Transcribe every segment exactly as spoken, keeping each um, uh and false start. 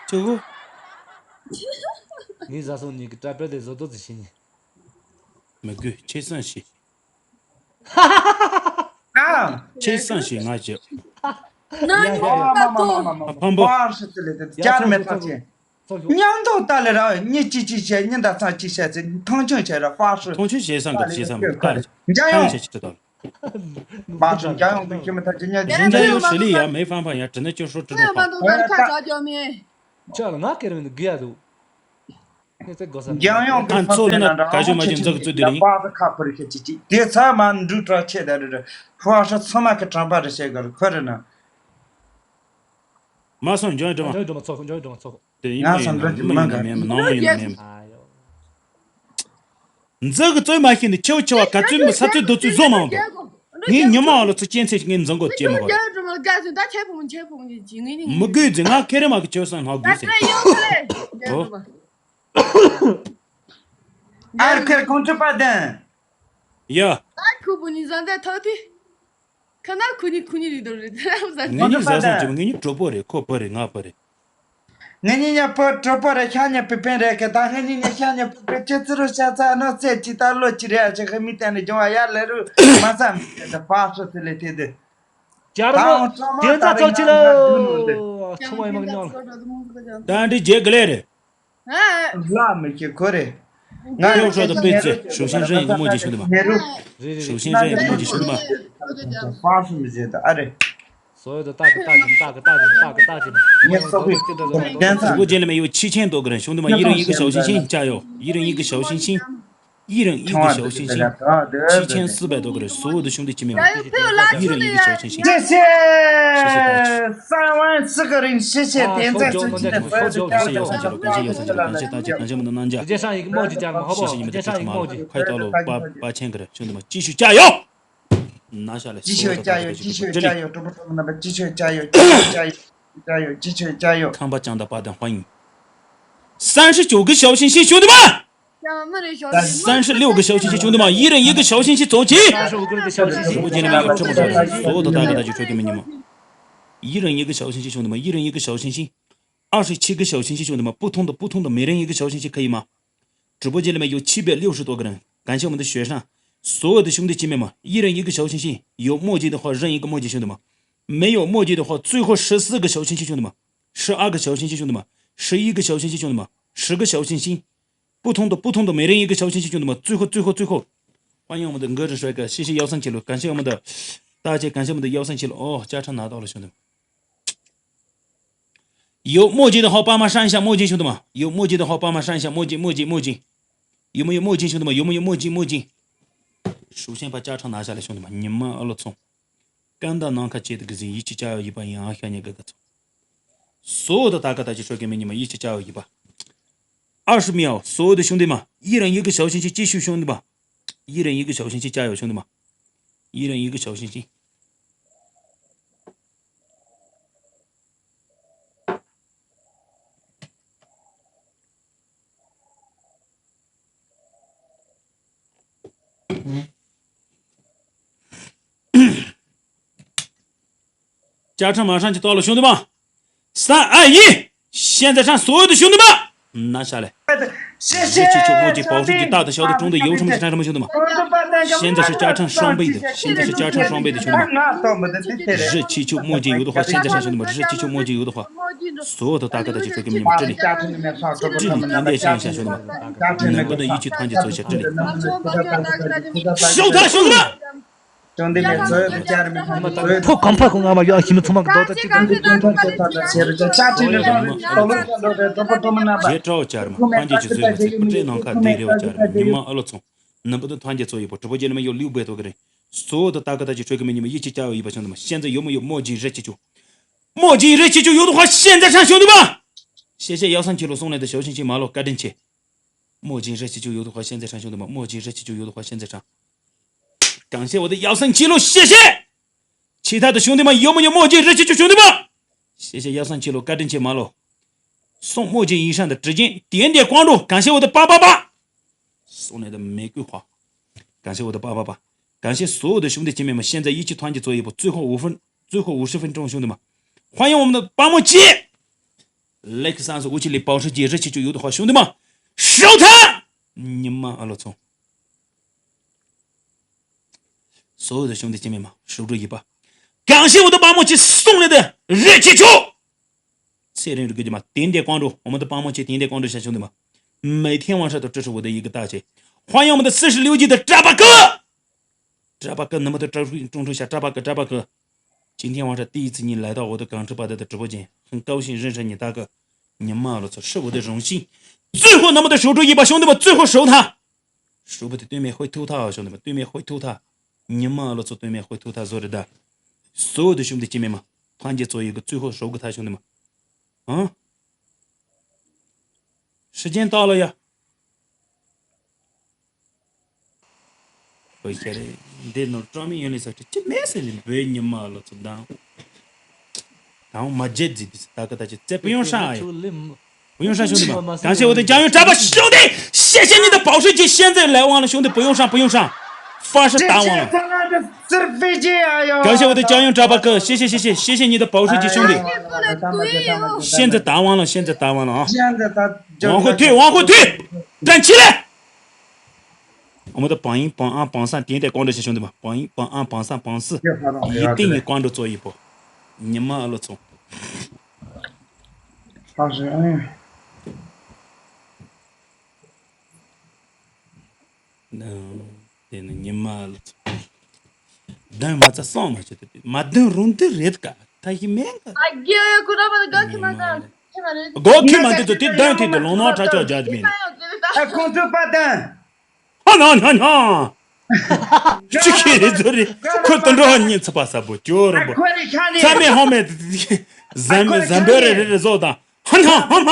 ཆུ་བོ། ངའི་བཟའ་སོང་ཉིད་ཀྱི་དྲ་པར་དེ་བཟོ་ཏོ་ཙི་ཤི་ཉི། མི་དགོས་ཁྱེད་སང་ཤི། ཨ། ཁྱེད་སང་ཤི་ང་ཅི། ན་ཡ་ཡ་ཡ། ཡ་ཡ། ཕམ་པོ། ཕམ་པོ། ཕར་ཤི་ཙི་ལེ་དེ་ཡ་ཅར་ཚོགས་མེད་ཚོགས་ཐག་ཆེ། ཚོགས་ཤོག་མཉམ་དུ་ལྟ་ལེ་ར་གཉིས་གཅིག་གཅིག་བྱས་གཉིས་ད་ཚང་གཅིག་བྱས་ཚེ་མཐོང་ཆུང་བྱས་ར་ཕར་ཤི། མཐོང་ཆུང་བྱས་སང་གི་བྱས་སང་གི་ཁ་རེ། འཇམ་ཡང་ཡོང་། བྱས་ཆི་ཏོ། མ་སུ་འཇམ་ཡོང་གི་ཁྱི་མི་ཐག་ཅི་ཉལ་ཟིན་འཇམ་ཡོང་ཧྲི་ལི་ཡ་མེ་ཕམ་ཕམ་ཡ་དྲི་ནི་ཅོ་ཧྲོ་ཀྲི་ཧྲོ་ཕམ། ཁ་ཇོ་མེ། ཅག་ལ་ང་ཀེར་མིན་དགི་ཡ་དུ། ངས་ཚེ་གོ་ས་མེད། འཇམ་ཡོང་གི་ཨ་ཚོ་ལ་ན་ག་ཞོ་མ་ཅི་འཛག་གི་ཚུལ་དེ་ལིང་། པ་ཁ་ཕུར་ཁ་ཅི་ཅི་དེ་ཚ་མ་འབྲུ་དྲག་ཆེ་ད་རི་རི་ཧྥ་ཧྲ་ཚོ་མ་གི་གྲམ་པ་རི་ཤེ་གར་ཁོ་རི་ན། མ་སོང་འཇམ་ཡོང་སྒྲོལ་མ། འཇམ་ཡོང་སྒྲོལ་མ་ཚོགས་འཇམ་ཡོང་སྒྲོལ་མ་ཚོགས། དེ་ཡིན་ང་པ་ཡིན་སང་འདོད་ཀྱི་མི་མ་ཡིན་ག་ག་མེད་མི་ནང་མི་ཡིན་ན་མེད་མི། ཨ་ཡོ། འཛི་གི་ཚོད་མ་ཤེས་ནི་ཆེ་བོ་ཆེ་བ་ག་ཚོད་མི་ས་ཚོད་རྡོ་ཚོད་བཟོ་མ་འོང་དོ། ངའི་ཉི་མ་བ་ལ་ཚོ་སྐྱེན་ཚེ་ངའི་འཛིན་གོ་ཅེས་མི་གོ། མི་དགོས་ཟེར་ང་ཁེ་རེ་མ་གི་ཆེ་བ་སང་ལྷག་དགོས་ཟེར། ཨར་ཁེར་ཁོང་ཁྲི་པ་དན། ཡ། ཁུ་བུ་ནི་ཟ་འདྲ་ཐོག་དེ། ཁ་ན་ཁུ་ནི་ཁུ་ནི་རི་དོ་རི་དེ་ར་ཟ། ངེད་གཉིས་ཟ་སོང་ཅིག་ངེད་གཉིས་གྲོགས་པོ་རེད་ཁོ་བུ་རེད་ང་བུ་རེད། ངེད་གཉིས་ཉ་བུ་གྲོགས་པོ་རེད་ཤ་ཉ་པི་པན་རེད་ཀི་ད་ངེད་གཉིས་ཉ་ཤ་ཉ་པི་པན་ཁྱེད་ཚི་རུ་ཤ་ཚ་ནོ་ཚེ་ཅི་ད་ལོ་ཅི་རེད་ཨ་ཅི་ཧི་མི་ཏན་རེ་ཇོང་ཨ་ཡ་ལེ་རུ་མ་ས་མི་ཏན་ད་ཕ་སོ་ཚི་ལེ་ཐེ་དུ། ཅར་མོ། ད་འོང་ཚང་མ་དེ་ད་ཚ་རེ་ཚོགས་ཆི་ང་ང་དུ་ནོ་དེ། ལོ། ཚོགས་མ་ཡི་མ་གི་ཉོ་ལ། ད་འདི་རྗེ་གི་ལེ་རེད། ལ་མི་ཁྱེད་ཁོ་རེ། ང་ཡོད་ཤོག་ཏུ་པེ་ཙེ་ཞུ་ཤེན་ཧྲན་ཡིན་གི་མོ་ཅིག་ཞུ་འདི་མ། རེད་རེད། ཞུ་ཤེན་ཧྲན་ཡིན་གི་མོ་ཅིག་ཞུ་འདི་མ། ཕར་སུ་མི་བྱེད་ད་ཨ་རེ། 所有的大哥大姐大哥大姐大哥大姐们。 ངས་སོག་པོའི་གདན་ས། 直播间里面有七千多个人，兄弟们，一人一个小心心，加油！一人一个小心心。 一人一个小心心，七千四百多个人，所有的兄弟姐妹们，一人一个小心心。谢谢，谢谢大家。三万四个人，谢谢点赞，谢谢点赞，所有的朋友，感谢大家，感谢我们的南家，直接上一个帽子加了嘛，好不好？谢谢你们的支持嘛，快到了八八千个人，兄弟们继续加油！拿下来，继续加油，继续加油，主播朋友们，继续加油，继续加油，加油，继续加油！看吧，讲的八段欢迎，三十九个小心心，兄弟们。 三十六个小心心，兄弟们，一人一个小心心走起。直播间里面有这么多人，所有的大哥大姐吹给你们。一人一个小心心，兄弟们，一人一个小心心。二十七个小心心，兄弟们，不同的不同的，每人一个小心心，可以吗？直播间里面有七百六十多个人，感谢我们的学生，所有的兄弟姐妹们，一人一个小心心，有墨镜的话认一个墨镜，兄弟们，没有墨镜的话，最后十四个小心心，兄弟们，十二个小心心，兄弟们，十一个小心心，兄弟们，十个小心心。 不同的不同的，每人一个小心心，兄弟们，最后最后最后，欢迎我们的歌之帅哥，谢谢幺三七六，感谢我们的大姐，感谢我们的幺三七六。哦，加成拿到了，兄弟们。有墨镜的话，帮忙上一下墨镜，兄弟们。有墨镜的话，帮忙上一下墨镜，墨镜，墨镜。有没有墨镜，兄弟们？有没有墨镜？墨镜。首先把加成拿下来，兄弟们，你们阿拉聪。 干的能看见的个人一起加油一把，让下面个个走。所有的大哥大姐说给你们，你们一起加油一把。二十秒，所有的兄弟们，一人一个小心心，继续，兄弟们，一人一个小心心，加油，兄弟们，一人一个小心心。 加成马上就到了，兄弟们！三二一，现在上所有的兄弟们，拿下来！谢谢！热气球墨镜，保护你大的小的中的有什么就上什么，兄弟们！现在是加成双倍的，现在是加成双倍的，兄弟们！热气球墨镜有的话，现在上，兄弟们！热气球墨镜有的话，所有的大哥大姐吹给你们这里，这里点点上一下，兄弟们！能不能一起团结走一下？这里，收他，兄弟们！ 兄弟们，所有的家人们，他们所有的 ཕོ་གང་ཕ་ཁོ་ང་མ་ཡོད་ཨ་ཁྱིམ་ཚང་མ་གི་རྡོག་རྡོག་གཅིག་རྡོག་རྡོག་ཅན་ཐོག་ཅན་ཐོག་ཅན་ཟེར་རེ་ཅ་ཅ་ཅི་རེ་རོ་རེ་ཏོ་ལོ་ཅན་རོ་རེ་གྲོགས་པོ་གྲོགས་མོ་རྣམ་པ། རྗེས་གྲོགས་བཅར་མ་ཕན་ཆད་ཀྱི་བཟོས་མི་ཚེ་ཀུ་ཏྲེ་ནང་ཁ་བསྡད་རེ་བཅར་མ་ཉི་མ་ཨ་ལོ་ཚོང་། 能不能团结做一波？直播间里面有六百多个人，所有的大哥大姐吹给你们一起加油一把，兄弟们！现在有没有墨镜热气球？墨镜热气球有的话，现在上，兄弟们！谢谢幺三七六送来的小心心马路干正气。 墨镜热气球有的话，现在上，兄弟们！墨镜热气球有的话，现在上。感谢我的幺三七六，谢谢！其他的兄弟们，有没有墨镜热气球，兄弟们？谢谢幺三七六，干正气马路。送墨镜以上的直接点点关注，感谢我的八八八，送来的玫瑰花，感谢我的八八八，感谢所有的兄弟姐妹们，现在一起团结做一波，最后五分，最后五十分钟，兄弟们，欢迎我们的八墨七。ལེགས་སང་སོ་འུ་ཅི་ལི་པའོ་ཧྲི་ཅི་རི་ཆི་ཆུ་ཡོད་དོ་ཧ་ཤོང་དུ་མ། ཧྲོ་ཐ། ཉི་མ་ཨ་ལོ་ཚོ། སོ་དུ་ཤོང་དུ་ཅི་མེ་མ་ཧྲུག་ཧྲུག་ཡི་པ། གང་ཤེས་འུ་དུ་པ་མོ་ཆི་སོང་ནི་དུ་རི་ཆི་ཆུ། ཚེ་རིང་རི་གི་ཅི་མ་དེན་དེ་ཀོང་འགྲོ་འོ་མ་དུ་པ་མོ་ཆི་དེན་དེ་ཀོང་འགྲོ་ཤ་ཤོང་དུ་མ། མེ་ཐེན་ཝང་ཧྲ་དུ་ཀྲི་ཧྲི་འུ་དུ་ཡི་གི་ཏ་ཆེ། ཧ་ཡང་མ་དུ་སི་ཧྲི་ལིའུ་ཅི་དུ་ཀྲ་པ་ཀི། ཀྲ་པ་ཀི་ནི་མ་དུ་ཀྲ་ཧྲུ་ཀྲུང་ཧྲུ་ཤ་ཀྲ་པ་ཀི་ཀྲ་པ་ཀི། ཅིན་ཐེན་ཝང་ཧྲ་ཏི་ཡི་ཙི་ཉི་ལ་ད་འོ་དུ་གང་ཁྲི་པ་དུ་དུ་ཀྲི་པོ་ཅན་ཧང་ཀའོ་ཤིན་རིན་ཧྲ་ཉི་ད་ཀི། ཉི་མ་ལོ་ཚོ་ཧྲི་འུ་དུ་རང་ཤིང་། ཙུ་ཧོ་ནི་མ་དུ་ཧྲུག་ཧྲུག་ཡི་པ་ཤོང་དུ་མ་ཙུ་ཧོ་ཧྲོ་ཐ། ཧྲུག་པ་དུ་སྟོད་མེ་ཧོད་ཐུག་ཐ་ཤོང་དུ་མ་སྟོད་མེ་ཧོད་ཐུག་ཐ། ཉི་མ་ལོ་ཚོ་སྟོད་མེ་ཧོད་ཐུག་ཐ་བཟོ་རེ་ད། སོ་དུ་ཤོང་དུ་ཅི་མེ་མ། ཕང་རྒྱལ་ཚོ་ཡི་གི་ཙུ་ཧོ་ཧྲོ་གི་ཐ་ཤོང་དུ་མ། ཨང་། ཧྲི་ཅན་ཏཱ་ལོ་ཡ། ཨོ་ཤ་རེ། འདི་ནོར་ཀྲོ་མི་ཡོན་ལི་ས་ཁྲི་ཅི་མེད་ཟེར་ནི་བོད་ཉི་མ་ལོ་ཚོ་དང་། དང་མ་བརྗེད་ཟིག་དུས་ད་ག་ད་ཅི་རྩེ་པུ་ཡོང་ཧྲ་ཡ། པུ་ཡོང་ཧྲ་ཤོང་དུ་མ་གང་ཤེས་འོ་དེ་ཅང་ཡོང་གྲྭ་པ་ཤོང་དེ་ཤེས་ཤེས་ཉིད་དུ་བའོ་ཧྲི་ཅི་ཤེས་ཚེ་ལས་དབང་ལ་ཤོང་དུ་པུ་ཡོང་ཧྲ་པུ་ཡོང་ཧྲ། ཧྥ་ཧྲི་ད་དབང་ལ། གང་ཤེས་འོ་དེ་ཅང་ཡོང་གྲྭ་པ་ཀི་ཤེས་ཤེས་ཤེས་ཤེས་ཤེས་ཤེས་ཉིད་དུ་བའོ་ཧྲི་ཅི་ཤོང་དུ། ཤེས་ཚེ་ད་དབང་ལ་ཤེས་ཚེ་ད་དབང་ལ་ཨ། ཝང་ཧུ་ཐུས་ཝང་ཧུ་ཐུས། དྲན་ཆི་ལེ། ཨ་མ་ད་བང་ཡིན་བང་ཨང་བང་སང་དེན་དེ་ཀོང་འགྲོ་ཞེས་བྱུང་དུ་མ་བང་ཡིན་བང་ཨང་བང་སང་བང་སི། ཡིན་ཏིང་ཡིན་ཀོང་འགྲོ་ཚོ་ཡིན་པོ། ཉི་མ་ཨ་ལོ་ཚོ། ཨ་རེ་ཨ། དེ་ནི་ཉི་མ་ཨ་ལོ་ཚོ། གདོན་མ་ཚ་སོང་མ་བྱེད་དུ་དེ་མ་གདོན་རུང་དུ་རེད་ཀ་ད་ཡི་མེད་ཀ། ཨ་རྒྱལ་ཡོད་ཀུ་ར་མ་དགའ་ཁི་མ་དང་ཁི་མ་རེད། སྒོ་ཁི་མ་དེ་ཚོ་དེ་གདོན་དེ་དུ་ལོང་ནོ་ཁྲ་ཆོག་རྒྱ་དེ་མིན། ཨ་ཁོང་ཚོ་པ་དང་། ཧ་ན་ཧ་ན། ཅི་ཁེ་རེ་ཚོ་རེ་ཁོ་དུ་འགྲོ་ཧ་ཉིན་ཚ་པ་ས་བོ་ཅོ་རོ་བོ། ཁོ་རེ་ཁ་ནི། ཚ་མེ་ཧོ་མེ། ཟན་མེ་ཟན་བེ་རེ་རེ་རེ་བཟོ་དང་། ཧ་ན་ཧ་མ་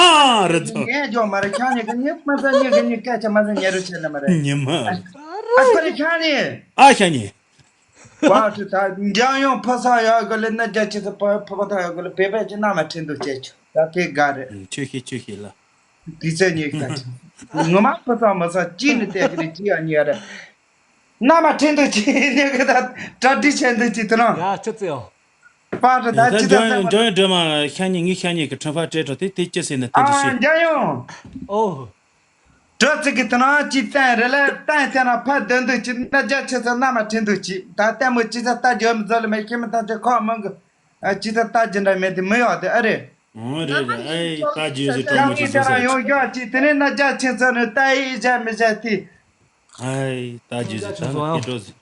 རེ་ཚོ། ངས་ཇོ་མ་རེ་ཁ་ནི་གི་ཉིད་མ་ཚ་ཉིད་གི་ཉིད་སྐད་ཆ་མ་ཚ་ཉེ་རུ་ཆེ་ལ་མ་རེ། ཉི་མ། ཨ་ཁོ་རེ་ཁ་ནི། ཨ་ཤ་ཉི། བ་ཧྲི་ད་འཇམ་དབྱངས་ཕ་ས་ཡག་གི་ལ་ན་རྒྱ་ཆེ་ས་ཕ་ཕ་ཕ་ཐ་ཡག་གི་ལ་བེ་བེ་ཅི་ན་མ་ཁྲིན་དུ་བྱེད་ཆུ་ད་དེ་དགའ་རེད། ཆོས་ཤེས་ཆོས་ཤེས་ལ། དུས་ཚོད་ཉིད་ཀ་ཆུ། ངོ་མ་ཕ་ས་མ་ས་ཅི་ནི་དེ་གི་རི་ཅི་ཡ་ཉི་ཡ་རེད། ན་མ་ཁྲིན་དུ་ཅི་ནི་གི་ད་གྲ་སྒྲིག་བྱེད་དུ་ཅི་དུ་ན། ཡ་ཆུ་ཚེ་ཡོ། པ་ཧྲི་ད་ད་ཅི་ད་འཇམ་ས་འཇམ་དབྱངས་སྒྲོལ་མ་ཤ་ཉི་ངི་ཤ་ཉི་གི་ཁྲིན་ཕ་སྤྲད་འགྲོ་དེ་དེ་ཅི་ཟེར་ན་དེ་ཨ་འདྲ་ཤེས། འཇམ་དབྱངས། ཨོ། དྲོ་ཚིག་གི་དུ་ནང་ཅི་བཙན་རེ་ལ་བཏང་ཐེ་ན་ཕ་དོན་དུ་ཅི་ན་རྒྱ་ཆེ་ཚ་ན་མ་ཁྲིན་དུ་ཅི་ད་ལྟད་མོ་ཅི་ཚ་ལྟ་རྒྱུ་མི་ཚོ་ལ་མེ་ཤི་མི་ཐམས་ཅད་ཁོག་མང་གི་ཨ་ཅི་ཚ་ལྟ་རྒྱུ་འདྲ་མེད་དེ་མི་ཡོག་དེ་ཨ་རེ། ཨོ་རེད་རེད། ཨེ་ལྟ་རྒྱུ་ཟེར་དྲང་མོ་ཅི་ཚ་ཡང་ཡོང་རྒྱུ་ཅི་དེ་ནས་ན་རྒྱ་ཆེ་ཚ་ནི་ལྟ་ཡི་བྱ་མི་བྱ་དེ། ཨེ་ལྟ་རྒྱུ་ཟེར་དྲང་མོ་ཅི་འགྲོ་ཟེར།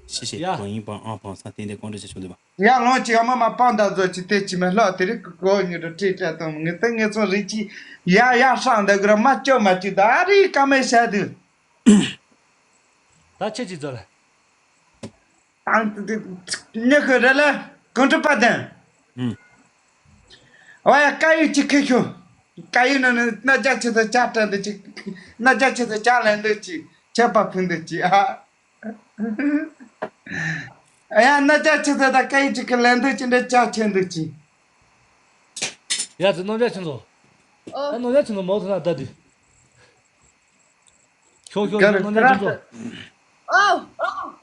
ཤི་ཤི་ཡ། བང་ཡིན་བང་ཨང་བང་སང་ཏན་ཏན་ཀོང་འདྲ་ཞིག་བྱུང་འདུག་པ། ཡ་ལོང་ཅིག་ཨ་མ་མ་པང་ད་བཟོ་ཅིག་དེ་ཅི་མ་ལྷག་དེ་རིགས་ཀྱི་གོ་ཉིད་དུ་ཁྲིད་བྱ་དང་ངེ་ཏེ་ངེ་ཚོ་རིགས་ཅིག་ཡ་ཡ་ཧྲང་འདི་གུར་མ་སྐྱོ་མ་ཅིག་ད་རིགས་ཀ་མེད་བྱ་དུས། ད་ཁྱེད་ཀྱིས་བཟོ་ལ། ཨང་ཏི་ཏི་ཉི་ཁུ་རེ་ལ་གང་གྲུབ་པ་དང་། ཨུམ། ཨོ་ཡ་ཀ་ཡུ་ཅི་ཁེ་ཁྱོ། ཀ་ཡུ་ནི་ནི་ན་རྒྱ་ཆེ་ཚ་ཅ་སྤྲད་འདི་ཅི། ན་རྒྱ་ཆེ་ཚ་ཅ་ལེན་འདི་ཅི། ཁྱད་པར་ཕུན་འདི་ཅི་ཨ། ཨ་ཡ་ན་རྒྱ་ཆེ་ཚ་ད་ཀ་ཡུ་ཅི་ཁེ་ལེན་འདི་ཅི་འདི་ཅ་ཆེ་འདི་ཅི། ཡ་ཙི་ནོར་རྒྱ་ཆེ་ཚོ། ཨོ། ད་ནོར་རྒྱ་ཆེ་ཚོ་མོ་ཐོན་ན་ད་དུས། ཤོག་ཤོག་ག་ཤོག་རེ་ནོར་རྒྱ་ཆེ་ཚོ། ཨོ་ཨོ།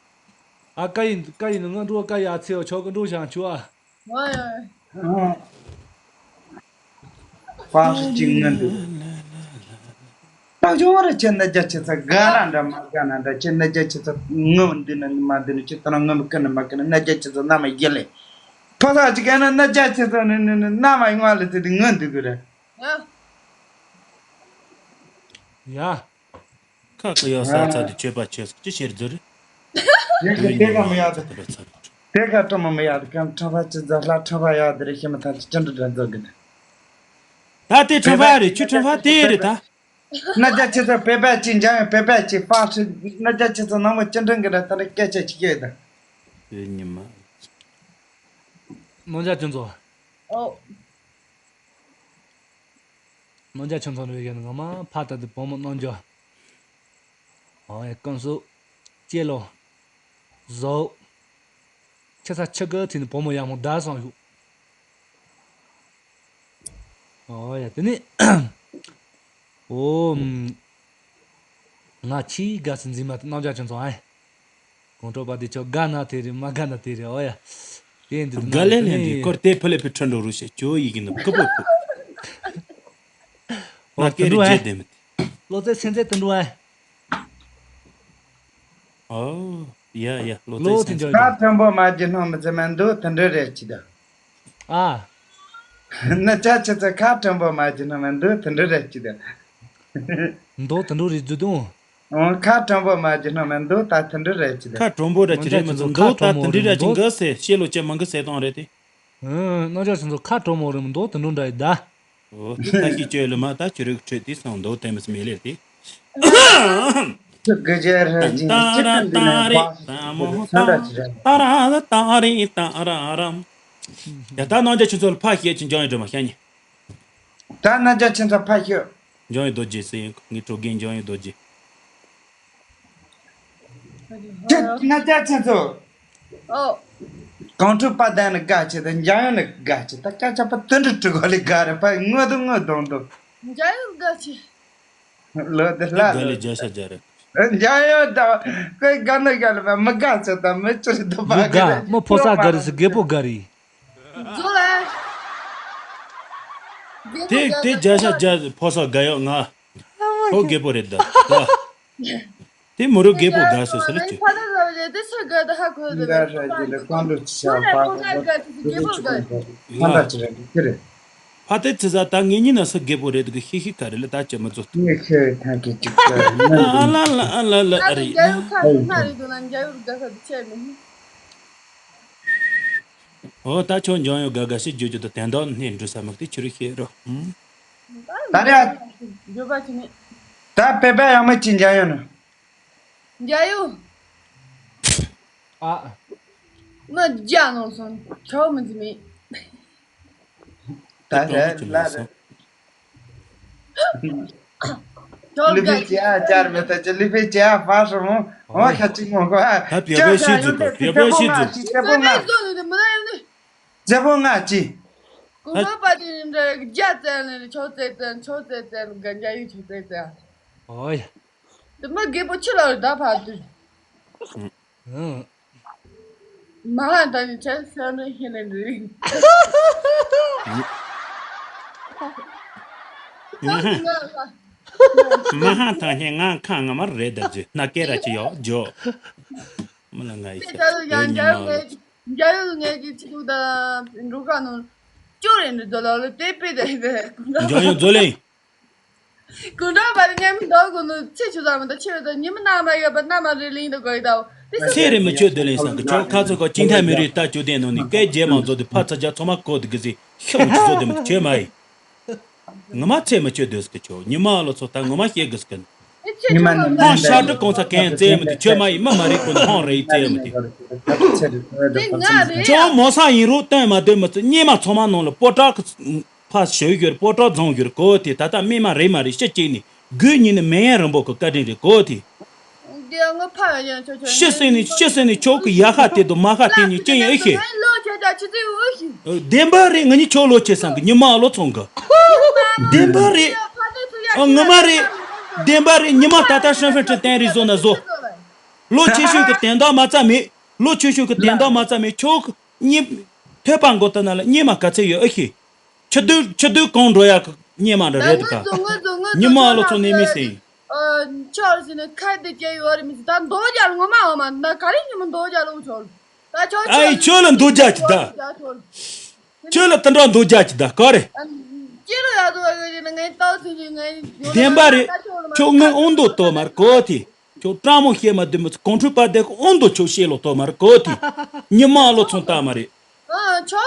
ཨ་ཀ་ཡི་ཀ་ཡི་ནི་ང་འགྲོ་ཀ་ཡི་ཨ་ཚེ་ཆོག་གི་འགྲོ་བཞག་ཆུ་ཨ། ཨོ་ཡ། ཨོ། པ་སུ་ཅིག་ངན་འདུག་ད་ཅོ་བ་རེ་ཁྱེད་ན་རྒྱ་ཆེ་ཚ་དགའ་ན་འདྲ་མ་དགའ་ན་འདྲ་ཁྱེད་ན་རྒྱ་ཆེ་ཚ་ངུ་འདི་ན་མ་འདི་ན་ཁྱེད་ད་ན་ངུ་མི་ཀི་ན་མ་ཀི་ན་ན་རྒྱ་ཆེ་ཚ་ན་མ་ཡེ་ལེ། ཕ་ས་ཅིག་ཨ་ན་ན་རྒྱ་ཆེ་ཚ་ནི་ནི་ནི་ན་མ་ཡོང་བ་ལ་དེ་དེ་ངུ་འདུག་གི་རེད། ཡ། ཁ་ཁ་ཡོད་ས་ཚ་དེ་ཆོས་པ་ཆོས་སོགས་ཅི་ཕྱིར་རྫུ་རེད། ཡིན་གྱི་དེ་ག་མི་ཡག་དེ། དེ་ག་ཀྲོ་མ་མི་ཡག་དེ་གང་ཁྲ་བ་ཅི་རྫ་ལྷ་ཁྲ་བ་ཡག་དེ་རེད་ཤི་མི་ཐ་ཅི་ཅི་འདྲ་འདྲ་རྫོགས་གི་དེ། ད་དེ་ཁྲ་བ་རེད་ཁྱོད་ཁྲ་བ་དེ་རེད་ད། ན་རྒྱ་ཆེ་ཚ་བེ་བེ་ཅི་འཇང་ཡང་བེ་བེ་ཅི་ཕ་ཧྲི་ན་རྒྱ་ཆེ་ཚ་ནང་མ་ཅི་འདྲ་གི་ར་ད་རེ་སྐད་ཆ་ཅི་སྐད་ད། ཡོད་ཉི་མ། ནོར་རྒྱ་ཅུང་ཚོ། ཨོ། ནང་རྒྱ་ཆུང་ཚང་རེ་ཡོད་ནི་ངོ་མ་ཕ་ད་དུ་བུ་མོ་རྣམ་འགྱུར། ཨོ་ཡ་ཀུན་གསོ། ཅེ་ལོ། བཟོ། ཆེ་ས་ཆེ་གི་དེ་ནི་བུ་མོ་ཡག་མོ་ད་སོང་ཡོད། ཨོ་ཡ་དེ་ནི། ཨོ། ང་ཆི་དགའ་སི་འཛིན་མ་ནང་རྒྱ་ཆུང་ཚང་ཨེ། གོང་ཁྲོ་པ་དེ་ཆོ་དགའ་ན་དེ་རེད་མ་དགའ་ན་དེ་རེད་ཨོ་ཡ། ལན་འདི་དགའ་ལན་ལན་འདི་སྐོར་དེ་ཕུ་ལེ་ཕུ་ཁྲི་འགྲོ་རུ་ཤེས་ཅོ་ཡི་གི་ནུབ་ཀི་པོ་ཕུ། ང་སྐད་རེ་བརྗེད་དེ་མི། བློ་རྩེ་སེམས་རྩེ་དུ་འགྲོ་ཨ། ཨོ། ཡ་ཡ་བློ་རྩེ་སེམས་རྩེ། ཁ་མཐོན་པོ་མ་བརྒྱུད་སྣང་མི་ཚེ་མ་འདུག་དེ་འདྲ་རེད་ཅི་ད། ཨ། ནི་ཅག་ཆི་ཚེ་ཁ་མཐོན་པོ་མ་བརྒྱུད་སྣང་མི་འདུག་དེ་འདྲ་རེད་ཅི་ད། མདོ་དུད་འགྲོ་རེད་བརྗོད་དུང་། འོ་ཁ་དྲང་པོ་མ་བྱས་ན་མི་འདུག་ད་དེ་འདྲ་རེད་ཅི་ལ། ཁ་དྲང་པོ་ར་ཅི་རེད་མི་ཚོ་འདུག་ད་དེ་འདྲ་ར་ཅི་འགའ་ཟེ་ཤེས་ལོ་ཅི་མང་གི་ཟེ་དང་རེད་དེ། ཨང་། རྣམ་ཅག་ཚོ་ཁ་དྲང་མོ་རེད་མི་འདུག་དེ་འདྲ་འདྲ་ཡི་ད། འོ་དེ་ད་ཤི་བཅོས་ལ་མ་ད་ཅི་རིགས་ཁྲོད་དེ་སང་འདུག་དེ་མི་སི་མེ་ལེར་དེ། ཁྱོད་དགེ་རྒྱལ་ར་ཅི་ཅི་ཀུན་འདི་ནས་བ་ད་མོ་ད་ད་ར་ད་ར་ད་ར་ར་ད་ར་ར། ཡ་ད་རྣམ་ཅག་ཁྱོད་ཚོ་ལ་ཕ་ཤེས་ཅི་འཇང་ཡི་འགྲོ་མ་ཤ་ཉེ། ད་རྣམ་ཅག་ཁྱེད་ཚོ་ཕ་ཤོད། འཇང་ཡི་རྡོ་རྗེ་ཟེར་ཡིན་ངའི་གྲོགས་རྒན་འཇང་ཡི་རྡོ་རྗེ། ཁྱེད་རྣམ་ཅག་ཁྱེད་ཚོ། ཨོ། གངས་ཁྲོད་དཔལ་ལྡན་ནི་དགའ་ཆེ་དང་འཇང་ཡོན་ནི་དགའ་ཆེ་ད་སྐྱ་ཆ་པ་དུད་འགྲོ་དྲུག་གོ་ལི་དགའ་རེད་པ་དངོས་དང་དངོས་དང་དང་། འཇང་ཡོན་དགའ་ཆེ། ལོ་དེ་ལ་དགའ་ལི་ལོ། རྒྱ་ཤ་རྒྱ་རེད། འཇང་ཡོན་ད་ཁོའི་དགའ་ནི་དགའ་ལི་པ་མི་དགའ་ཆེ་ད་མི་ཅི་རེད་དུ་པ་མི་དགའ་མི་ཕོ་ས་དགའ་རེད་ཟེར་རྒད་པོ་དགའ་རེད། ཛོ་ལ། དེ་དེ་རྒྱ་ཤ་རྒྱ་ཕོ་ས་དགའ་ཡོད་ང་། ཁོ་རྒད་པོ་རེད་ད། ད། དེ་མོ་རུ་རྒད་པོ་དགའ་སོ་སོ་ལ་ཅི། ཕ་ད་ཟ་བ་དེ་ས་དགའ་ད་ཧ་གོ་ད། ད་ར་ཅི་ལ་ཀོང་ཏུ་ཅི་ཤ་ཕ་ད་ཕོ་ས་དགའ་ཅི་རྒད་པོ་དགའ། ཕ་ད་ཅི་རེད་ཅི་རེད། ཕ་དེ་ཚེ་ས་ད་ངེད་གཉིས་ན་ས་རྒད་པོ་རེད་གི་ཤི་ཤི་ག་རེ་ལ་ད་ཅི་མི་ཚོ། ངས་ཁྱོད་ཐང་གི་ཅིག་ཨ་ལ་ལ་ཨ་ལ་ལ་ཨ་རེད། རྒྱ་ཡུལ་ཁ་ཤས་སྣ་རེད་འདུག་ན་རྒྱ་ཡུལ་དགའ་ས་དུ་ཆད་མི་ཤེས། ཨོ་ད་ཁྱོད་འཇང་ཡོད་དགའ་དགའ་ཞིག་བརྗོད་རྒྱུ་དང་དན་རྟགས་སྣེ་འགྲུལ་ས་མིག་དེ་ཕྱི་རུ་ཤེས་རོ། ཨུམ། ད་རེད། བརྗོད་པ་ཅི་མེད། ད་པེ་པེ་ཡང་མི་ཅི་འཇང་ཡོད་ན། འཇང་ཡོད། ཨ། ང་རྒྱ་ནང་སོང་ཆོག་མི་ཅི་མེད། ད་ལྟ་ལ་རེད། ལི་ཕི་ཅི་ཨ་ཅར་མེ་ད་ཅི་ལི་ཕི་ཅི་ཨ་ཕ་སོ་མོ་འོ་ཁ་ཅིག་མོ་གོ་ཨ། ད་བེ་བེ་ཤི་ཛུ་གོ་བེ་བེ་ཤི་ཛུ། ཙེ་པོ་ང་ཙེ་པོ་ང་ཅི། ཀུང་ཀྲོང་པ་དེ་འདྲ་རྒྱ་བཙན་ནས་ཆོག་ཙེ་བཙན་ཆོག་ཙེ་བཙན་ག་འཇའ་ཡི་ཆོག་ཙེ་བཙན། ཨོ་ཡ། དེ་མ་རྒད་པོ་ཕྱི་ལ་ད་ཕར་དུས། ཨང་། མ་ཧ་ད་ནི་ཆེ་སེ་ནི་ཧེ་ལེ་འདི། མ་ཧ་ད་ནི་ང་ཁ་ང་མ་རེད་ད་ཟེར་ན་སྐད་ར་ཅི་ཡོད་ཇོ། མི་ལ་ང་ཡི་ཤ་དེ་ཉི་མ་ལ། འཇའ་ཡོད་ངེད་ཀྱི་ཆུ་ད་འགྲོ་ག་ནོ་ཅོ་རེ་འདི་ཛོ་ལ་ལ་དེ་པེ་དེ་དེ། འཇའ་ཡོད་ཛོ་ལེ། ཀུན་གྲོགས་པ་དེ་ངས་མི་འདོག་གོ་ནོ་ཚེ་ཆུ་ཚང་མི་འདོག་ཆེ་བ་དང་ཉི་མ་ནག་མ་ཡོད་པ་ནག་མ་རེ་ལིང་དུ་གོ་ཡི་དའོ། དེ་སུ་ཚེ་རེ་མི་ཆོད་དེ་ལེན་སང་གི་ཆོག་ཁ་ཚོ་གོ་ཅིང་ཐ་མི་རེ་ལྟ་ཅོ་དེ་ནོ་ནི་སྐད་རྒྱལ་མང་ཚོ་དེ་ཕ་ཚ་ཇ་ཚོ་མ་གོ་དེ་གི་ཟི་ཤོག་ཅི་ཚོ་དེ་མི་ཆོད་མ་ཡི། ངོ་མ་ཚེ་མི་ཆོད་དེ་སི་གི་ཆོག་ཉི་མ་ལོ་ཚོ་ད་ངོ་མ་ཤེས་གི་སི་གི། ཉི་མ་ནི་ཧོང་ཤ་དྲི་གོང་ཚ་གན་རྩེ་མི་དེ་ཆོད་མ་ཡི་མི་མ་རེ་གོ་ནི་ཧོང་རེ་ཡི་རྩེ་མི་དེ། དེ་ང་རེད། ཅོ་མོ་ས་ཡིན་རུ་སྟོན་མ་དོན་མི་ཚེ་ཉི་མ་ཚོ་མ་ནང་ལ་པོ་ཏྲ་གི་ཕ་ཞོལ་ཡོད་པོ་ཏྲ་རྫོང་ཡོད་གོ་དེ་ད་ལྟ་མི་མ་རེད་མ་རེད་ཤི་གཅིག་ནི་དགུ་གཉིས་ནི་མེ་ཡན་རིན་པོ་གི་བཀའ་དྲིན་རེད་གོ་དེ། འདི་ང་ཕ་ཡང་ཆོ་ཆོ་ཤི་སེ་ནི་ཤི་སེ་ནི་ཆོག་གི་ཡ་ཁ་དེ་དུ་མ་ཁ་དེ་ནི་ཅི་ཡང་ཨེ་ཤེས། ལོ་ཆེ་ཆ་ཆི་ཚེ་འུ་ཤི། བདེན་པ་རེད་ང་གཉིས་ཆོག་ལོ་ཆེ་སང་གི་ཉི་མ་ལོ་ཚོང་གི། བདེན་པ་རེད། ཨ་ངོ་མ་རེད། བདེན་པ་རེད་ཉི་མ་ད་ལྟ་ཧྲན་ཧྲན་ཁྲི་བསྟན་རེད་བཟོ་ན་བཟོ། ལོ་ཆེ་ཤོས་གི་དན་རྟགས་མ་རྩ་མེད། ལོ་ཆེ་ཤོས་གི་དན་རྟགས་མ་རྩ་མེད་ཆོག་གི་གཉིས། ཐོས་པ་མགོ་ཏུ་ན་ལ་གཉིས་མ་ག་ཚད་ཡོད་ཨེ་ཤེས། ཆུ་དུས་ཆུ་དུས་གང་འགྲོ་ཡག་གི་སྙེ་མ་འདྲ་རེད་དུ་ག་ཉི་མ་ལོ་ཚོ་ནས་མི་སེ་ཡིན། ཆོར་ཟིན་ནས་ཁ་དེ་སྐྱེ་ཡོད་རེད་མི་ཟིན་ད་མདོ་རྒྱ་ལ་ངོ་མ་འོ་མ་ན་ག་རེ་ཉི་མ་མདོ་རྒྱ་ལ་འུ་ཆོར་ད་ཆོ་ཨ་ཡི་ཆོ་ལ་མདོ་རྒྱ་ཅི་ད། ཆོ་ལ་དུ་འགྲོ་མདོ་རྒྱ་ཅི་ད་ག་རེ། ཅི་ལ་ཡ་དུ་ཡ་ཡོད་ན་ངའི་ཏོ་ཚིག་ཅི་ངའི་བདེན་པ་རེད། ཁྱོད་ངའི་ཨོང་མདོ་ཏོ་མར་གོ་དེ། ཁྱོད་སྤྲང་མོ་བཤད་མ་དུས་མི་ཚེ་གོང་འཕྲོས་པ་དེ་ཨོང་མདོ་ཆོ་བཤད་ལོ་ཏོ་མར་གོ་དེ། ཉི་མ་ལོ་ཚོང་ལྟ་མ་རེད།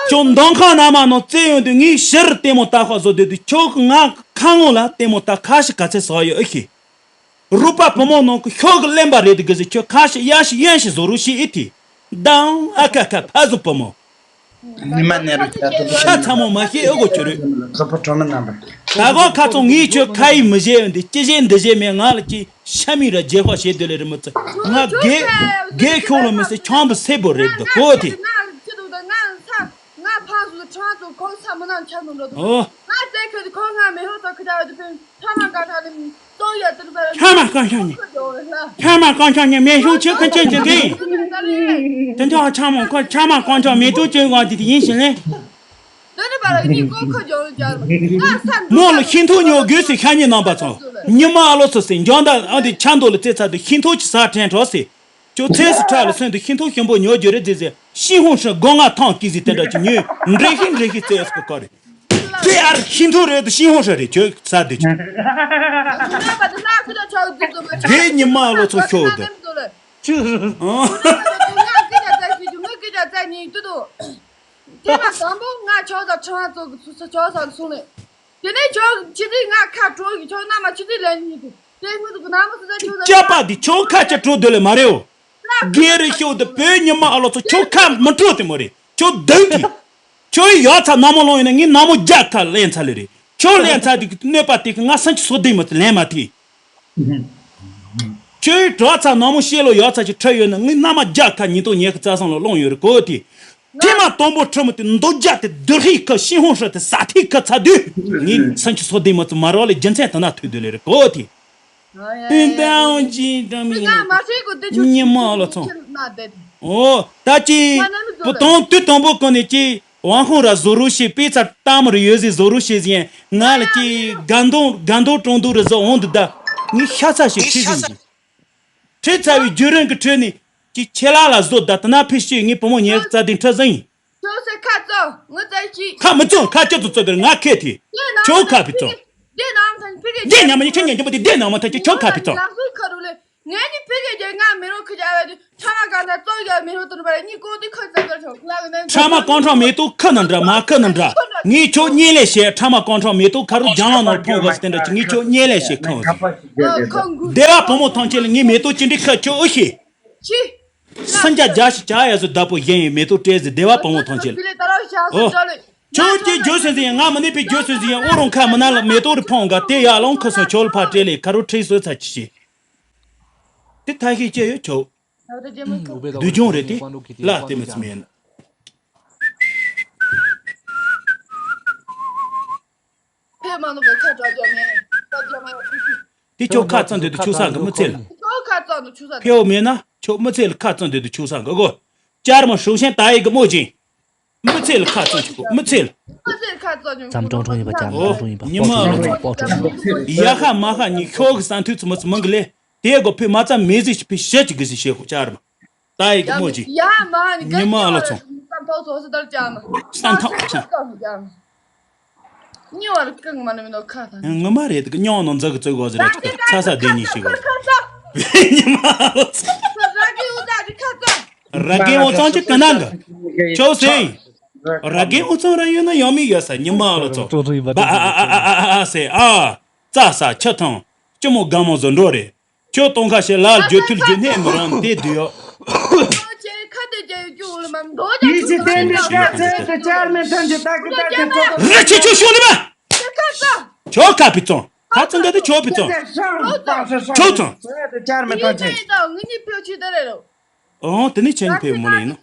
ཁྱོད་མདང་ཁང་ན་མ་ནང་བཙན་ཡོང་དུས་ངས་ཕྱིར་ལྟད་མོ་ལྟ་ཁ་བཟོ་དུས་དུས་ཁྱོད་ང་ཁ་ངོ་ལ་ལྟད་མོ་ལྟ་ཁ་ཞིག་ག་ཚད་ཟ་ཡོད་ཨེ་ཤེས། རུ་པ་བུ་མོ་ནང་གི་ཤོག་གི་གླེན་པ་རེད་དུ་གི་ཟི་ཁྱོད་ཁ་ཞིག་ཡ་ཞིག་ཡན་ཞིག་བཟོ་རུ་ཤེས་ཨེ་ཐི། དང་ཨ་ཁ་ཁ་ཕ་བཟོ་བུ་མོ། ཉི་མ་ནེ་རུ་ཁྱ་ཐུབ་ཤ་ཚ་མོ་མ་ཤེས་ཨེ་གོ་ཁྱོད་རེད། ཁོ་པོ་གྲོ་མི་རྣམ་པ། ད་གོ་ཁ་ཚོ་ངས་ཁྱོད་ཁ་ཡིག་མི་བཞེས་ཡོང་དུས་ཅི་བཞེས་འདི་བཞེས་མེད་ང་ལ་ཅི། ཤ་མི་ར་རྗེ་ཧོ་ཞེ་འདོད་ལེ་རི་མི་ཚེ་ང་རྒས་རྒས་ཤོག་ལོ་མི་སེ་ཆང་བུ་སེ་བོ་རེད་འདུག་གོ་དེ། ཨོ། ཁོ་ང་མེ་ཧོ་ཚོ་ཁ་ཆ་དུ་ཕན་ཐ་མ་ཀ་ཐ་ལི་ཏོ་ཡ་དུ་པ། ཐ་མ་ཀ་ཆ་ནི་ཁོ་ཇོ་ལ། ཐ་མ་ཀ་ཆ་ནི་མེ་ཤོང་ཆེ་ཁ་ཆེ་ཆེ་གི། དེ་འདྲ་ཆ་མ་ཁོ་ཆ་མ་ཀ་ཆ་མེ་ཏོ་ཆེ་ག་དེ་དེ་ཡིན་ཞིང་ལེ། དེ་ནི་པ་ར་ནི་ཀོ་ཁོ་ཇོ་ལ་ཇ་ལ། ང་ས་མོ་ལ་ཤིང་ཐོག་ཉོ་དགོས་སི་ཤ་ཉེ་རྣམ་པ་ཚོ། ཉི་མ་ཨ་ལོ་ཚོ་སི་འཇོན་ད་ཨ་དེ་ཆ་མདོ་ལ་རྩེ་ཚ་དུ་ཤིང་ཐོག་ཅི་ས་ཕྲན་གྲོ་སི། ཁྱོད་ཚེ་སི་ཁྲ་ལ་སོན་དུ་ཤིང་ཐོག་ཞིམ་པོ་ཉོ་རྒྱུ་རེད་ཟེར་ཟེར། ཤིང་ཧོང་ཧྲི་སྒོ་ང་ཐང་ཀི་ཟི་དེ་འདྲ་ཅི་ཉོས་འདྲེ་ཤིང་འདྲེ་ཤིང་རྩེ་སི་ཀོ་ཀོ་རེད། དེ་ཨར་ཤིང་ཐོག་རེད་དུ་ཤིང་ཧོང་ཧྲི་རེད་ཁྱོད་ས་དེ་ཆུ། དེ་ཉི་མ་ལོ་ཚོ་ཤོག་དུ། ཨང་། དེ་མ་དང་པོ་ང་ཆོག་ས་ཁྲི་བ་ཙོག་གི་ཚུ་ས་ཆོག་ས་སོང་ནས། དེ་ནས་ཆོག་ཆི་ཚིག་ང་ཁ་གྲོགས་ཀྱི་ཆོག་ན་མ་ཆི་ཚིག་ལན་ཉིད་དུ་དེ་ངུ་ཚུགས་ན་མ་སུ་ས་ཆོག་ས་སྐྱ་པ་འདི་ཆོག་ཁ་ཆ་གྲོགས་འདོད་ལས་མ་རེའོ། སྒེར་རེ་ཤོག་འདི་བོད་ཉི་མ་ཨ་ལོ་ཚོ་ཆོག་ཁ་མི་གྲོགས་དེ་མོ་རེད་ཆོག་དུང་གི། ཁྱོད་ཡོད་ཚ་ནག་མོ་ལོང་ཡིན་ན་ངས་ནག་མོ་རྒྱག་ཁ་ལེན་ཚ་ལེ་རེད། ཁྱོད་ལེན་ཚ་དེ་གནོད་པ་དེ་གི་ང་སེམས་ཀྱི་སོ་ལྡེ་མ་དེ་ལེན་མ་ཐེ། ཁྱོད་གྲོགས་ཚ་ནག་མོ་ཤེས་ལོ་ཡོད་ཚ་ཅིག་ཁྲ་ཡོད་ན་ངས་ནག་མ་རྒྱག་ཁ་ཉིན་ཐོག་ཉལ་གི་རྩ་སང་ལོ་ལོང་ཡོད་རེད་གོ་དེ། ཐེངས་མ་དང་པོ་ཁྲི་མོ་དེ་མདོ་རྒྱ་དེ་རྡུལ་ཧི་ཁ་ཤིང་ཧོང་ཧྲ་དེ་ས་ཐིག་ཁ་ཚ་དུས་ངས་སེམས་ཀྱི་སོ་ལྡེ་མ་དེ་མ་རོ་ལེ་རྒྱུ་མཚན་དེ་ན་ཐོས་དུས་ལེ་རེད་གོ་དེ། ཨིན་པའོ་ཅི་འགྲམ་ཡིན། ང་མ་ཤེས་གོ་དེ་ཆུ་ཉི་མ་ལ་ཚོང་། ཁྱེར་ན་བསྡད། ཨོ་ད་ཅི། ང་ནམ་བཟོ་བུ་ལ་དང་དུས་དང་པོ་ཀུན་ནས་ཅི་ཝང་ཧོང་ར་བཟོ་རོ་ཞེས་པའི་ཚར་གཏམ་རུ་ཡོད་ཟེ་བཟོ་རོ་ཞེས་ཟེ་ཡན་ང་ལ་ཅི་དགའ་འདོང་དགའ་འདོང་གྲོང་དུ་རུ་བཟོ་འོང་དུ་ད་ངས་ཤ་ཚ་ཞིག་ཁྲིད་ཟིན་གྱི། ཁྲིད་ཚ་བའི་བརྒྱུད་རིམ་གྱི་ཁྲོད་ནས་ཅི་ཁྱེད་ལ་ལ་བཟོ་ད་དུ་ན་ཕི་ཤི་ངས་བུ་མོ་ཉལ་རྩ་དེ་ཁྲ་ཟིན་ཡིན། ཁྱོད་སེ་ཁ་ཙོ་ངུ་ཙ་ཞིག་ཁ་མི་ཙོ་ཁ་ཅི་ཙོ་ཙོ་དེར་ང་ཁེ་ཐི། ཁྱོད་ཁ་ཕི་ཙོ། དེ་ནང་ཐང་ཕི་གེ་དེ་ཉམས་མ་ཉི་ཁྱེད་ཉན་རྒྱུ་མ་དེ་དེ་ནང་མ་ཐག་ཅི་ཁྱོད་ཁ་ཕི་ཙོ། ལག་སོའི་ཁ་རུ་ལེ། ངས་ནི་ཕི་གེ་རྒྱལ་ང་མི་རོ་ཁི་རྒྱ་བ་དེ་ཁྲ་མ་གང་ད་ཙོ་རྒྱ་མི་རོ་དུ་རུ་བ་ལེ་ཉི་ཀོ་དེ་ཁོ་ཙ་ཙ་ཆོག་ལ་གི་ནན། ཁྲ་མ་ཀོང་ཁྲོ་མེ་ཏོ་ཁི་ནི་འདྲ་མ་ཁི་ནི་འདྲ། ངས་ཁྱོད་གཉིས་ལས་བཤད་ཁྲ་མ་ཀོང་ཁྲོ་མེ་ཏོ་ཁ་རུ་རྒྱང་ལ་ནོར་ཕོང་གོ་སི་དེ་འདྲ་ཅི་ངས་ཁྱོད་གཉིས་ལས་བཤད་ཁོང་ཟི། ཁོང་གུ། སྡེ་བ་བུ་མོ་ཐང་ཆེན་ལ་ངས་མེ་ཏོ་ཅི་འདྲི་ཁི་ཁྱོད་ཨུ་ཤེས། ཆི། སུམ་བརྒྱ་བརྒྱ་ཞིག་བྱ་ཡ་བཟོ་བདག་པོ་གཞན་ཡི་མེ་ཏོག་སྤྲད་ཟེར་སྡེ་བ་བུ་མོ་ཐང་ཆེན། ཨོ། ཁྱོད་ཀྱིས་རྒྱུ་སོན་ཟིན་ཡང་ང་མི་ནི་པའི་རྒྱུ་སོན་ཟིན་ཡང་ཨོ་རོང་ཁ་མི་ན་ལ་མེ་ཏོག་རི་ཕོང་ག་དེ་ཡ་ལོང་ཁ་སོང་ཆོལ་ཕ་སྤྲད་ལེ་ཁ་རུ་ཁྲིད་སོ་ཚ་ཆི་ཤེ། དེ་ཐ་ཤི་ཅེ་ཡོད་ཆོག་དུ་ལྗོང་རེད་དེ། ལ་དེ་མི་ཚི་མེད་ན། ཕེ་མ་ནུ་གི་ཁ་གྲག་རྒྱ་མེད། ཁ་རྒྱ་མེད། དེ་ཁྱོད་ཁ་ཙམ་དེ་དུ་ཆུ་ས་གི་མི་ཚེ་ལ། ཁྱོད་ཁ་ཙམ་དུ་ཆུ་ས་ཕེའུ་མེད་ན་ཁྱོད་མི་ཚེ་ལ་ཁ་ཙམ་དེ་དུ་ཆུ་ས་གི་གོ། ཅར་མ་ཧྲུའུ་ཤན་ད་ཡི་གི་མོ་ཅིང་། མི་ཚེ་ལ་ཁ་ཙམ་ཆུ་གོ་མི་ཚེ་ལ། ཙམ་ཀྲོང་ཀྲོང་ཡིན་པ་ཅར་མ་ཀྲོང་ཀྲོང་ཡིན་པ་ཉི་མ་ལ་ཙམ་པོ་ཀྲོང་ཀྲོང་ཡིན་པ། ཡ་ཁ་མ་ཁ་ཉི་ཁྱོད་གི་ས་མཐུ་ཚུ་མི་ཚུ་མང་གི་ལེ། དེ་གོ་ཕི་མ་ཙམ་མེ་ཟི་ཞི་ཕི་ཤེ་ཅི་གི་ཟི་ཤེ་ཁོ་ཅར་མ། ད་ཡི་གི་མོ་ཅིག་ཡ་མ་ནི་ཉི་མ་ལ་ཚོང་། སམ་ཐོག་སོ་སི་དར་ཅང་། སམ་ཐོག་ཅང་། ཉི་བར་ཀང་མ་ནི་མི་ནོ་ཁ་ཐང་། ངོ་མ་རེད་གི་ཉོང་ནོ་འཛག་གི་ཙོ་གོ་ཟི་ར་ཅིག་ཚ་ས་དེ་ཉི་ཤི་གོ། ཉི་མ་ལ་ཚོང་། ར་གི་འུ་ཙ་ཅི་ཁ་ཚ། ར་གི་འུ་ཚང་ཅི་ཀ་ནང་གི། ཆོ་སེ། ར་གི་འུ་ཚང་ར་ཡོད་ན་ཡང་མི་ཡོད་ས་ཉི་མ་ལ་ཚོང་། ཀྲོ་ཀྲོ་ཡིན་པ་ཨ་ཨ་ཨ་ཨ་ཨ་ཨ་སེ་ཨ། ཙ་ས་ཆ་ཐང་། ཅི་མོ་ག་མོ་བཟོ་འགྲོ་རེད། ཁྱོད་སྟོང་ཁ་ཤས་ལ་རྒྱུ་ཐུལ་རྒྱུ་ནས་མི་རང་དེ་དུས་ཡོད། ཁ་དེ་རྒྱ་ཡོད་ཀྱི་འོ་ལ་མ་མདོ་རྒྱ་ཡིད་ཆེས་ཐུག་ཏན་ཏན་དཀའ་ཚེ་དུ་ཅར་མེད་ཐོན་གྱི་ད་ཀི་ད་དེ་ཚོ། རི་ཆེ་ཆུ་ཤོང་ནི་མ། ཁ་ཚ། ཁྱོད་ཁ་ཕི་ཙོང་། ཁ་ཚང་ག་དེ་ཁྱོད་ཕི་ཙོང་། ཁྱོད་ཙོང་། ངི་ནི་ཕེ་ཆི་ད་རེད་རོ། ཨོ་དེ་ནི་ཆེན་ཕེ་མོ་ལེ་ཡིན་ནོ།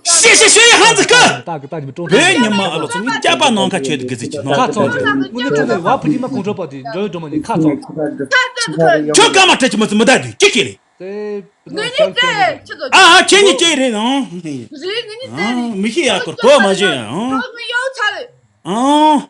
ཤེ་ཤེ་ཤེ་ཡ་ཧང་ཙི་ཁ། བོད་ཉི་མ་ཨ་ལོ་ཚོ་ངི་སྐྱ་པ་ནང་ཁ་ཆོད་དུ་གི་ཟི་ཅི་ནོ། ཁ་ཙོང་ཙོང་། དངོས་གནས་ཁྲོ་ནས་བ་ཕུ་ཉི་མ་གུང་ཁྲོ་པ་དེ་འཇོ་ཡོད་འགྲོ་མ་ནི་ཁ་ཙོང་། ཁྱོད་སྐར་མ་ཁྲ་ཅི་མ་ཙི་མི་ད་དུས་ཅི་ཁེ་རེད། ཨ་ཨ་ཁྱེད་གཉིས་ཅི་རེད་ཨང་། མི་ཤེས་ཡ་ཁོར་གོ་མ་ཤེས་ཡ་ཨང་། ཨང་།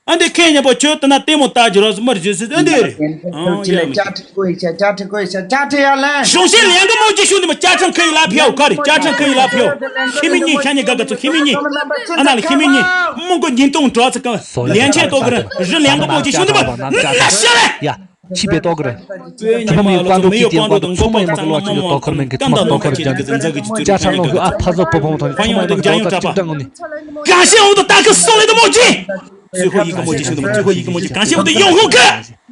ཨ་འདི་ཁེ་ཉེ་པོ་ཁྱོད་ལྟ་ན་ལྟད་མོ་ལྟ་རྒྱུ་རོགས་སུ་མར་བརྗོད་སྲིད་ཨ་འདི་རེད། ཨང་ཡ་མི་ཅ་ཁྲི་ཀོ་ཡི་ཅ་ཅ་ཁྲི་ཀོ་ཡི་ཅ་ཅ་ཁྲི་ཡ་ལན། གཞུང་ཤེས་ལན་གི་མོ་ཅི་ཤུ་འདི་མ་ཅ་ཁྲང་ཁ་ཡི་ལ་ཕེའུ་ག་རེ་ཅ་ཁྲང་ཁ་ཡི་ལ་ཕེའུ། ཤི་མི་གཉིས་ཤ་ཉེ་ག་ག་ཚོ་ཤི་མི་གཉིས། ཨ་ན་ལ་ཤི་མི་གཉིས་མོ་གོ་ཉིན་སྟོང་གྲོགས་ཚ་ག་ལན་ཆེ་ཏོ་གི་རེད་རི་ལན་གི་མོ་ཅི་ཤུ་འདི་མ་ན་ཤ་ལན། ཡ། ཕྱི་པའི་ཏོག་གི་རེད། ཁྱི་པའི་ཏོག་གི་རེད། ཁྱི་པ་མི་ཡུལ་བཀའ་འགྲོ་སྐྱིད་ཀྱི་དབང་དུ་ཚོང་མ་ཡི་མ་གི་ལོག་ཅིག་ཏོག་ཁོར་མེན་གི་ཏོག་ཏོག་ཁོར་རེད། ཅ་ཆ་ནོ་གི་ཨ་ཕ་ཟོ་པོ་ཕོང་ཐོང་ཚོང་མ་ཡི་མ་གི་ལོག་ཅིག་ཏོག་ཅིག་ཏང་ནི། གང་ཤེས་འོང་དུ་ཏ་ཁི་སོང་ལེ་དུ་མོ་ཅི། ཚུལ་ཁོ་ཡི་གི་མོ་ཅི་ཤུ་དུ་མོ་ཚུལ་ཁོ་ཡི་གི་མོ་ཅི་གང་ཤེས་འོང་དུ་ཡོང་ཧོ་ཁི།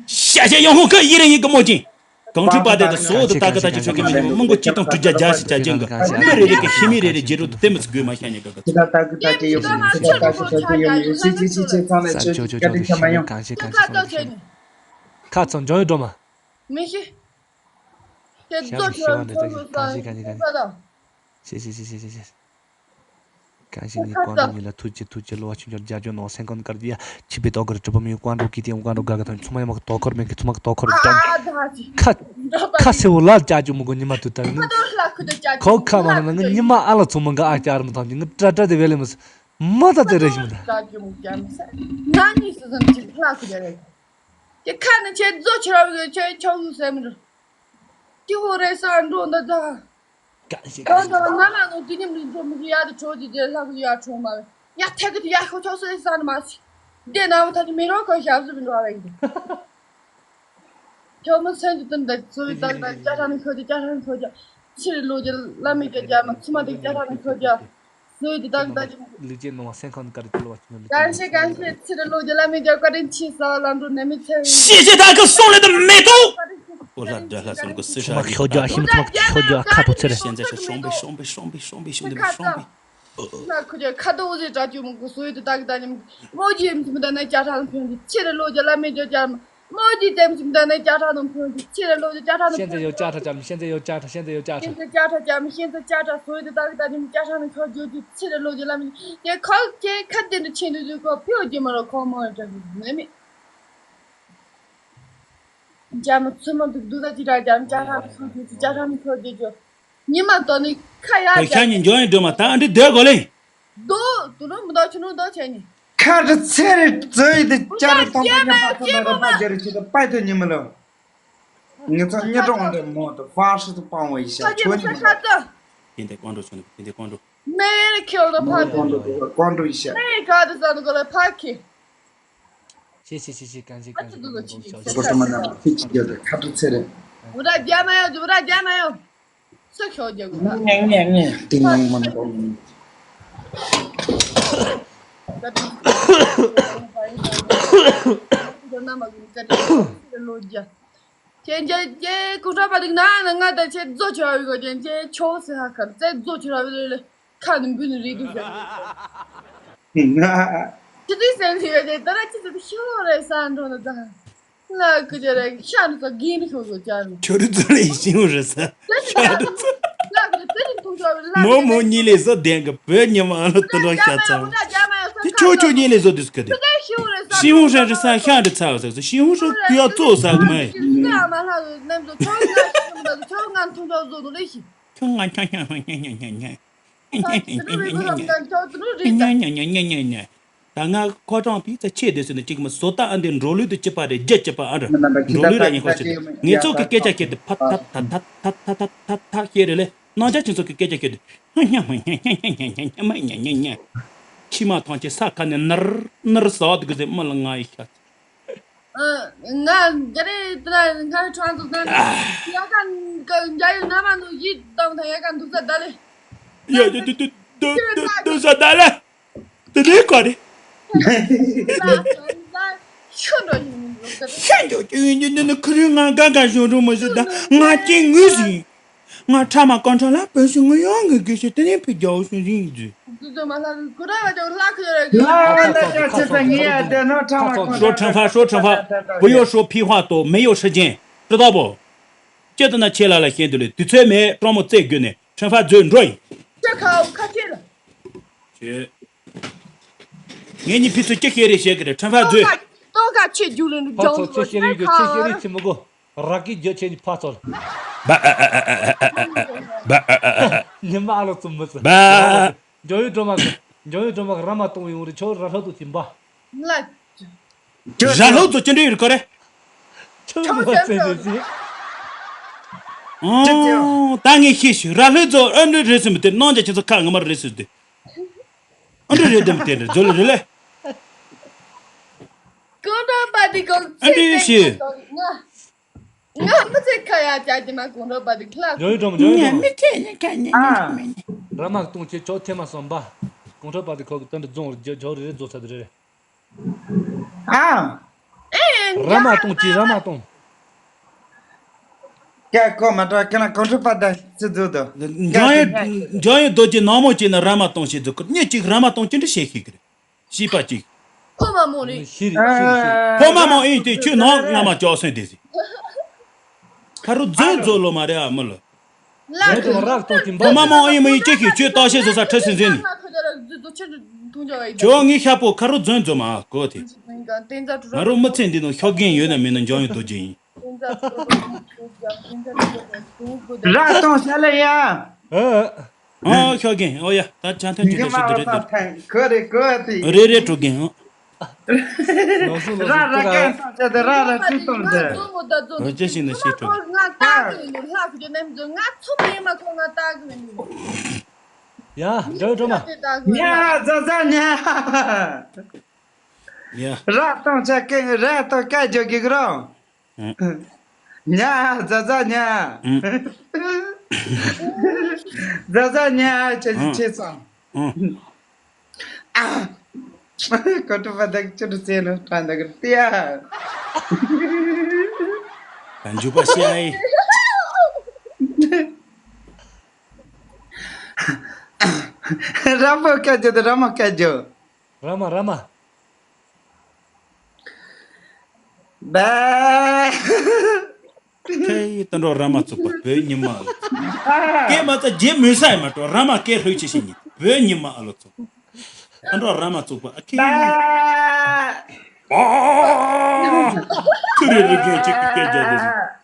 ཤ་ཤ་ཡོང་ཧོ་ཁི་ཡི་རེ་ཡི་གི་མོ་ཅི། གང་ཁྲི་པ་དེ་དུ་སོ་དུ་ཏ་ཁི་ཏ་ཅི་ཆོ་གི་མི་ཉི་མོ་མང་གོ་ཅི་ཏང་ཀྲུ་ཇ་ཇ་ཤི་ཅ་ཅན་གི་མི་རེ་རེ་གི་ཤི་མི་རེ་རེ་ཇེ་རུ་དུ་ཏེ་མི་ཚུ་གོས་མ་ཤ་ཉེ་གི་གི། ས་ཆོ་ཆོ་ཆོ་ཆོ་ཡོང་མི་སི་ཅི་ཅི་ཅི་ཚང་ལ་ཆོ་ཅི་ཀ་ཏི་ཁ་མ་ཡོང་། གང་ཤེས་གང་ཤེས་གང་ཤེས། ཁ་ཚང་འཇོན་ཡོད་འགྲོ་མ། མི་ཤེས། ཤ་ཤ་ཤ་བ་འདི་ད་གང་ཤེས་གང་ཤེས་གང་ཤེས་གང་ཤེས། ཤེས་ཤེས་ཤེས་ཤེས་ཤེས་ཤེས། གང་ཞིག་ནི་ཁ་ཀུན་ཁ་ཉིད་ལ་ཐུགས་རྗེ་ཐུགས་རྗེ། གླུ་བ་ཆུང་ཆུང་རྒྱ་ཇོ་ནང་སེམས་ཁམས་དཀར་རྒྱ་ཆིབས་པའི་ཏོག་གི་གྲུབ་པ་མི་ཡུལ་ཀོང་འགྲོ་གི་དེ་ཀོང་འགྲོ་དགའ་གི་ཐང་ཆུང་མ་ཡ་མ་གི་ཏོག་ཁོར་མེད་གི་ཆུང་མ་གི་ཏོག་ཁོར་ཀྱང་ཁ་ཁ་སེ་བོ་ལ་རྒྱ་ཇོ་མོ་གོ་ཉི་མ་དུ་ད་ནི་ཁོ་ཁ་མ་ན་ང་ཉི་མ་ཨ་ལ་ཚོ་མ་ག་ཨ་ཀྱ་ར་མ་ཐང་ཅི་ང་ཏྲ་ཏྲ་དེ་བེ་ལེ་མ་སི་མ་ད་དེ་རེ་ཞིམ་ད། རྒྱ་ཇོ་མོ་རྒྱ་མི་ས་ན་ནི་སི་ཟམ་ཅི་ལྷ་ཁུ་རྒྱ་རེ། དེ་ཁ་ན་ཆེ་ཛོ་ཆེ་ར་བི་ཆེ་ཆོ་གུ་སེ་མི་རུ། ཏི་ཧོ་རེ་ས་འགྲོ་འདི་ད། གང་ཞིག་གང་ཞིག་ད་ན་ན་ནོ་དེ་ཉིམ་རིན་ཆོ་མི་གི་ཡ་དེ་ཆོ་དེ་དེ་ལྷ་གི་ཡ་ཆོ་མ་བེ། ཡ་ཐེ་གི་དེ་ཡ་ཤོ་ཆོ་སེ་ས་ན་མ་སི། དེ་ན་བ་ད་དེ་མི་རོ་ཁོ་ཞབས་སུ་མི་འགྲོ་བ་ཡིན། ཆོ་མི་སེན་དེ་དུན་ད་ཚོ་བི་ད་ད་ཅ་ཧྲ་ནི་ཁོ་དེ་ཅ་ཧྲ་ནི་ཁོ་དེ། ཕྱི་རི་ལོ་རྒྱུ་བླ་མེད་རྒྱ་རྒྱ་མ་ཚུ་མ་དེ་ཅ་ཧྲ་ནི་ཁོ་དེ། ཟོས་དེ་དག་ད་ཅི། ལུག་ཅན་ནང་སེམས་ཁམས་དཀར་དེ་ལོ་བ་ཆུང་ལུག་ཅན་གང་ཤེས་གང་ཤེས་ཚེ་རི་ལོ་རྒྱུ་བླ་མེད་རྒྱ་བཀའ་དྲིན་ཆེ་ས་བ་ལ་འགྲོ་ནད་མེད་ཚེ་རིང་། 谢谢大哥送来的美豆。 བཀའ་དྲིན་ཆེ། 我来得了，送个四十二个赞。 ཞིམ་མ་ཁྱོད་རྒྱ་ཞིམ་མ་ཁྱོད་རྒྱ་ཁ་ཐོག་ཚེ་རེད། 现在是双倍，双倍，双倍，双倍，兄弟们，双倍。 ལ་ཁུ་ཅེ་ཁ་དོག་ཟེ་དྲ་ཅུ་མོ་གུ་སོའི་དུ་དག་ད་ཉམ་མོ་ཇི་ཡམ་ཅི་མི་ད་ན་ཅ་ཧྲ་ནོ་ཕུན་གི་ཚེ་རི་ལོ་རྒྱུ་བླ་མེད་རྒྱ་རྒྱ་མ། མོ་ཇི་ཙེམ་ཅི་མི་ད་ན་ཅ་ཧྲ་ནོ་ཕུན་གི་ཚེ་རི་ལོ་རྒྱུ་ཅ་ཧྲ་ནོ་ཕུན། 现在有ཅ་ཧྲ་ཅམ་现在有ཅ་ཧྲ། 现在ཅ་ཧྲ་ཅམ་现在ཅ་ཧྲ་སོའི་དུ་དག་ད་ཉམ་ཅ་ཧྲ་ནོ་ཁྱོ་རྒྱུ་ཅི་ཚེ་རི་ལོ་རྒྱུ་བླ་མེད་རྒྱ་ཁ་ཁེ་ཁ་དེ་ནི་ཆེ་ནི་ཟུ་གོ་ཕུ་རྒྱུ་མ་རོ་ཁོ་མོ་ཡོད་དྲ་གི་ནེ་མི། རྒྱ་མི་ཚུ་མོ་དུ་དུ་ད་ཅི་དྲ་རྒྱ་མི་ཅ་ཧྲ་ནོ་ཁྱོ་རྒྱུ་ཅི་ཅ་ཧྲ་ནོ་ཁྱོ་རྒྱུ་ཅི། ཉི་མ་དོ་ནི་ཁ་ཡ་ཁོ་ཤ་ཉི་འཇོག་ཡིན་འགྲོ་མ་ད་འདི་སྡོད་གོ་ལེ། རྡོ་དུ་རུ་མི་རྡོ་ཆུ་ནུ་རྡོ་ཆེ་ཉི། ཁ་དྲི་ཚེ་རེ་ཙོ་ཡི་དེ་ཅ་རེ་ཏོང་པ་ཉ་པ་ཚོ་ན་ར་པ་རྒྱ་རེ་ཆེ་དེ་པའི་དེ་ཉི་མ་ལོ། ངེ་ཚོ་ཉེ་གྲོང་རེ་མོ་དུ་ཕ་ཧྲི་དུ་པང་བ་ཡི་ཤ་ཁ་ཆོ་ཉི་མ། ཁ་ཏ། དེ་འདྲ་ཀོང་འགྲོ་ཆོ་ནི་དེ་འདྲ་ཀོང་འགྲོ། མེ་རེ་ཁྱེར་དུ་ཕ་ཏུ། ཀོང་འགྲོ་ཡི་ཤ། མེ་ག་དུ་ས་དུ་ག་ལ་ཕ་ཁེ། ཤེས་ཤེས་ཤེས་ཤེས་གང་ཤེས་གང་ཤེས་གང་ཤེས་གང་ཤེས། སྒོ་དུ་མ་ན་མ་ཁི་ཅི་རྒྱ་དེ་ཁ་དྲི་ཚེ་རེ། བུ་ར་རྒྱ་མ་ཡོ་བུ་ར་རྒྱ་མ་ཡོ། སུ་ཁྱོ་རྒྱ་གུ་ན། ངེ་ངེ་ངེ་ཏིང་ངེ་མ་ན་ཏོང་ངེ། ཁྱེད་ཀྱི་ཀུ་ཧྲ་པ་དིག་ན་ན་ང་ད་ཆེ་རྫོ་ཆེ་བ་བི་གོ་ཅན་ཆེ་ཆོ་སེ་ཧ་ཁར་ཙེ་རྫོ་ཆེ་བ་བི་ལེ་ལེ་ཁ་ནི་འབུ་ནི་རེད་འདུག་ཟེར། ང་ཆི་དུས་སེམས་ཤི་བ་ཅན་ད་ར་ཆི་ཟེར་ཤོ་རེ་ས་འགྲོ་ན་ད་ལ་ཀུ་ཅེ་རེ་ཤ་ནི་ས་གིན་ནི་ཤོ་གོ་ཅན། ཁྱོད་རི་ཙོ་ལེ་ཤིང་རེ་ས་ཤ་རི་ཙོ། ལ་ཀུ་ཅེ་ཙེ་ནི་ཐུང་ཤོ་བི་ལ་མོ་མོ་གཉིས་ལས་བཟོ་ལྡན་གི་བོད་ཉི་མ་ཨ་ལ་དུ་འགྲོ་ཤ་ཚང་དེ་ཆོ་ཆོ་གཉིས་ལས་བཟོ་དུས་སྐད་དེ། ཤིང་ཧུ་ཧྲན་རི་ས་ཤ་འདྲི་ཚ་བ་ཟེར་ཟེར་ཤིང་ཧུ་ཧྲན་ཀུ་ཡ་ཙོ་ཟ་གི་མ་ཡིན། ཁྱོད་ང་ཁྱང་ཁྱང་ཁྱང་ཁྱང་ཁྱང་ཁྱང་ཁྱང་ཁྱང་ཁྱང་ཁྱང་ཁྱང་ཁྱང་ཁྱང་ཁྱང་ཁྱང་ད་ང་ཁོ་གྲོང་པི་ཙ་ཆེ་དེ་ཟེར་ནས་གཅིག་མ་བཟོ་ལྟ་ཨ་འདི་འགྲོ་ལུས་དུ་སྐྱིད་པ་རེད་རྒྱ་སྐྱིད་པ་ཨ་འདྲ་འགྲོ་ལུས་ར་ཡིན་ཁོ་ཞིག་ངེད་ཚོ་གི་སྐད་ཆ་ཁྱེར་ཏེ་ཕ་ཐ་ཐ་ཐ་ཐ་ཐ་ཐ་ཐ་ཐ་ཐ་ཁྱེར་རེ་ལེ། སྣང་ཆ་ཁྱེད་ཚོ་གི་སྐད་ཆ་ཁྱེར་ཏེ་ཧ་ཧ་ཧ་ཧ་ཧ་ཧ་ཧ་མ་ཉ་ཉ་ཉ། མཆི་མ་ཐང་ཆེ་ས་ཁ་ནས་ནར་ནར་ཟ་བ་དུ་གི་ཟེར་མ་ལ་ང་ཡི་ཤ། ང་རྒྱ་རེ་དེ་ན་ང་ཁྲང་ཚོ་ན་ཡ་ག་འཇའ་ཡི་ན་མ་ནུ་ཡི་དང་ཐང་ཡ་ག་འདུག་ས་ད་ལེ། ཡ་ཡ་དུ་དུ་དུ་དུ་དུ་ས་ད་ལེ། དེ་ནས་ག་རེ། ཤིན་ཏུ་ཡིན་ནི་ཁུ་རུ་ང་ག་ག་ཞོ་རུ་མ་ཞུ་ད་ང་ཅི་ངུས་ཟིན། ང་ཁྲ་མ་གང་ཁྲ་ལ་བོད་ཤི་ངུ་ཡོང་ངུ་གི་ཤི་དེ་ནས་ཕི་རྒྱའོ་ཤི་ཟིན་ཡིན་ཟིན། ཤོ་ཁྲང་ཕ་ཤོ་ཁྲང་ཕ་不要说屁话多没有时间知道不 ཁྱེད་ད་ན་ཁྱེད་ལ་ལ་ཤེས་འདུག་ལེ་དུས་ཚོད་མེད་སྤྲང་མོ་རྩེ་དགོས་ནས་ཁྲང་ཕ་མཛོད་འགྲོ་ཡིན། ཁྱེད་ཁ་ཁ་ཁྱེད་ལ། ཁྱེད། ངེད་གཉིས་ཕི་ཚོ་ཅི་ཤེས་རེད་བཤད་གི་རེད་ཁྲང་ཕ་མཛོད། ཏོག་ཁ་ཆེ་རྒྱུ་ལེན་ཕ་ཚོ་ཆེ་ཤེས་རེད་རྒྱུ་ཆེ་ཤེས་རེད་ཆེ་མི་གོ་ར་གི་རྒྱུ་ཆེ་ནི་ཕ་ཚོ། ཉི་མ་ཨ་ལོ་ཙུམ་མི་ཙུ། འཇོ་ཡོད་སྒྲོལ་མ་གི་འཇོ་ཡོད་སྒྲོལ་མ་གི་ར་མ་གཏོང་ཡོང་རེད་ཁྱོད་ར་ལྷོ་དུ་ཐིམ་པ། ར་ལྷོ་ཚོ་ཅི་འདྲ་ཡོད་ག་རེ། ཁྱོད་མི་ལ་ཙེ་ནི་ཙི། ཨོ་ད་ངས་ཤེས་ཤི་ར་ལྷོ་ཚོ་ཨ་འདྲ་རེད་ཟིན་མི་དེ་ནང་ཅ་ཁྱེད་ཚོ་ཁ་ངོ་མ་རེད་ཟིན་དེ། ཨ་འདྲ་རེད་དམ་དེ་འདྲ་ཛོ་ལ་རེད་ལེ། ཀུན་སྒྲོལ་པ་འདི་གང་ཨ་འདྲ་ཞེས། ང་ང་མི་ཚེ་ཁ་ཡ་བྱ་གི་མ་ཀུན་སྒྲོལ་པ་འདི་ཁ་ལག་ཡོང་ཡོད་འགྲོ་མ་ཡོང་ཡོད་འགྲོ་མ། མི་ཚེ་ནི་ཁ་ནི་ཨ། མི་ཚེ་མི་ནི། ར་མ་གཏོང་ཆེ་ཆོག་ཐེ་མ་སོང་པ། ཀུན་སྒྲོལ་པ་འདི་ཁོ་གི་དོན་དུ་རྫོང་རུ་རྒྱ་ཆོག་རེ་རེ་རྫོགས་ཚར་དུ་རེ་རེ། ཨ། ར་མ་གཏོང་ཅི་ར་མ་གཏོང་། ཀ་ཀོ་མ་ཏྲ་ཀ་ན་ཀོང་ཁྲི་པ་ད་སི་ཛུ་དོ། འཇང་ཡོད་འཇང་ཡོད་རྡོ་རྗེ་ནག་མོ་ཅིག་ན་ར་མ་གཏོང་ཤེས་ཛུ་ཀུར་ཉེ་ཅིག་ར་མ་གཏོང་ཅི་འདྲ་བཤད་ཤེས་ཀི་རེད། ཤེས་པ་ཅིག་ཕོ་མ་མོ་རེད། ཤེས་རེད་ཤེས་རེད་ཤེས་རེད། ཕོ་མ་མོ་ཨིན་དེ་ཁྱོད་ནག་ང་མ་ཅོག་སོན་དེ་ཟིག་ཁ་རུ་རྫུན་རྫོ་ལོ་མ་རེད་ཨ་མི་ལོ། ལ་ཁོ་ར་གཏོང་ཅི་འབའ། ཕོ་མ་མོ་ཨིན་མི་ཨིན་ཅི་ཤེས་ཁྱོད་ལྟ་བཤད་བཟོ་ས་ཁྲི་སིན་ཟིན་ནི། ཁྱོད་ངའི་ཤ་པོ་ཁ་རུ་རྫོན་རྫོན་མ་གོ་དེ། ང་རང་མི་ཚེ་འདི་ནང་ཤོག་རྒན་ཡོད་ན་མེད་ན་འཇང་ཡོད་རྡོ་རྗེ་ཡིན། ར་གཏོང་ཤ་ལེ་ཡ། ཨ། ཨ་ཤོག་རྒན། ཨོ་ཡ། ད་ཆ་མཐུན་གྱི་ཉི་མ་དེ་ཞིག་རེད་འོ་ད་འདིར། ཕན་གོ་རེ་གོ་དེ། རེད་རེད་གྲོགས་རྒན། ཨ། ལགས་སོ་ལགས་ར་སོ། ར་ཀ་གཏོང་ཤ་དེ་ར་ར་ཅི་གཏོང་དེ། འོ་ཅི་ཞིག་ནི་ཤེས་གྲོགས། ང་ལྟ་གི་ཡིན་ལྷག་གི་ནམ་རྒྱུན་ང་ཚོ་མེད་མ་ཁོ་ང་ལྟ་གི་ཡིན། ཡ་འགྲོ་འགྲོ་མ། ཉ་ཛ་ཛ་ཉ། ཡ། ར་གཏོང་ཆ་ཀེ་ར་གཏོང་ཀ་ཇོ་གི་གི་རོ། ཨུ། ཉ་ཛ་ཛ་ཉ། ཨུ། ཛ་ཛ་ཉ་ཆ་ཨུ། ཆེ་སོང་། ཨུ། ཨ། ཀོ་ཏུ་བ་དག་ཅུ་རུ་ཚེ་ནོ་ཏྲ་འདག་ཏི་ཡ། ད་འཇུ་པ་ཤི་ཨའི། ར་མོ་སྐད་རྒྱོ་དེ་ར་མོ་སྐད་རྒྱོ། ར་མ་ར་མ། བ། ཁེ་ཡི་ཏན་རོ་ར་མ་བཙུགས་པ་བོད་ཉི་མ་ཨ་ལོ། སྐད་མ་རྩ་རྗེ་མོས་ས་ཡི་མ་གཏོགས་ར་མ་སྐད་ལྷོད་ཆེ་ཤེས་ཉིད་བོད་ཉི་མ་ཨ་ལོ་ཚོ། ཏན་རོ་ར་མ་བཙུགས་པ་ཨ་ཁེ་ཡི། བ། ཐུ་རེ་རེ་གེ་ཅིག་གི་སྐད་རྒྱག་གི་རེད།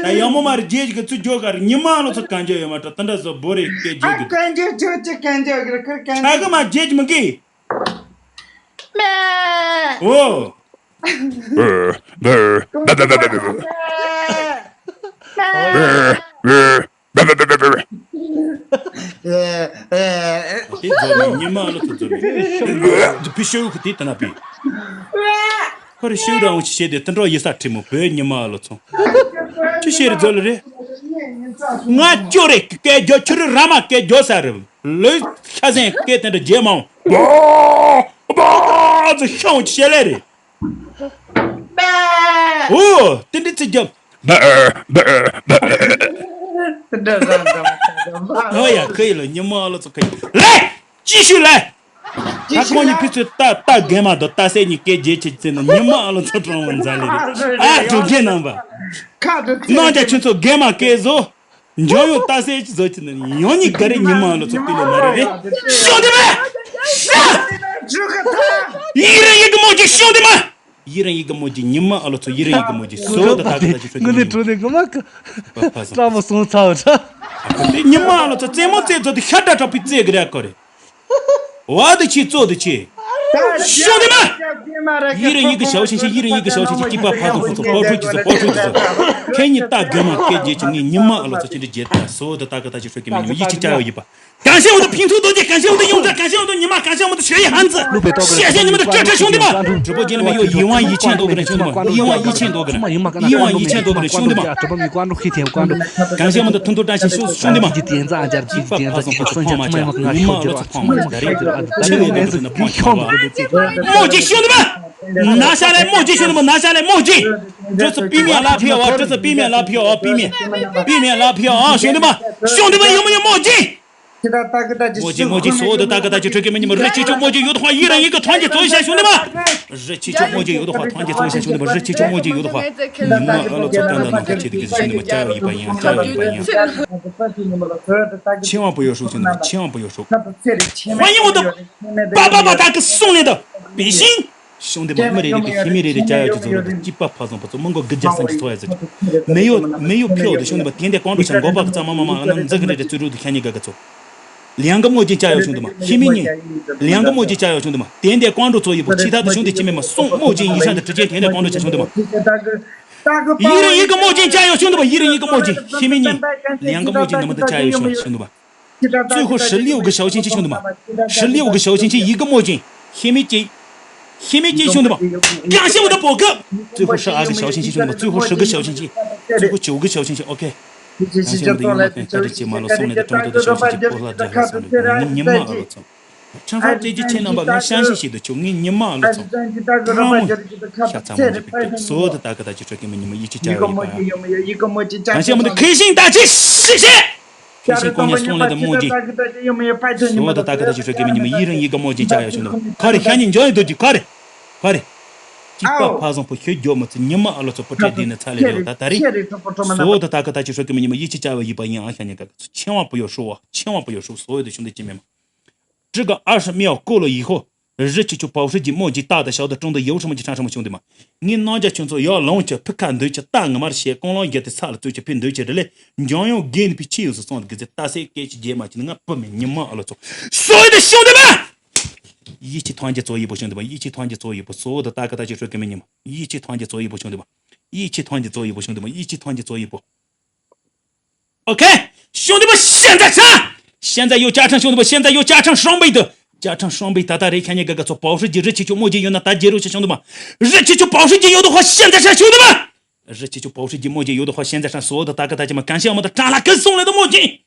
ད་ཡང་མོ་མ་རེ་རྗེས་ཀྱི་ཚུར་འཇོག་གར་ཉི་མ་ལོ་ཚོ་གང་འཇོག་ཡོད་མ་གཏོགས་ཏན་ར་བཟོ་བོ་རེ་སྐད་རྒྱག་གི་འདུག་གང་འཇོག་ཆོག་ཅིག་གང་འཇོག་གི་རེད་ཁུར་གང་ད་གི་མ་རྗེས་ཀྱི་མི་གི། མེ། ཨོ། ཨེ། ཨེ། ཨེ། ཨེ། དེ་རྫོགས་ནས་ཉི་མ་ལོ་ཚོ་རྫོགས་ནས། འདི་ཕི་ཤོ་ཡུ་ཁུ་དེ་ལྟ་ན་པི། ཁོ་རེ་ཤོ་ཡུ་རང་ཅི་བྱེད་དེ་དུད་འགྲོ་ཡི་ས་ཁྲི་མོ་བོད་ཉི་མ་ལོ་ཚོ། ཅི་བྱེད་རེ་རྫོགས་ལ་རེ། ང་ཅོ་རེ་སྐད་རྒྱོ་ཁྱོད་རེ་ར་མ་སྐད་རྒྱོ་ས་རེ། ལོས་ཤ་ཟན་སྐད་དེ་འདྲ་རྗེས་མ་འོང་། བོ། བོ། ཚོ་ཤོང་ཅི་བྱེད་ལེ་རེ། ཨོ། དེ་འདྲ་ཚིག་རྒྱབ། ཨོ་ཡ་ཁོ་ཡི་ལོ་ཉི་མ་ཨ་ལོ་ཚོ་ཁོ་ཡི་ལེ། ཅི་ཞུ་ལེ། ད་ཁོང་གཉིས་ཕི་ཚོས་ལྟ་ལྟ་རྒན་མ་དང་ལྟ་སེ་གཉིས་སྐད་རྒྱས་ཆེ་ཚེ་ན་ཉི་མ་ཨ་ལོ་ཚོ་གྲོང་བ་མཛའ་ལེ་རེད། ཨ་གྲོང་ཁྱེར་ནང་པ། ནང་རྒྱ་ཁྱོད་ཚོ་རྒན་མ་སྐད་བཟོ། འཇོན་ཡོང་ལྟ་སེ་ཅི་བཟོ་ཆེ་ན་ཡོང་ཉིས་ག་རེ་ཉི་མ་ཨ་ལོ་ཚོ་སྐད་ལོ་མ་རེད་རེད། ཤོང་དེ་མ། ཡི་རང་ཡི་གི་མོ་ཅིག་ཤོང་དེ་མ། ཡི་རང་ཡི་གི་མོ་ཅིག་ཉི་མ་ཨ་ལོ་ཚོ་ཡི་རང་ཡི་གི་མོ་ཅིག་སོ་ད་ད་ད་ཅི་ཚོད་ངུ་ནི་ཀྱི་གྲོ་ནི་ངུ་མ་ཀ་པ་པ་སོང་། བཀྲ་མ་སོང་ཚར་བ་འདྲ། ཉི་མ་ཨ་ལོ་ཚོ་རྩེད་མོ་རྩེད་ཚོ་དེ་ཤ་ཏྲ་ཏྲ་པི་རྩེད་གི་ར་ཀོ་རེ། བ་དེ་ཆི་ཙོ་དེ་ཆི། ཤོ་དེ་མ། ཡི་རང་ཡི་གི་ཞའོ་ཆིན་ཆིན་ཡི་རང་ཡི་གི་ཞའོ་ཆིན་ཆིན་སྐྱིད་པ་ཕ་ཚོ་ཁོ་ཚོ་པོ་ཁྲུ་ཅི་ཚོ་པོ་ཁྲུ་ཅི་ཚོ། ཁེ་ཉི་ཏ་རྒན་མ་སྐད་རྒྱས་ཀྱི་ངའི་ཉི་མ་ཨ་ལོ་ཚོ་ཅི་འདྲ་རྒྱས་ད་སོ་ད་ད་ག་ད་ཅི་ཧྲོ་ཀི་མི་ཉི་མ་ཡི་ཅི་ཅ་ཡོ་ཡི་པ། གང་ཤེས་འོ་ད་ཕིང་ཐུ་རྡོ་རྗེ། གང་ཤེས་འོ་ད་ཡོངས་ཚ། གང་ཤེས་འོ་ད་ཉི་མ། གང་ཤེས་འོ་ད་ཞོ་ཡི་ཧན་ཙི། ཤེས་ཤེས་ཉི་མ་ད་སྤྲོད་སྤྲོད་ཤོང་དེ་མ། གྲུ་པོ་ཅན་མ་ཡོ་ཡི་ཝང་ཡི་ཆེན་དོ་གི་རེད་ཤོང་དེ་མ། ཡི་ཝང་ཡི་ཆེན་དོ་གི་རེད་ཤོང་དེ་མ། ཡི་ཝང་ཡི་ཆེན་དོ་གི་རེད་ཤོང་དེ་མ། གང་ཤེས་འོ་ད་ཐུང་ཐུང་ཏང་ཤེས་ཤོ་ཤོང་དེ་མ། ཅི་པ་ཕ་སོང་ཁོ་ཚོ་ཕོང་མ་ཆ། ཉི་མ་ཨ་ལོ་ཚོ་ཕོང་མ་ཆ། ད་རེད་ཅི་ར་ཨ་ད་ཆེ་བའི་གི་ཚོ་ན་ཕོང་ཆ། མོ་ཅིག་ཤོང་དེ་མ། ན་ཤ་ལེ་མོ་ཅིག་ཤོང་དེ་མ། ན་ཤ་ལེ་མོ་ཅིག། ཏྲི་ཙི་པི་མེ་ལ་ཕི་ཨ། ཏྲི་ཙི་པི་མེ་ལ་ཕི་ཨ། པི་མེ། པི་མེ་ལ་ཕི་ཨ། ཤོང་དེ་མ། ཤོང་དེ་མ་ཡོ་མོ་ཡོ་མོ་ཅིག། མོ་ཅིག་མོ་ཅིག་སོ་ད་ད་ག་ད་ཅི་ཁྲོད་ཀྱི་མི་ཉི་མ་རི་ཆི་ཆོ་མོ་ཅིག་ཡོད་དོ་ཧ། ཡི་རང་ཡི་གི་ཐང་གི་ཚོ་ཤ་ཤོང་དེ་མ། རི་ཆི་ཆོ་མོ་ཅིག་ཡོད་དོ་ཧ། ཐང་གི་ཚོ་ཤ་ཤོང་དེ་མ། རི་ཆི་ཆོ་མོ་ཅིག་ཡོད་དོ་ཧ། ཉི་མ་ཨ་ལོ་ཚོ་ཀ་འདའ་ནང་ཁ་ཆེ་དེ་གི་ཤོང་དེ་མ། ཅ་ཡོ་ཡི་པ་ཡིན། ཅ་ཡོ་ཡི་པ་ཡིན། ཆེ་བ་པོ་ཡོ་ཧྲུག་ཤོང་དེ་མ། ཆེ་བ་པོ་ཡོ་ཧྲུག་ཧ་ཉི་མོ་དོ། པ་པ་པ་ད་གི་སོང་ལེ་དོ། བི་ཤིང་། ཤོང་དེ་མ། མི་རེ་རེ་གི་ཤི་མི་རེ་རེ་ཅ་ཡོ་ཅི་ཚོ་རེ་དོ། སྐྱིད་པ་ཕ་བཟང་པོ་ཚོ་མི་མགོ་དགུ་བརྒྱ་སུམ་ཅུ་ཚོ་ཡ་ཟེར། མེ་ཡོ་མེ་ཡོ་ཕེའོ་དོ་ཤོང་དེ་མ། དེ་འདྲ་ཀོང་ཀྲོ་ཆ་མགོ་པ་གི་ཙ་མ་མ་མ་ཨ་ན་འཛི་གི་རེ་རེ་ཙུ་རུ་དུ་ཁྱ་ཉི་ག་ག་ཚོ། ལིང་ག་མོ་ཅན་ཅ་ཡོ་ཤོང་དེ་མ། ཤི་མི་ཉི། ལིང་ག་མོ་ཅན་ཅ་ཡོ་ཤོང་དེ་མ། དེ་འདྲ་ཀོང་ཀྲོ་ཚོ་ཡི་པོ་ཆི་ཐ་དོ་ཤོང་དེ་ཅི་མེ་མ་སོང་མོ་ཅན་ཡི་ཤ་དེ་ཏྲི་ཅན་དེ་འདྲ་ཀོང་ཀྲོ་ཆ་ཤོང་དེ་མ། ཡི་རང་ཡི་གི་མོ་ཅན་ཅ་ཡོ་ཤོང་དེ་མ། ཡི་རང་ཡི་གི་མོ་ཅན་ཤི་མི་ཉི། ལིང་ག་མོ་ཅན་ནི་མ་ད་ཅ་ཡོ་ཤོང་ཤོང་དེ་མ།最后十六个小星星 兄弟们，十六个小星星一个墨镜，黑莓金，黑莓金兄弟们，感谢我的宝哥。最后十二个小星星，兄弟们，最后十个小星星，最后九个小星星，OK。感谢我们的姨妈跟带着姐妈了送来的这么多的小星星，波浪这还送来的，你妈了操！长发这几千两百万相信写的就你你妈了操！他们下场我们就不给，所有的大哥大姐说给你们一起加油一把呀！感谢我们的开心大姐，谢谢。 ཁྱེད་ཤིང་ཀོང་ཉ་སྟོང་ལས་དང་མོ་རྗེ། སོ་ད་ད་ག་ད་ཅི་ཧྲོ་ཀེ་མི་ཉི་མ་ཡི་རང་ཡི་ག་མོ་རྗེ་ཅ་ཡ་ཤུང་དུ་མ་ཁ་རེ་ཤ་ཉི་འཇོ་ཡི་དོ་ཅི་ཁ་རེ་ཁ་རེ། ཅི་པ་ཕ་བཟང་པོ་ཤོད་འཇོ་མ་ཚི་ཉི་མ་ཨ་ལོ་ཚོ་པོ་ཏྲེ་དེ་ནི་ཚ་ལེ་རེ་ད་ད་རེ། སོ་ད་ད་ག་ད་ཅི་ཧྲོ་ཀེ་མི་ཉི་མ་ཡི་ཅི་ཅ་བ་ཡི་པ་ཡིན་ཨ་ཤ་ཉི་ག་ག་ཚོ་ཆེ་བ་པོ་ཡོ་ཧྲོ་བ་ཆེ་བ་པོ་ཡོ་ཧྲོ་སོ་ཡོ་དོ་ཤུང་དུ་ཅི་མེ་མ། 这个二十秒过了以后，རི་ཆུ་ཆུ་保时捷墨迹大的小的中的有什么去唱什么兄弟们。ངས་རྣམ་རྒྱལ་ཁྱོད་ཚོ་ཡར་ལངས་ཀྱི་ཕི་ཁ་འདོད་ཀྱི་རྟ་ངོ་མར་བྱས་ཀོང་ལང་བརྒྱབ་སྟེ་ས་ལ་བཙུགས་ཀྱི་ཕི་འདོད་ཀྱི་རི་ལས་འཇང་ཡང་རྒས་ནི་ཕི་ཆི་ཡོད་སུ་སོང་གི་ཟེར་རྟ་སའི་སྐད་ཀྱི་རྗེས་མ་ཅི་ནི་ང་བུ་མི་ཉི་མ་ཨ་ལོ་ཚོ། སོ་ཡི་དེ་兄弟们། 一起团结做一波兄弟们，一起团结做一波，所有的大哥大姐说给你们，一起团结做一波兄弟们，一起团结做一波兄弟们，一起团结做一波。 OK，兄弟们，现在唱，现在有加唱，兄弟们，现在有加唱双倍的，加唱双倍的，大家看见哥哥做保时捷、日期就墨迹有那大节奏，兄弟们，日期就保时捷有的话，现在唱，兄弟们，日期就保时捷墨迹有的话，现在唱，所有的大哥大姐们，感谢我们的张大哥送来的墨镜，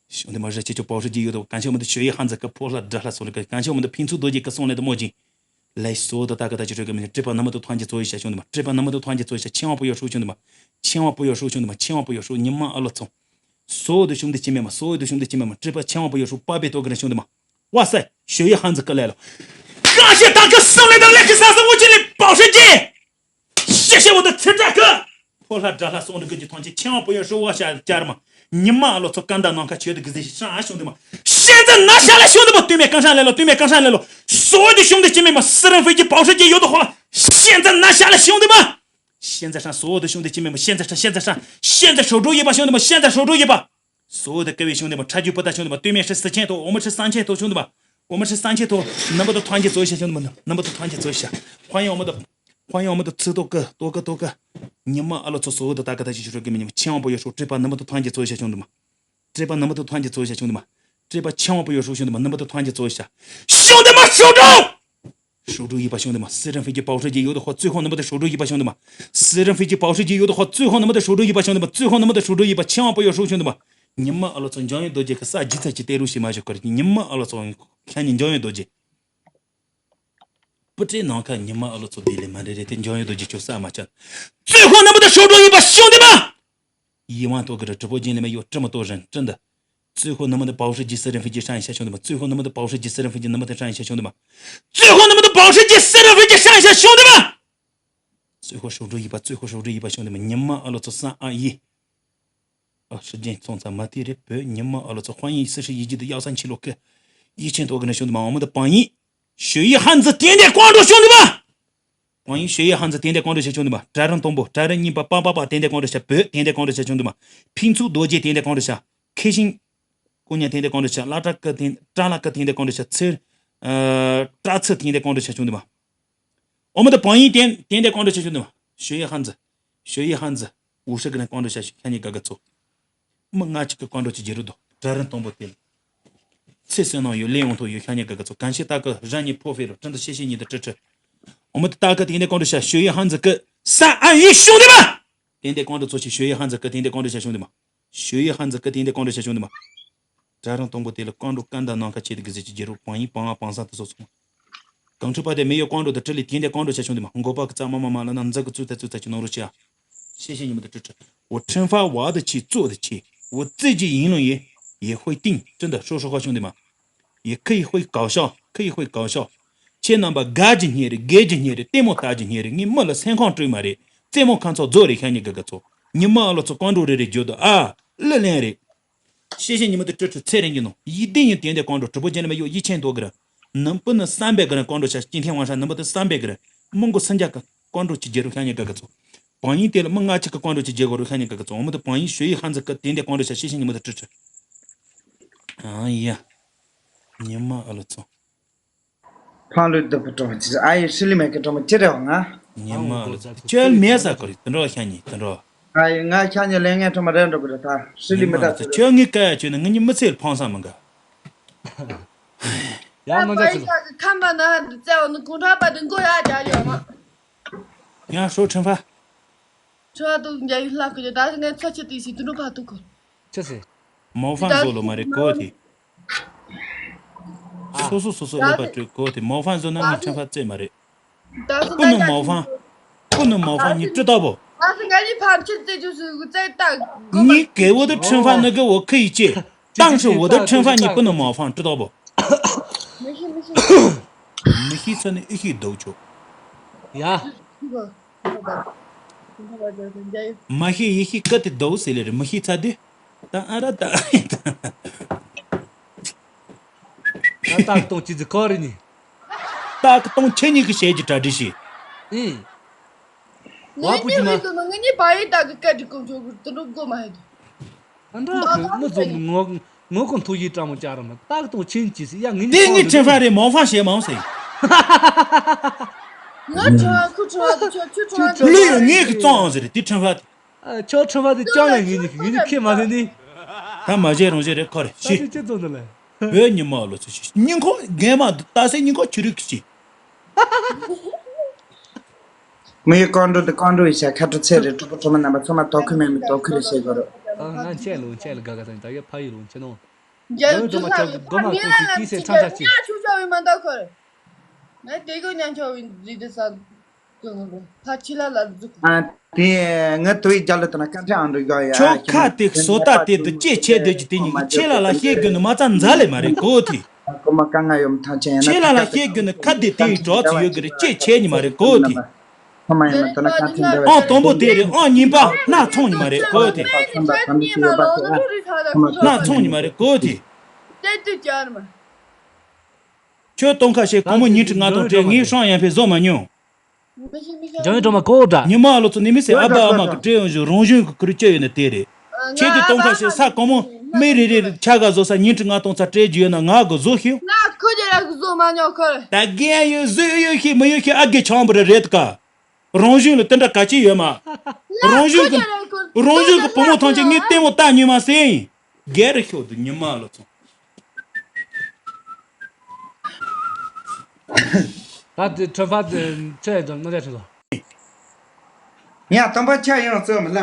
兄弟们，日期就保时捷有的，感谢我们的雪域汉子哥、破了、draha送来的，感谢我们的拼凑多杰哥送来的墨镜。 来，所有的大哥大姐说给你们，这把那么多团结做一下，兄弟们，这把那么多团结做一下，千万不要输，兄弟们，千万不要输，兄弟们，千万不要输，你们二了冲。所有的兄弟姐妹们，所有的兄弟姐妹们，这把千万不要输，八百多个人，兄弟们，哇塞，血液汉子哥来了，感谢大哥送来的雷克萨斯五七零保时捷，谢谢我的车展哥。 破烂渣渣送的个几团结，千万不要说我下家人们，你妈老子干打难看球的个这些啥兄弟们，现在拿下来，兄弟们，对面刚上来了，对面刚上来了，所有的兄弟姐妹们，私人飞机保时捷有的话，现在拿下来，兄弟们，现在上，所有的兄弟姐妹们，现在上，现在上，现在守住一把，兄弟们，现在守住一把，所有的各位兄弟们，差距不大，兄弟们，对面是四千多，我们是三千多，兄弟们，我们是三千多，能不能团结做一下，兄弟们，能不能团结做一下？欢迎我们的 欢迎我们的刺头哥、多哥、多哥，你们二了做所有的大哥大姐，就说给你们千万不要说，这把能不能团结做一下，兄弟们？这把能不能团结做一下，兄弟们？这把千万不要输，兄弟们，能不能团结做一下？兄弟们，守住！守住一把，兄弟们，私人飞机保时捷有的话，最后能不能守住一把，兄弟们？私人飞机保时捷有的话，最后能不能守住一把，兄弟们？最后能不能守住一把？千万不要输，兄弟们！你们二了做，你们有多杰克啥几次去带入些嘛就可以，你们二了做，看你们有多杰。 不知道看你们二路做对了吗？这这天将有多久就三毛钱，最后能不能守住一把，兄弟们？一万多个人，直播间里面有这么多人，真的，最后能不能保时捷私人飞机上一下，兄弟们？最后能不能保时捷私人飞机能不能上一下，兄弟们？最后能不能保时捷私人飞机上一下，兄弟们？最后守住一把，最后守住一把，兄弟们！你们二路做三二一。 啊，时间冲上没地的不，你们二路做欢迎四十一级的幺三七六哥，一千多个人，兄弟们，我们的榜一，血液汉子点点关注，兄弟们，榜一血液汉子点点关注一下，兄弟们，宅人东部，宅人你把八八八点点关注一下，不点点关注一下，兄弟们，拼凑多杰点点关注一下，开心姑娘点点关注一下，拉扎哥点，扎拉哥点点关注一下，车，呃，扎车点点关注一下，兄弟们，我们的榜一点点点关注一下，兄弟们，血液汉子。 学一汉子，五十个人关注下去，看你哥哥做。没俺这个关注去介入到，这人动不得了。这是那有利用头有看你哥哥做，感谢大哥让你破费了，真的谢谢你的支持。我们的大哥点点关注下，学一汉子哥，三二一，兄弟们，点点关注做起，学一汉子哥点点关注下，兄弟们，学一汉子哥点点关注下，兄弟们。 这人动不得了，关注干的难看，气的个自己介入，榜一榜二榜三都说错。刚出发的没有关注的，这里点点关注下，兄弟们，我把个赞么么么了，那你这个最在最在去弄出去啊！谢谢你们的支持，我惩罚玩得起，做得起，我自己言论也也会定，真的，说实话，兄弟们，也可以会搞笑，可以会搞笑。千万不要干几年的，干几年的，对么打几年的，你没了三康追嘛的，这么看错做的，看你哥哥错，你没了做关注的人觉得啊，热恋的。 谢谢你们的支持，蔡仁杰侬一定要点点关注，直播间里面有一千多个人，能不能三百个人关注一下？今天晚上能不能三百个人？蒙古三家个关注去介入看你哥哥做，榜一点了，蒙阿七个关注去介入看你哥哥做，我们的榜一学一汉子哥点点关注一下，谢谢你们的支持。哎呀，你妈了操！ ཕང་ལུས་སྡུག་པའི་གྲོགས་ཅི་ཨ་ཡི་ཧྲི་ལི་མེད་ཀི་གྲོགས་མོ་ཅི་རེད་བ་ང་། ཉི་མ་ལ་ཁྱོད་མེད་ས་ཁོ་རེད་དུ་འགྲོ་ཤ་ཉི་དུ་འགྲོ། ཨ་ཡི་ང་ཤ་ཉི་ལས་ངན་གྲོགས་མོ་རེད་འགྲོ་གི་རེད་ད་ཧྲི་ལི་མེད་ད་ཁྱོད་ངའི་སྐད་ཡ་ཁྱོད་ནི་ང་ཉི་མི་ཚེ་ལ་ཕང་ས་མི་འགའ། ཡ་མ་འདྲ་ཁྱོད། ཁམས་པ་ན་བཙལ་བ་ནི་གུང་ཁྲ་པ་དུ་མགོ་ཡ་རྒྱ་ཡོད་མ། ཡང་ཧྲོ་ཁྲིན་ཕ། ཁྲོ་བ་དུ་རྒྱ་ཡུལ་ལྷག་གི་ཡོད་ད་ངའི་ཚོ་ཆེ་དུ་ཡི་སི་དུ་འགྲོ་ཕ་དུ་གོ། ཅི་ཟེར། མའོ་ཧྥང་བཟོ་ལོ་མ་རེད་གོ་དེ། སོ་སོ་སོ་སོ་ཨེ་པ་སྤྲོད་གོ་དེ་མའོ་ཧྥང་བཟོ་ན་ང་ཁྲིམས་ཕ་རྩེ་མ་རེད། ཀུ་ནུ་མའོ་ཧྥང་། ཀུ་ནུ་མའོ་ཧྥང་ཉིད་སྤྲོད་ལྟ་བོ། ཉིད་གལ་བོ་དུ་ཁྲིམས་ཕ་ནི་གི་བོ་ཁི་ཡི་ཅེ། ཏང་ཧྲི་བོ་དུ་ཁྲིམས་ཕ་ཉིད་ཀུ་ནུ་མའོ་ཧྥང་སྤྲོད་ལྟ་བོ། མི་ཤི་ཚ་ནི་ཨི་ཤི་རྡོག་ཆོ། ཡ། མ་ཤེས་ཡེ་ཤེས་ཀ་དེ་ཟླ་བོ་ཟེར་ལེ་རེད་མ་ཤེས་ཚ་དེ། ད་ཨ་ར་ད་ཨ་ཡེ་ད། ད་ལྟ་གཏོང་ཅི་ཟིག་གོ་རེ་ནི། ད་གཏོང་ཁྱེད་གཉིས་ཀྱི་བྱས་ཀྱི་གྲ་སྒྲིག་བྱས། ཨེ། ང་བ་པོ་ཅི་མ། ངས་ནི་ངས་ནི་བ་ཡི་ད་གི་སྐད་འདི་གོ་ཆོག་གི་དུ་འགྲོ་གོ་མ་ཡི་དུ། ཨ་འདྲ་གི་མི་ཚོ་ངོ་ངོ་གོ་མཐོ་ཡི་ཀྲང་མོ་ཅ་ར་མ་ད་གཏོང་ཆེན་ཅི་སི་ཡ་ངས་ནི་དེ་ངས་ཁྲིན་ཧྥ་རེད་མོ་ཧྥང་ཞེས་མང་སེ། ང་ཁྲིན་ཧྥ་ཁུ་ཁྲིན་ཧྥ་དུ་ཆོ་ཆུ་ཁྲིན་ཧྥ་དུ་ལུས་ཡོད་ངས་གི་བཙོང་ཟེར་དེ་ཁྲིན་ཧྥ། ཨ། ཆོག་ཁྲིད་པ་དེ་ཅང་ཡང་ངེད་གཉིས་ངེད་གཉིས་ཁེ་མ་ལེན་ནི། ད་མ་བྱེད་རང་བྱེད་རེད་ཁོ་རེ་ད་ཤི། དེ་ཅི་ཙོ་འདི་ལ། བོད་ཉི་མ་ལོ་ཚོ་ཤི་སྙིང་ཁོག་རྒན་མ་འདུག་ལྟ་སའི་སྙིང་ཁོག་ཆུ་རུད་ཀྱི་ཤི། མི་ཡི་ཀོང་འགྲོ་དེ་ཀོང་འགྲོ་ཡི་ཤ་ཁ་དྲི་ཚེ་རེད་གྲོགས་པོ་གྲོགས་མོ་རྣམ་པ་ཚང་མ་དོ་ཁུར་མེད་མི་དོ་ཁུར་རེ་བྱེད་དགོས་རོགས། ཨ་ང་འཆད་ལོ་འཆད་ལ་དགའ་དགའ་ས་ད་གའི་ཕ་ཡི་ལོ་འཆད་ནོ། རྒྱ་ཡུལ་དུ་མ་ཆོག་གི་སྒོ་མ་ཀུན་གྱི་ཀི་སེ་ཁྲང་ཁྲ་ཅིག་ཉ་ཆུ་ཆ་བའི་མ་འདའ་ཁོ་རེ། ང་དེ་གོ་ཉ་ཆ་བའི་རི་དེ་ས། ཨ། དེ་ང་དུ་ཡི་རྒྱ་ལ་དང་ཀ་ཁྲ་ཨང་འདྲ་ཡོད་ཡ། ཁྱོད་ཁ་དེ་བཟོ་ལྟ་དེ་དུ་ཅེ་ཆེ་དེ་ཀྱི་དེ་ཉིད་ཀྱི་ཆེ་ལ་ལ་ཤེས་རྒྱུ་ནི་མ་ཚ་མཛའ་ལེ་མ་རེད་གོ་ཐི། ཁོ་མ་དཀའ་ངལ་ཡོད་མཐའ་ཅན་ཡིན་ན་ཆེ་ལ་ལ་ཤེས་རྒྱུ་ནི་ཁ་དེ་དེ་ཡི་གྲོགས་ཚོ་ཡོད་གི་རེད་ཅེ་ཆེ་ཉི་མ་རེད་གོ་ཐི། ཁོ་མ་ཡིན་ན་དོ་ན་ཁ་ཐུན་འདྲ་བ་ཨང་དང་པོ་དེ་རེད་ཨང་གཉིས་པ་སྣ་ཚོང་ཉི་མ་རེད་གོ་ཐི། སྣ་ཚོང་ཉི་མ་རེད་གོ་ཐི། ཁྱོད་སྟོང་ཁ་ཤས་སྒོར་མོ་ཉིས་ཁྲི་ལྔ་སྟོང་སྤྲད་ངས་ཧྲང་ཡང་ཕེ་བཟོ་མ་མྱོང་། འཇང་ཡོད་འགྲོ་མ་གོ་འདྲ། ཉི་མ་ཨ་ལོ་ཚོ་ནི་མི་སེ་ཨ་བ་ཨ་མ་གི་སྤྲད་ཡོང་ཞུ་རང་བཞིན་གི་ཁུར་སྤྱོད་ཡོད་ན་དེ་རེད། ཁྱེད་ཀྱི་སྟོང་ཁ་ཤས་ས་སྒོར་མོ་མི་རེ་རེ་རེ་ཆ་ག་བཟོ་ས་ཉིས་ཁྲི་ལྔ་སྟོང་ཚ་སྤྲད་རྒྱུ་ཡོད་ན་ང་གི་བཟོ་ཤིག་ང་ཁོ་རྒྱ་ར་གི་བཟོ་མ་མྱོང་ཁོ། ད་རྒན་ཡོད་བཟོས་ཡོད་ཤིག་མི་ཡོད་ཤིག་ཨ་རྒན་ཆང་བུ་རེ་རེད་ཀ་རང་བཞིན་ལ་དེ་འདྲ་ག་ཅི་ཡོད་མ། རང་བཞིན་གི་རང་བཞིན་གི་བུ་མོ་ཐམས་ཅད་ངས་ལྟད་མོ་ལྟ་ཉུལ་མ་ཟེར་ཡིན། རྒྱལ་རི་ཤོག་ཏུ་ཉི་མ་ལ་ཚོ། ད་དེ་ཁྲོན་ཧྥ་དེ་ཆོས་ཡོད་དང་ངོ་ལས་ཁྲི་ལོ། ཡང་དམ་པ་ཆ་ཡང་ཚོད་མི་ལ།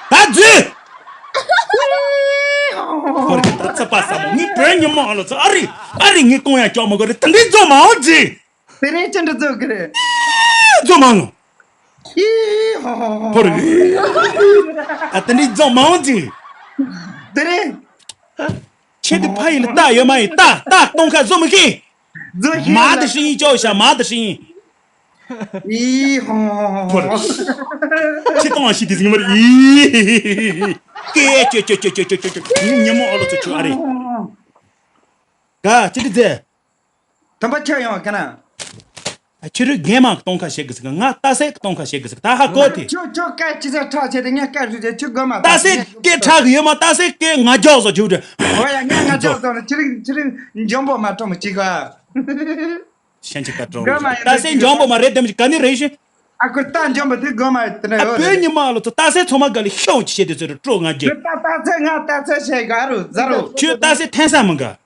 ད་འཛུལ། ཧོར་གྱི་ད་ཚ་པ་ས་མོ་ངའི་བོད་ཉི་མ་ལ་ཚོ་ཨ་རི་ཨ་རི་ངའི་ཀོང་ཡང་ཀྱོག་མ་གོ་རེ་ད་འདི་ཚོ་མ་འོང་འཛུལ། དེ་རིང་ཅི་འདྲ་བཟོ་གི་རེད། རྫོགས་མ་ནོ། ཨི་ཧོ་ཧོ་ཧོ། ཕོར། ཨ་དེ་འདྲའི་རྫོགས་མ་འོང་ཅི། དེ་རིང་། ཁྱེད་དེ་ཕ་ཡི་ལ་རྟ་ཡོད་མ་ཡིན་རྟ་རྟ་སྟོང་ཁ་བཟོ་མི་ཤེས། བཟོ་ཤེས་མ་ལ། དེ་ཧྲི་ཡིན་ཅོ་ཤ་མ་དེ་ཧྲི་ཡིན། ཨི་ཧོ་ཧོ་ཧོ། ཕོར། ཁྱེད་སྟོང་ཤི་དེ་ཟིང་མར་ཨི། ཀེ་ཅོ་ཅོ་ཉི་མ་ཨོ་ལོ་ཚོ་ཆུ་ཨ་རེ། ག་ཅི་དེ་ཟེ། དམ་པ་ཁྱོད་ཡོང་ག་ན། ཨ་ཁྱོད་རིགས་རྒན་མ་གཏོང་ཁ་བྱེད་གི་ཟིག་ང་ལྟ་སའི་གཏོང་ཁ་བྱེད་གི་ཟིག་ད་ཧ་གོ་དེ། ཁྱོད་ཁྱོད་སྐད་ཅི་ཟེར་ཁྲག་བྱེད་དེ་ངས་སྐད་ཞུ་བྱེད་ཁྱོད་དགོས་མ་ལྟ་སའི་སྐད་ཁྲག་གི་ཡོད་མ་ལྟ་སའི་སྐད་ང་རྒྱག་བཟོ་ཁྱོད་དྲ། ཨོ་ཡ་ངས་ང་རྒྱག་བཟོ་ན་ཁྱོད་རིགས་ཁྱོད་རིགས་འཇོན་པོ་མ་གཏོང་མི་གཅིག་ག་ཤན་ཆི་ཀ་ཀྲོང་དགོས་མ་ཡིན་ལྟ་སའི་འཇོན་པོ་མ་རེད་དེ་མི་ག་ནི་རེད་ཤི། ཨ་ཁུ་ལྟ་འཇོན་པོ་དེ་དགོས་མ་ཡིན་དེ་ན་ཨ་ཡོད་བོད་རེད། ཉི་མ་ལོ་ཚོ་ལྟ་སའི་ཚོ་མ་ག་ལི་ཤོག་ཅི་བྱེད་དེ་ཚོ་རུ་ཀྲོ་ང་རྒྱུ། ཁྱོད་ལྟ་ལྟ་ཚེ་ང་ལྟ་ཚེ་བྱེད་ག་རུ་ཟ་རུ། ཁྱོད་ལྟ་སའི་འཐེན་ས་མི་འགའ།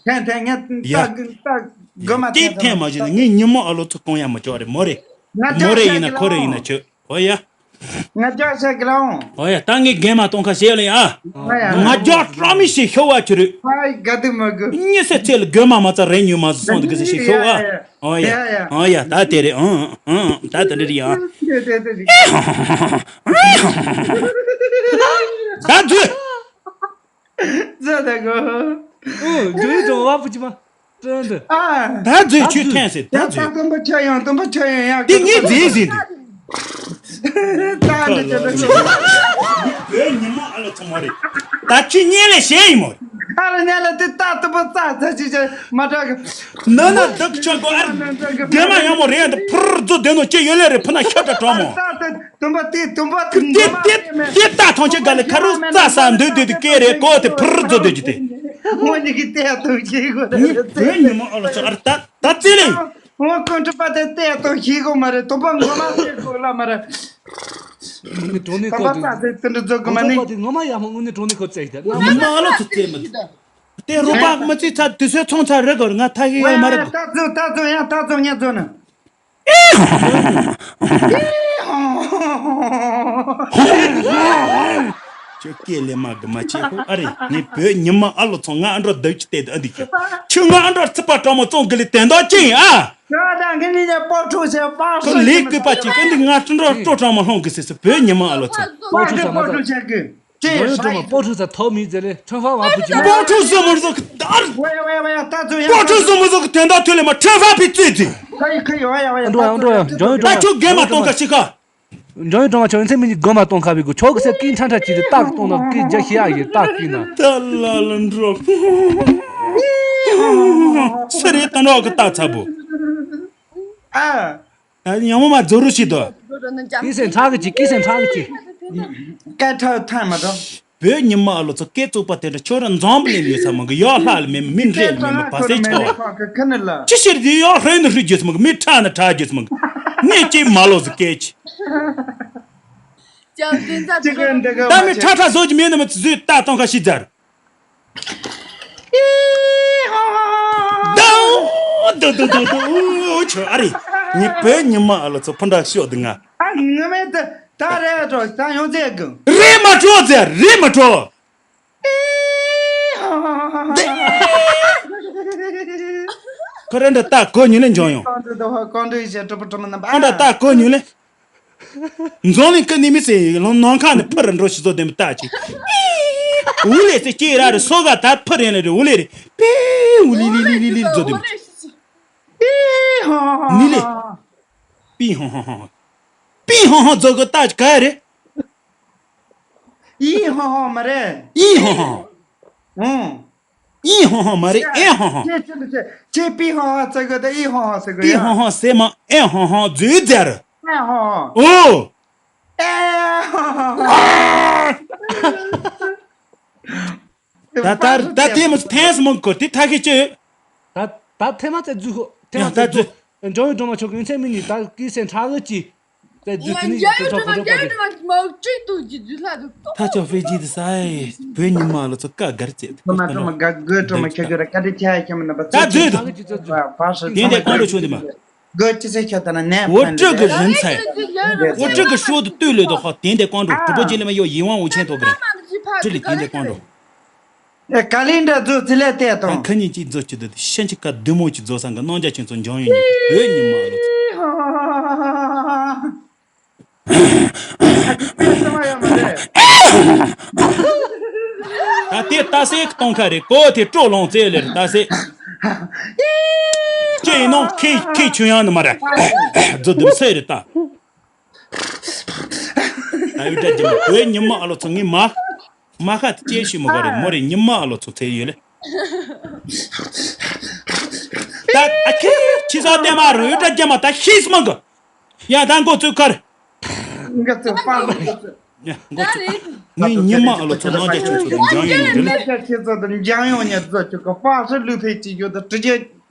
ཐན་ཐན་ངས་ཡ། ད་ད་དགོས་མ་དེ་ཐན་ཐན་མ་བྱས་ན་ངས་ཉིན་མོ་ཨ་ལོ་ཚོ་གང་ཡང་མི་ལྕོགས་རེད་མོ་རེད། ང་མོ་རེ་ཡིན་ན་ཁོ་རེ་ཡིན་ན་ཁྱོད་ཨོ་ཡ། ང་ལྕོགས་བྱེད་གི་རང་། ཨོ་ཡ་ད་ངས་རྒན་མ་གཏོང་ཁ་བྱེད་ལ་ཡ། ཨ་ཡ། ང་ལྕོགས་བཀྲ་མི་ཤེས་ཤོ་བ་ཁྱོད་རེད། ཕའི་དགའ་སྡུག་མི་དགོས། གཉིད་སད་ཚེ་ལ་རྒན་མ་མ་ཚ་རེ་ཉུལ་མ་སོང་དུ་གི་ཟེར་ཤེས་ཤོ་བ། ཨོ་ཡ། ཡ་ཡ། ཨོ་ཡ་ད་དེ་རེད་ཨང་ཨང་ད་དེ་འདྲ་རེད་ཡ། དེ་དེ་དེ་རེད། ད་འཛུལ། ཛ་ད་གོ། ཨོ། འགྲོ་ཡི་འགྲོ་བ་བུ་ཅི་མ། ཏན་ཏན། ཨ། ད་འཛུལ་ཁྱོད་ཐན་ཟེར་ད་ཡ་འཛུལ། ད་དུམ་པ་ཆ་ཡང་དུམ་པ་ཆ་ཡང་ཡང་དེ་ངས་འཛུལ་ཟེར་འདི། ད་འདི་ཅི་འདྲ་ཞིག་བོད་ཉི་མ་ཨ་ལ་ཚང་མ་རེད། ད་ཁྱོད་གཉིད་ལས་ཞེན་ཡིན་མོ། ཨ་ལ་ཉལ་ལ་དེ་ད་དུམ་པ་ཙ་ཙ་ཅི་ཅི་མ་དྲག་གི། ན་ན་བདག་ཆོག་གོ་ཨ། རྒན་མ་ཡང་མོ་རེད་ཡང་དེ་ཕུར་རྫོ་དེ་ནོ་ཅི་ཡོད་ལེ་རེད་ཕུ་ན་ཤ་ད་གྲོགས་མོ། ད་ད་དུམ་པ་དེ་དུམ་པ་དེ་དེ་དེ་ད་ཐང་ཆེ་ག་ལེ་ཁ་རུ་རྩ་ས་འདོད་འདོད་དེ་སྐད་རེད་གོ་དེ་ཕུར་རྫོ་འདོད་ཀྱི་དེ། ངོ་གཉིས་ཀྱི་ལྟས་ཐོག་ཤེས་གོ་ནི་བོད་ཉི་མ་ཨ་ལོ་ཚོ་ཨར་ད་ད་ཙི་ལེ། ངོ་ཀུན་གྲུབ་པ་དེ་ལྟས་ཐོག་ཤེས་གོ་མ་རེད་དུམ་པ་ངོ་མ་ཤེས་གོ་ལ་མ་རེད། དངོས་གནས་གྲོང་ནས་དམ་པ་ཁོ་ཚོ་རྩ་ཚེ་ཙི་འདྲ་རྫོ་གི་མ་ནི། དམ་པ་དེ་ངོ་མ་ཡག་མོ་དངོས་གནས་གྲོང་ནས་ཁོ་ཚོ་ཡག་ད་ཉི་མ་ཨ་ལོ་ཚོ་ཙེ་མ་དེ་རོ་པ་མ་ཙི་ཚ་དུས་ཚོད་ཚོང་ཚ་རེད་གོ་རེད་ང་ཐ་ཧི་ཡོད་མ་རེད་གོ། ད་ཚོ་ད་ཚོ་ཡང་ད་ཚོ་ངས་ཚོ་ན། ཁྱོད་སྐད་ལས་མ་གི་མ་བྱེད་ཁོ་ཨ་རེ་ངས་བོད་ཉི་མ་ཨ་ལོ་ཚོ་ང་ཨ་འགྲོ་བདག་ཅི་བལྟས་ཨ་འདི་ཁྱོད་ཁྱོད་ང་ཨ་འགྲོ་རྩིད་པ་སྤྲང་མོ་བཙོང་གི་ལས་དན་དོ་ཅི་ཡིན་ཨ། ཁྱོད་ད་ངས་ནི་ནས་སྤོ་ཁྲུ་ཟེར་པ་ཁོ་ལས་བསྐུལ་པ་ཅིག་ཨ་འདི་ང་ཨ་འགྲོ་སྤྲོ་སྤྲང་མོ་ལྷོང་གི་ཟེར་ཟེར་བོད་ཉི་མ་ཨ་ལོ་ཚོ། སྤོ་ཁྲུ་ཟ་མ་ད། སྤོ་ཁྲུ་ཟ་ཐོག་མི་ཟེར་ལས་ཁྲོན་ཧྥ་བ་བུ་ཅི་མ། སྤོ་ཁྲུ་ཟ་མོ་ཟ་གི་ད། སྤོ་ཁྲུ་ཟ་མོ་ཟ་གི་དན་དོ་ཐོས་ལས་མ་ཁྲོན་ཧྥ་བི་བཙུད་ཟིན། ཁ་ཡི་ཁ་ཡི་ཨ་ཡ་ཨ་ཡ། འགྲོ་ཡ་འགྲོ་ཡ་འགྲོ་ཡ་འགྲོ་ད་ཡ། ཁྱོད་རྒན་མ་གཏོང་ཁ་ཤི་ཁ། འཇང་ཡོད་གྲོང་མ་ཆོག་ཡིན་ཚེ་མི་གཉིས་དགོན་མ་གཏོང་ཁ་བའི་གོ་ཆོག་གི་སེ་ཀིན་ཁྲ་ཁྲ་ཅིག་རེད་སྟག་གཏོང་ན་ཀི་རྒྱ་ཤི་ཡག་ཡིན་སྟག་ཀིན་ན། ད་ལ་ལ་འགྲོ། སུ་རེད་ད་འགྲོ་གི་སྟག་ཚ་པོ། ཨ། ད་ཡང་མོ་མ་རྫོ་རུ་ཞིག་ཏུ། ཀི་སེ་ཁྲག་གི་ཅིག་ཀི་སེ་ཁྲག་གི་ཅིག་སྐད་ཁྲག་ཐང་མ་འགྲོ། བོད་ཉི་མ་ཨ་ལོ་ཚོ་སྐད་བཙུགས་པ་དེ་འདྲ་ཁྱོད་རང་འཛོམས་པ་ལེན་ཡོད་ས་མང་གི་ཡོད་ལྷག་ལ་མེད་མི་འདྲེས་ལ་མེད་མི་བ་སེ་ཆོག་ཅི་ཕྱིར་དེ་ཡོད་ཧྲོས་ནི་ཧྲུས་རྒྱུ་ས་མང་གི་མི་ཁྲག་ནི་ཁྲག་རྒྱུ་ས་མང་གི་གནས་ཀྱི་མ་ལོ་ཟི་སྐད་ཅི། ཅག་དེ་ཚ་ཅི་གི་འདི་གི་ད་མི་ཁྲག་ཁྲག་བཟོ་གི་མེད་ནི་མི་ཚུ་ད་གཏོང་ཁ་ཤི་ཛར། ད་ད་ད་ད་ད་ཆོ་ཨ་རི། ཉི་བོད་ཉི་མ་ཨ་ལོ་ཚོ་ཕུ་འདྲ་ཤོག་དུ་ང་། ཨ་ངི་མེད་དུ་ད་རེ་འགྲོ་ད་ཡོང་ཚེ་གི། རེ་མ་འགྲོ་ཛར་རེ་མ་འགྲོ། ཁོ་རེ་འདྲ་ད་གོ་ཉུལ་ལེ་འཇོང་ཡོང་། གང་འདྲ་ད་གོ་ཉུལ་ལེ། འཛོང་ལེ་ཀ་ནི་མི་སེ་ལོང་ནང་ཁ་ནི་ཕུ་ར་འགྲོ་ཤི་ཚོ་དེ་མི་ལྟ་ཅི། འུ་ལེ་སེ་སྐྱེ་ར་རེ་སོ་ག་ད་ཕུ་རེ་ལེ་རེ་འུ་ལེ་རེ་པེ་འུ་ལི་ལི་ལི་ལི་ལི་ཚོ་དེ་མི། ནི་ལེ། པི་ཧོང་ཧོང་ཧོང་། པི་ཧོང་ཧོང་ཚོ་ག་ད་ཅི་ག་རེ། ཨི་ཧོང་ཧོང་མ་རེད། ཨི་ཧོང་ཧོང་། ཨོང་། ཨི་ཧོང་ཧོང་མ་རེད་ཨེ་ཧོང་ཧོང་། ཁྱེད་ཁྱེད་ཁྱེད་ཁྱེད་པི་ཧོང་ཧོང་ཟེར་གི་དེ་ཨི་ཧོང་ཧོང་ཟེར་གི་པི་ཡ། ཧོང་ཧོང་ཟེར་མ་ཨེ་ཧོང་ཧོང་རྫུས་ཛར། ཨེ་ཧོང་ཧོང་། ཨོ། ཨེ་ཧོང་ཧོང་། ད་ད་ད་དེ་མི་ཐེངས་མང་གོ་དེ་ཐ་ཁི་ཅི། ད་ད་ཐེངས་མ་ཚེ་རྫུས་ཁོ་ཐེངས་མ་ཡང་ཚེ་ད་རྫུས། འཇོ་ཡོད་འགྲོ་མ་ཆོག་གི་ཡིན་ཚེ་མི་ནི་ད་ཀི་སེ་ཁྲག་གི་ཅི། ད་རྫུས་དེ་ནི་ཡང་ཡང་ཚོ་ཁོ་ཁྲོ་པ་དེ། ད་ཅོ་ཧྥེ་ཇི་དེ་ས་ཨེ་བོད་ཉི་མ་ལ་ཚོ་ཀ་གར་ཙེ། ཁོ་མ་ཁྲོ་མ་ག་གོས་ཁྲོ་མ་ཁྱོད་ཁྱོད་ར་ཀ་དེ་ཁྱ་ཁྱ་མ་ན་པ་ད་ཚོ་རྫུས་ཁྲག་གི་ཅི་ཚོ་རྫུས། བ་ཤ་དེ་འདྲ་ཀོང་རོ་ཆུང་དེ་མ། གོས་ཅི་ཚེ་ཁྱོད་ད་ན་ནས་འོ་ཕན་སྤྲོད་གི་རིན་ཚད། འོ་སྤྲོད་གི་ཧྲོ་དུ་བཏུས་ལོས་དོ་ཧ་དེ་འདྲ་ཀོང་རོ་གྲུ་པོ་ཅི་ལེ་མ་ཡོ་ཡིན་དབང་འུ་ཆེན་ཐོག་གི་ར། ཅི་ལི་དེ་འདྲ་ཀོང་རོ། ཨེ་ག་ལེ་འདྲ་རྫོ་ཙི་ལེ་ཏེ་ད་དང་། ཁ་ཉིན་གཅིག་རྫོ་གཅིག་ཏུ་ཤན་གཅིག་ཀ་བདུད་མོ་གཅིག་རྫོ་སང་གི་སྣང་རྒྱ་ཁྱེད་ཚོ་འཇོང་ཡོད་ཉིད་བོད་ཉི་མ་ལོ་ཚོ། ད་དེ་ལྟ་སེ་གཏོང་ཁ་རེད་གོ་དེ་སྤྲོ་ལོང་ཙེ་ལེ་རེད་ལྟ་སེ། ཅེ་ཡིན་ནོ་ཁེ་ཁེ་ཆུ་ཡང་ནི་མ་རེད། རྫོ་དུམ་སེ་རེད་ལྟ། ད་ཡོད་འདྲ་རྒྱུ་མ་བོད་ཉི་མ་ཨ་ལོ་ཚོ་ངས་མ། མ་ཁ་ཅེ་ཤི་མོ་ག་རེ་མོ་རེ་ཉི་མ་ཨ་ལོ་ཚོ་ཚེ་ཡོད་ལེ། ད་ཨ་ཁེ་ཁྱི་ས་ལྟད་མ་རུ་ཡོད་འདྲ་རྒྱུ་མ་ད་ཤི་སི་མང་གི། ཡ་ད་མགོ་ཚོས་ཁར། ང་ཚོ་པང་ང་ཚོ། ཡ་མགོ་ཚོས། ངས་ཉི་མ་ཨ་ལོ་ཚོ་ནང་རྒྱ་ཆུ་ཚོ་དུ་འཇང་ཡོང་ཡོད་རེད་ལེ། ང་རྒྱ་ཆུ་ཚོ་དུ་འཇང་ཡོང་ཉེ་ཚོ་ཆུ་ག་པང་སུ་ལུས་ཕེ་ཅི་ཡོད་དུ་དྲི་རྒྱུ།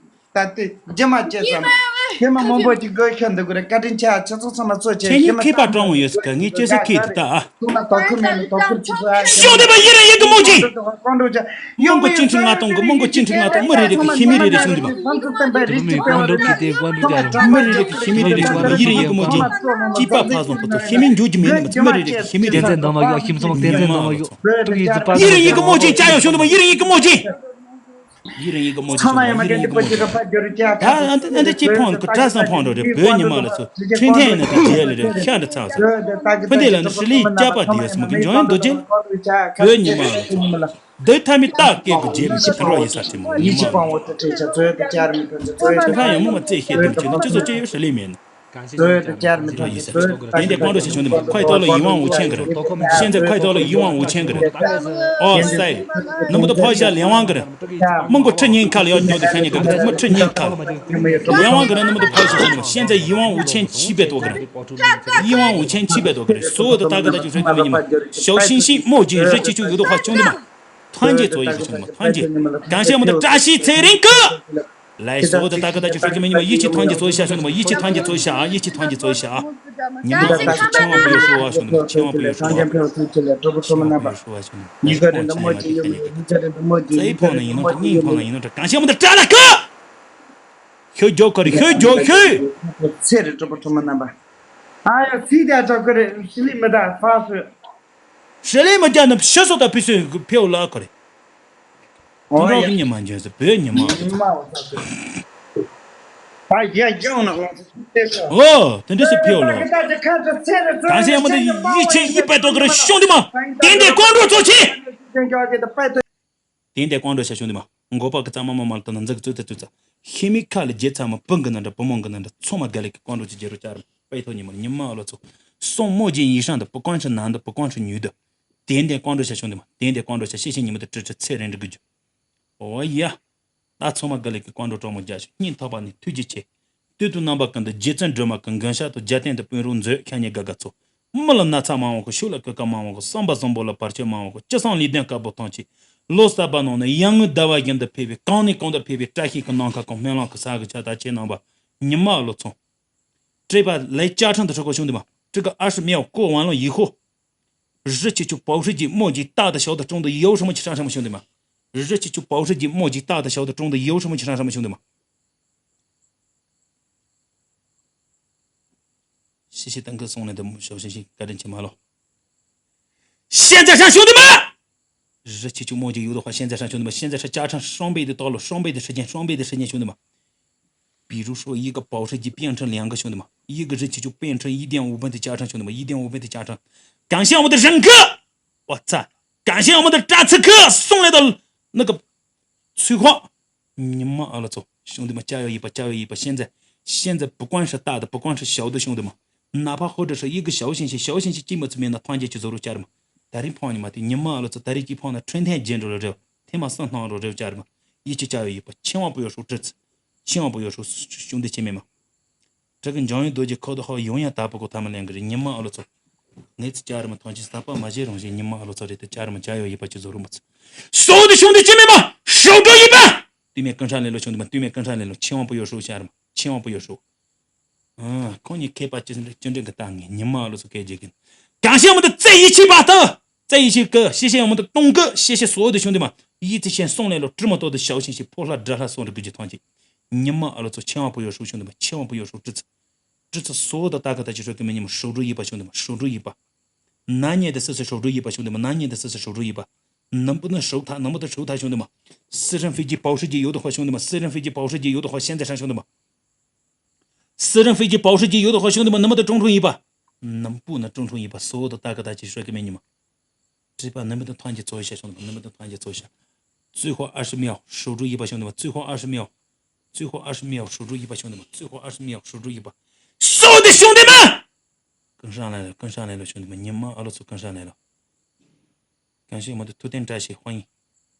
ད་ལྟའི་རྒྱུ་མ་སྐྱེས་ཙམ། ཧེ་མ་མང་པོ་ཅིག་དགོས་ཤ་འདུག་གི་རེད་བཀའ་དྲིན་ཆེ་ཁྱེད་ཚོ་ཚང་མ་གཙོ་ཆེ་ཁྱེད་ཉིད་ཧེ་མ་མཁས་པ་སྤྲང་བོ་ཡོད་ས་ག་ངས་སྐྱེ་ས་ཁྱེད་དེ་ལྟ་ཨ། ཚང་མ་དོ་ཁུར་མེད་ནི་དོ་ཁུར་ཅིག་ཤོག་འདི་པ་ཡི་རང་ཡི་གི་མོ་ཅིག་མོང་གོ་ཅིན་ཁྲི་ང་གཏོང་གི་མོང་གོ་ཅིན་ཁྲི་ང་གཏོང་མི་རེ་རེ་གི་ཤི་མི་རེ་རེ་ཤོང་འདི་པ། མི་རེ་རེ་གི་ཤི་མི་རེ་རེ་ཤོང་འདི་པ་ཡི་རང་ཡི་གི་མོ་ཅིག་ཅི་པ་ཕ་སོང་ཁོ་ཚོ་ཤི་མི་འགྱུར་གྱི་མེད་ནི་མི་ཚོ་མི་རེ་རེ་གི་ཤི་མི་རེ་རེ་ཤོང་འདི་པ། ཏུག་ཡི་ཙི་པ་ཡི་རང་ཡི་གི་མོ་ཅིག་ཅ་ཡོ་ཤོང་འདི་པ་ཡི་རང་ཡི་གི་མོ་ཅིག་ཡི་རང་ཡི་གི་མོ་ཅིག་ཚང་མ་ཡི་རང་ཡི་གི་མོ་ཅིག་ད་ཨ་འདི་ཨ་འདི་ཅི་ཕོང་གི་གྲྭ་སང་ཕོང་འགྲོ་རེད་བོད་ཉི་མ་ལ་ཚོ་འཕྲིན་ཐེན་ནི་དང་རྒྱལ་ལ་རེད་ཤ་འདྲ་ཚང་ས་ཕུ་འདི་ལ་ནི་ཧྲི་ལི་སྐྱ་པ་དེ་ཡོད་སི་མ་གི་འཇོན་ཡོད་འདུག་རྗེས་བོད་ཉི་མ་ལ་ཚོ་འདི་ཐ་མི་རྟག་སྐད་གི་རྗེས་མི་ཤི་ཕུ་རོ་ཡི་ས་ཐི་མོ་ཉི་མ་ལ་ཚོ་ཁྱོད་ཡང་མོ་མ་རྩེ་ཤེས་དུ་ཆུ་ནི་ཅི་ཚོ་ཅི་ཡོད་ཧྲི་ལི་མེད་ནི། བཟོས་ཏེ་བཅར་མི་ཐུབ་ཅེས་བཟོས་ཏེ་ད་དེ་འདྲའི་ཀོང་རོ་ཞིག་བྱུང་དུས་མ་ཁོའི་ཐོག་ལ་ཡིད་དབང་འུ་ཆེན་གི་རེད། ཤེས་ཚད་ཁོའི་ཐོག་ལ་ཡིད་དབང་འུ་ཆེན་གི་རེད། ཨོ་སའི། ནུ་མོ་དུ་ཕོ་ཤ་ལེན་དབང་གི་རེད། མི་མགོ་ཁྲི་གཉིས་ཁ་ལ་ཡོད་ཉོ་དུ་ཁ་ཉིན་གི་མི་ཁྲི་གཉིས་ཁ་ལ། ལེན་དབང་གི་རེད་ནུ་མོ་དུ་ཕོ་ཤ་ཞིག་ཤེས་ཚད་ཡིད་དབང་འུ་ཆེན་ཆིས་པའི་ཐོག་གི་རེད། ཡིད་དབང་འུ་ཆེན་ཆིས་པའི་ཐོག་གི་རེད། སོ་དུ་ད་གི་ད་ཅུ་ཧྲི་ཀི་མི་ཉི་མ། ཞའོ་ཤིང་ཤིང་རྨོ་ཅིང་རི་ཅི་ཅུ་ཡོད་དུ་ཧ་ཆུང་དུ་མ། ཐང་རྒྱལ་ཚོ་ཡི་ཤོང་མ་ཐང་རྒྱལ། གང་ཤེས་མོ་དུ་བཀྲ་ཤིས་ཚེ་རིང་གི། ལའི་སོ་དུ་ད་གི་ད་ཅུ་ཧྲི་ཀི་མི་ཉི་མ་ཡིད་ཆེས་ཐང་རྒྱལ་ཚོ་ཡི་ཤ་ཤོང་དུ་མ་ཡིད་ཆེས་ཐང་རྒྱལ་ཚོ་ཡི་ཤ་ཡིད་ཆེས་ཐང་རྒྱལ་ཚོ་ཡི་ཤ། ཉི་མ་ཐང་རྒྱལ་ཚོ་ཆེན་བ་པུ་ཡོ་ཧྲུ་བ་ཤོང་དུ་མ་ཆེན་བ་པུ་ཡོ་ཧྲུ་བ། ཆེན་བ་པུ་ཡོ་ཧྲུ་བ་ཤོང་དུ་མ་ཉི་མ་ཁོང་ཆེན་བ་དེ་ཁ་ཉེ་གི་ཁ་ཉེ་གི། ཙེ་ཕོང་ན་ཡིན་ནོ་ད་སྙིང་ཕོང་ན་ཡིན་ནོ་ད་གང་ཤེས་མོ་དུ་བཀྲ་ལ་ཁུ། ཤོད་རྒྱོ་ཁོ་རེ་ཤོད་རྒྱོ་ཤོད། ཚེ་རེ་གྲོགས་པོ་ཐོག་མ་རྣམ་པ། ཨ་ཡ་སི་དེ་ཨ་ཅག་ཁོ་རེ་ཤི་ལི་མི་ད་ཧྥ་སུ། ཤི་ལི་མི་རྒྱ་ནི་ཤི་སོ་ད་ཕི་སུ་ཕེའུ་ལ་ཁོ་རེ། དུ་འགྲོག་གི་ཉི་མ་འཇོན་སུ་བོད་ཉི་མ་ཨ་ལོ་ཚོ། ཨོ་དེ་འདྲ་སུ་ཕེའུ་ལ། གང་སེ་མི་ད་ཡིད་ཆེས་ཡིད་པའི་ཏོག་གི་རེ་ཤོང་དུ་མ། དེ་འདྲའི་ཀོང་རོ་ཚོ་ཆེ། དེ་འདྲའི་ཀོང་རོ་ཤ་ཤོང་དུ་མ། མགོ་པ་གི་གཙང་མ་མ་མ་ལ་དོ་ན་འཛག་གི་ཙུ་ཙ་ཙུ་ཙ། ཤི་མི་ཁ་ལ་རྒྱལ་ཚ་མ་བུང་གི་ན་འདྲ་བུ་མོ་གི་ན་འདྲ་ཚོ་མ་དགའ་ལེ་གི་ཀོང་རོ་ཅི་རྒྱལ་རོ་ཅར་པའི་ཐོག་ཉི་མ་ཉི་མ་ཨ་ལོ་ཚོ། 送墨镜医生的，不光是男的，不光是女的。点点关注一下兄弟们，点点关注一下，谢谢你们的支持，谢谢你们的支持。哦呀，那从嘛格里给关注这么加去，念头把你推荐去，对对南北跟的节奏drama跟跟下头节点的不用走，看见嘎嘎错。没了那差忙我个，修了个干忙我个，上班上班了，白天忙我个，街上里点干不通气。老三把弄的，养个大娃养的配备，刚你讲的配备，这些个啷个讲，没啷个啥个叫大钱啷吧，你妈了冲。这把来加成的时候，兄弟们，这个二十秒过完了以后，日期就保时捷墨迹大的小的中的有什么去上什么，兄弟们，日期就保时捷墨迹大的小的中的有什么去上什么，兄弟们。谢谢登哥送来的小心心，赶紧去买了。现在上，兄弟们！日期就墨迹有的话，现在上，兄弟们，现在是加成双倍的道路，双倍的时间，双倍的时间，兄弟们。比如说一个保时捷变成两个，兄弟们，一个日期就变成一点五倍的加成，兄弟们，一点五倍的加成。感谢我们的任哥，我操！感谢我们的扎刺客送来的那个催化，你妈了操！兄弟们，加油一把，加油一把！现在现在不管是大的，不管是小的，兄弟们，哪怕或者是一个小信息，小信息进步层面的团结去走入家人们。大力胖你妈的，你妈了操！大力给胖的春天见着了这，天马上趟着这家人们，一起加油一把，千万不要输这次，千万不要输，兄弟姐妹们。这个酱油多姐考得好，永远打不过他们两个人。你妈了操！每次家人们团结，啥把马些东西，你妈了操！这家人们加油一把，去走入么子。所有的兄弟姐妹们，守住一把！对面跟上来了，兄弟们，对面跟上来了，千万不要输，家人们，千万不要输。嗯，看你开把就是真正个大眼，你妈了操！该这个，感谢我们的这一期吧，都这一期哥，谢谢我们的东哥，谢谢所有的兄弟们，一直先送来了这么多的小信息，破烂折烂送这个鸡汤去。你妈了操！千万不要输，兄弟们，千万不要输，这次这次所有的大哥大姐说给你们守住一把，兄弟们，守住一把。难念的事是守住一把，兄弟们，难念的事是守住一把。能不能守塔？能不能守塔，兄弟们？私人飞机保时捷有的话，兄弟们，私人飞机保时捷有的话，现在上，兄弟们。私人飞机保时捷有的话，兄弟们，能不能中出一把？能不能中出一把？所有的大哥大姐说给你们，这把能不能团结做一下，兄弟们，能不能团结做一下？最后二十秒，守住一把，兄弟们，最后二十秒，最后二十秒，守住一把，兄弟们，最后二十秒，守住一把。所有的兄弟们，跟上来了，跟上来了，兄弟们，你们阿鲁斯跟上来了。感谢我们的图腾展现，欢迎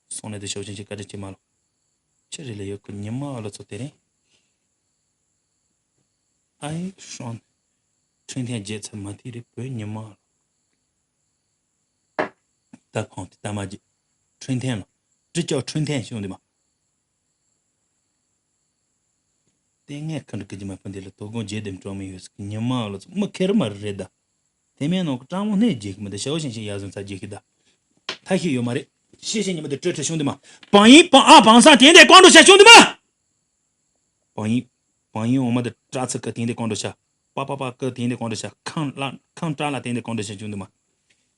送来的小心心，感谢姐妈了。这里来有个你们阿鲁斯的人。哎，双，春天节才没提的不你们了。大胖的大妈姐，春天了，这叫春天，兄弟们。 དེ་ངས་ཁ་འདྲི་ཀི་ཅི་མ་ཕུ་འདི་ལ་དོ་དགོང་རྗེས་དེམ་གྲོགས་མི་ཡོད་ཟིག་ཉི་མ་ཨ་ལོ་ཚོ་མི་ཁེར་མ་རེད་རེད་ད། དེ་མིན་ནོ་ཀྲང་མོ་ནས་རྗེས་ཀི་མི་འདི་ཞའོ་ཞིང་ཞིང་ཡ་ཟུང་ཚ་རྗེས་ཀི་ད། ཐ་ཤི་ཡོད་མ་རེད། ཤེས་ཤེས་ཉི་མ་འདི་སྤྲོད་ཁྲི་ཤོང་འདི་མ། བང་ཡིན་བང་ཨ་བང་སང་དེ་འདྲས་ཀོང་འགྲོ་བྱ་ཤོང་འདི་མ། བང་ཡིན། བང་ཡིན་འོ་མ་འདི་ཏྲ་ཚི་ཀི་དེ་འདྲས་ཀོང་འགྲོ་བྱ། པ་པ་པ་ཀི་དེ་འདྲས་ཀོང་འགྲོ་བྱ། ཁང་ལ་ཁང་ཏྲ་ལ་དེ་འདྲས་ཀོང་འགྲོ་བྱ་ཤོང་འདི་མ།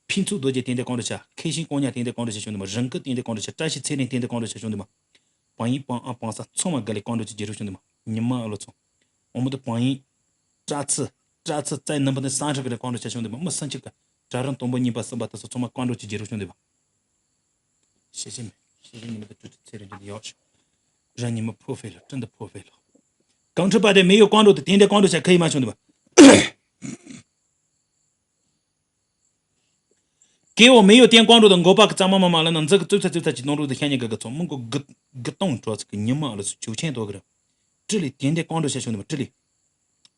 ཕིན་ཚུགས་རྡོ་རྗེ་དེ་འདྲས་ཀོང་འགྲོ་བྱ། ཁེ་ཤིང་ཀོང་ཉ་དེ་འདྲས་ཀོང་འགྲོ་བྱ་ཤོང་འདི་མ། རང་ཀི་དེ་འདྲས་ཀོང་འགྲོ་བྱ། བཀྲ་ཤིས་ཚེ་རིང་དེ་འདྲས་ཀོང་འགྲོ་བྱ་ཤོང་འདི་མ། བང་ཡིན་བང་ཨ་བང་ས་ཚང་མ་དགའ་ལས་ཀོང་འགྲོ་ཅིག་རྒྱལ་རབས་ཤོང་འདི་མ། ཉི་མ་ཨ་ལོ་ཚོ། འོ་མ་དུ་བང་ཡིན། ཏྲ་ཚི། ཏྲ་ཚི་རྩའི་རྣམ་པ་ནི་སང་ཁྲག་གི་རེ་ཀོང་འགྲོ་ཅིག་ཤོང་འདི་མ། མི་སང་ཁྱི་ཀ། དྲ་རང་དང་པོ་གཉིས་པ་གསུམ་པ་དུ་སོ་ཚང་མ་ཀོང་འགྲོ་ཅིག་རྒྱལ་རབས་ཤོང་འདི་མ། ཤེས་ཤེས་མེད། ཤེས་ཤེས་ཉི་མ་དུ་ཏྲ་ཚི་ཚེ་རིང་འདི་ཡག་ཤོ། རང་ཉི་མ་ཕོ་ཕེ་ལོ་ཏྲི་འདི་ཕོ་ཕེ་ལོ། གང་ཁྲི་པ་དེ་མི་ཡོད་ཀོང་འགྲོ་དུ་དེ་འདྲས་ཀོང་འགྲོ་ཆ་ཁ་ཡི་མ་ཤོང་འདི་མ། ཀེ་འོ་མི་ཡོད་དེ་ཀོང་འགྲོ་དང་མགོ་པ་གི་གཙང་མ་མ་མ་ལ་ན་འཛི་གི་ཙུག་ཚ་ཙུག་ཚ་ཅི་གཏོང་རུ་དུ་ཤ་ཉེ་ག་གི་ཚོ་མི་མགོ་གི་གི་གཏོང་འགྲོ་ཚི་གི་ཉི་མ་ལ་སུ་ཆུ་ཆེན་ཏོ་གི་ར། ཏྲི་ལི་དེ་འདྲས་ཀོང་འགྲོ་ཤ་ཤོང་འདི་མ་ཏྲི་ལི།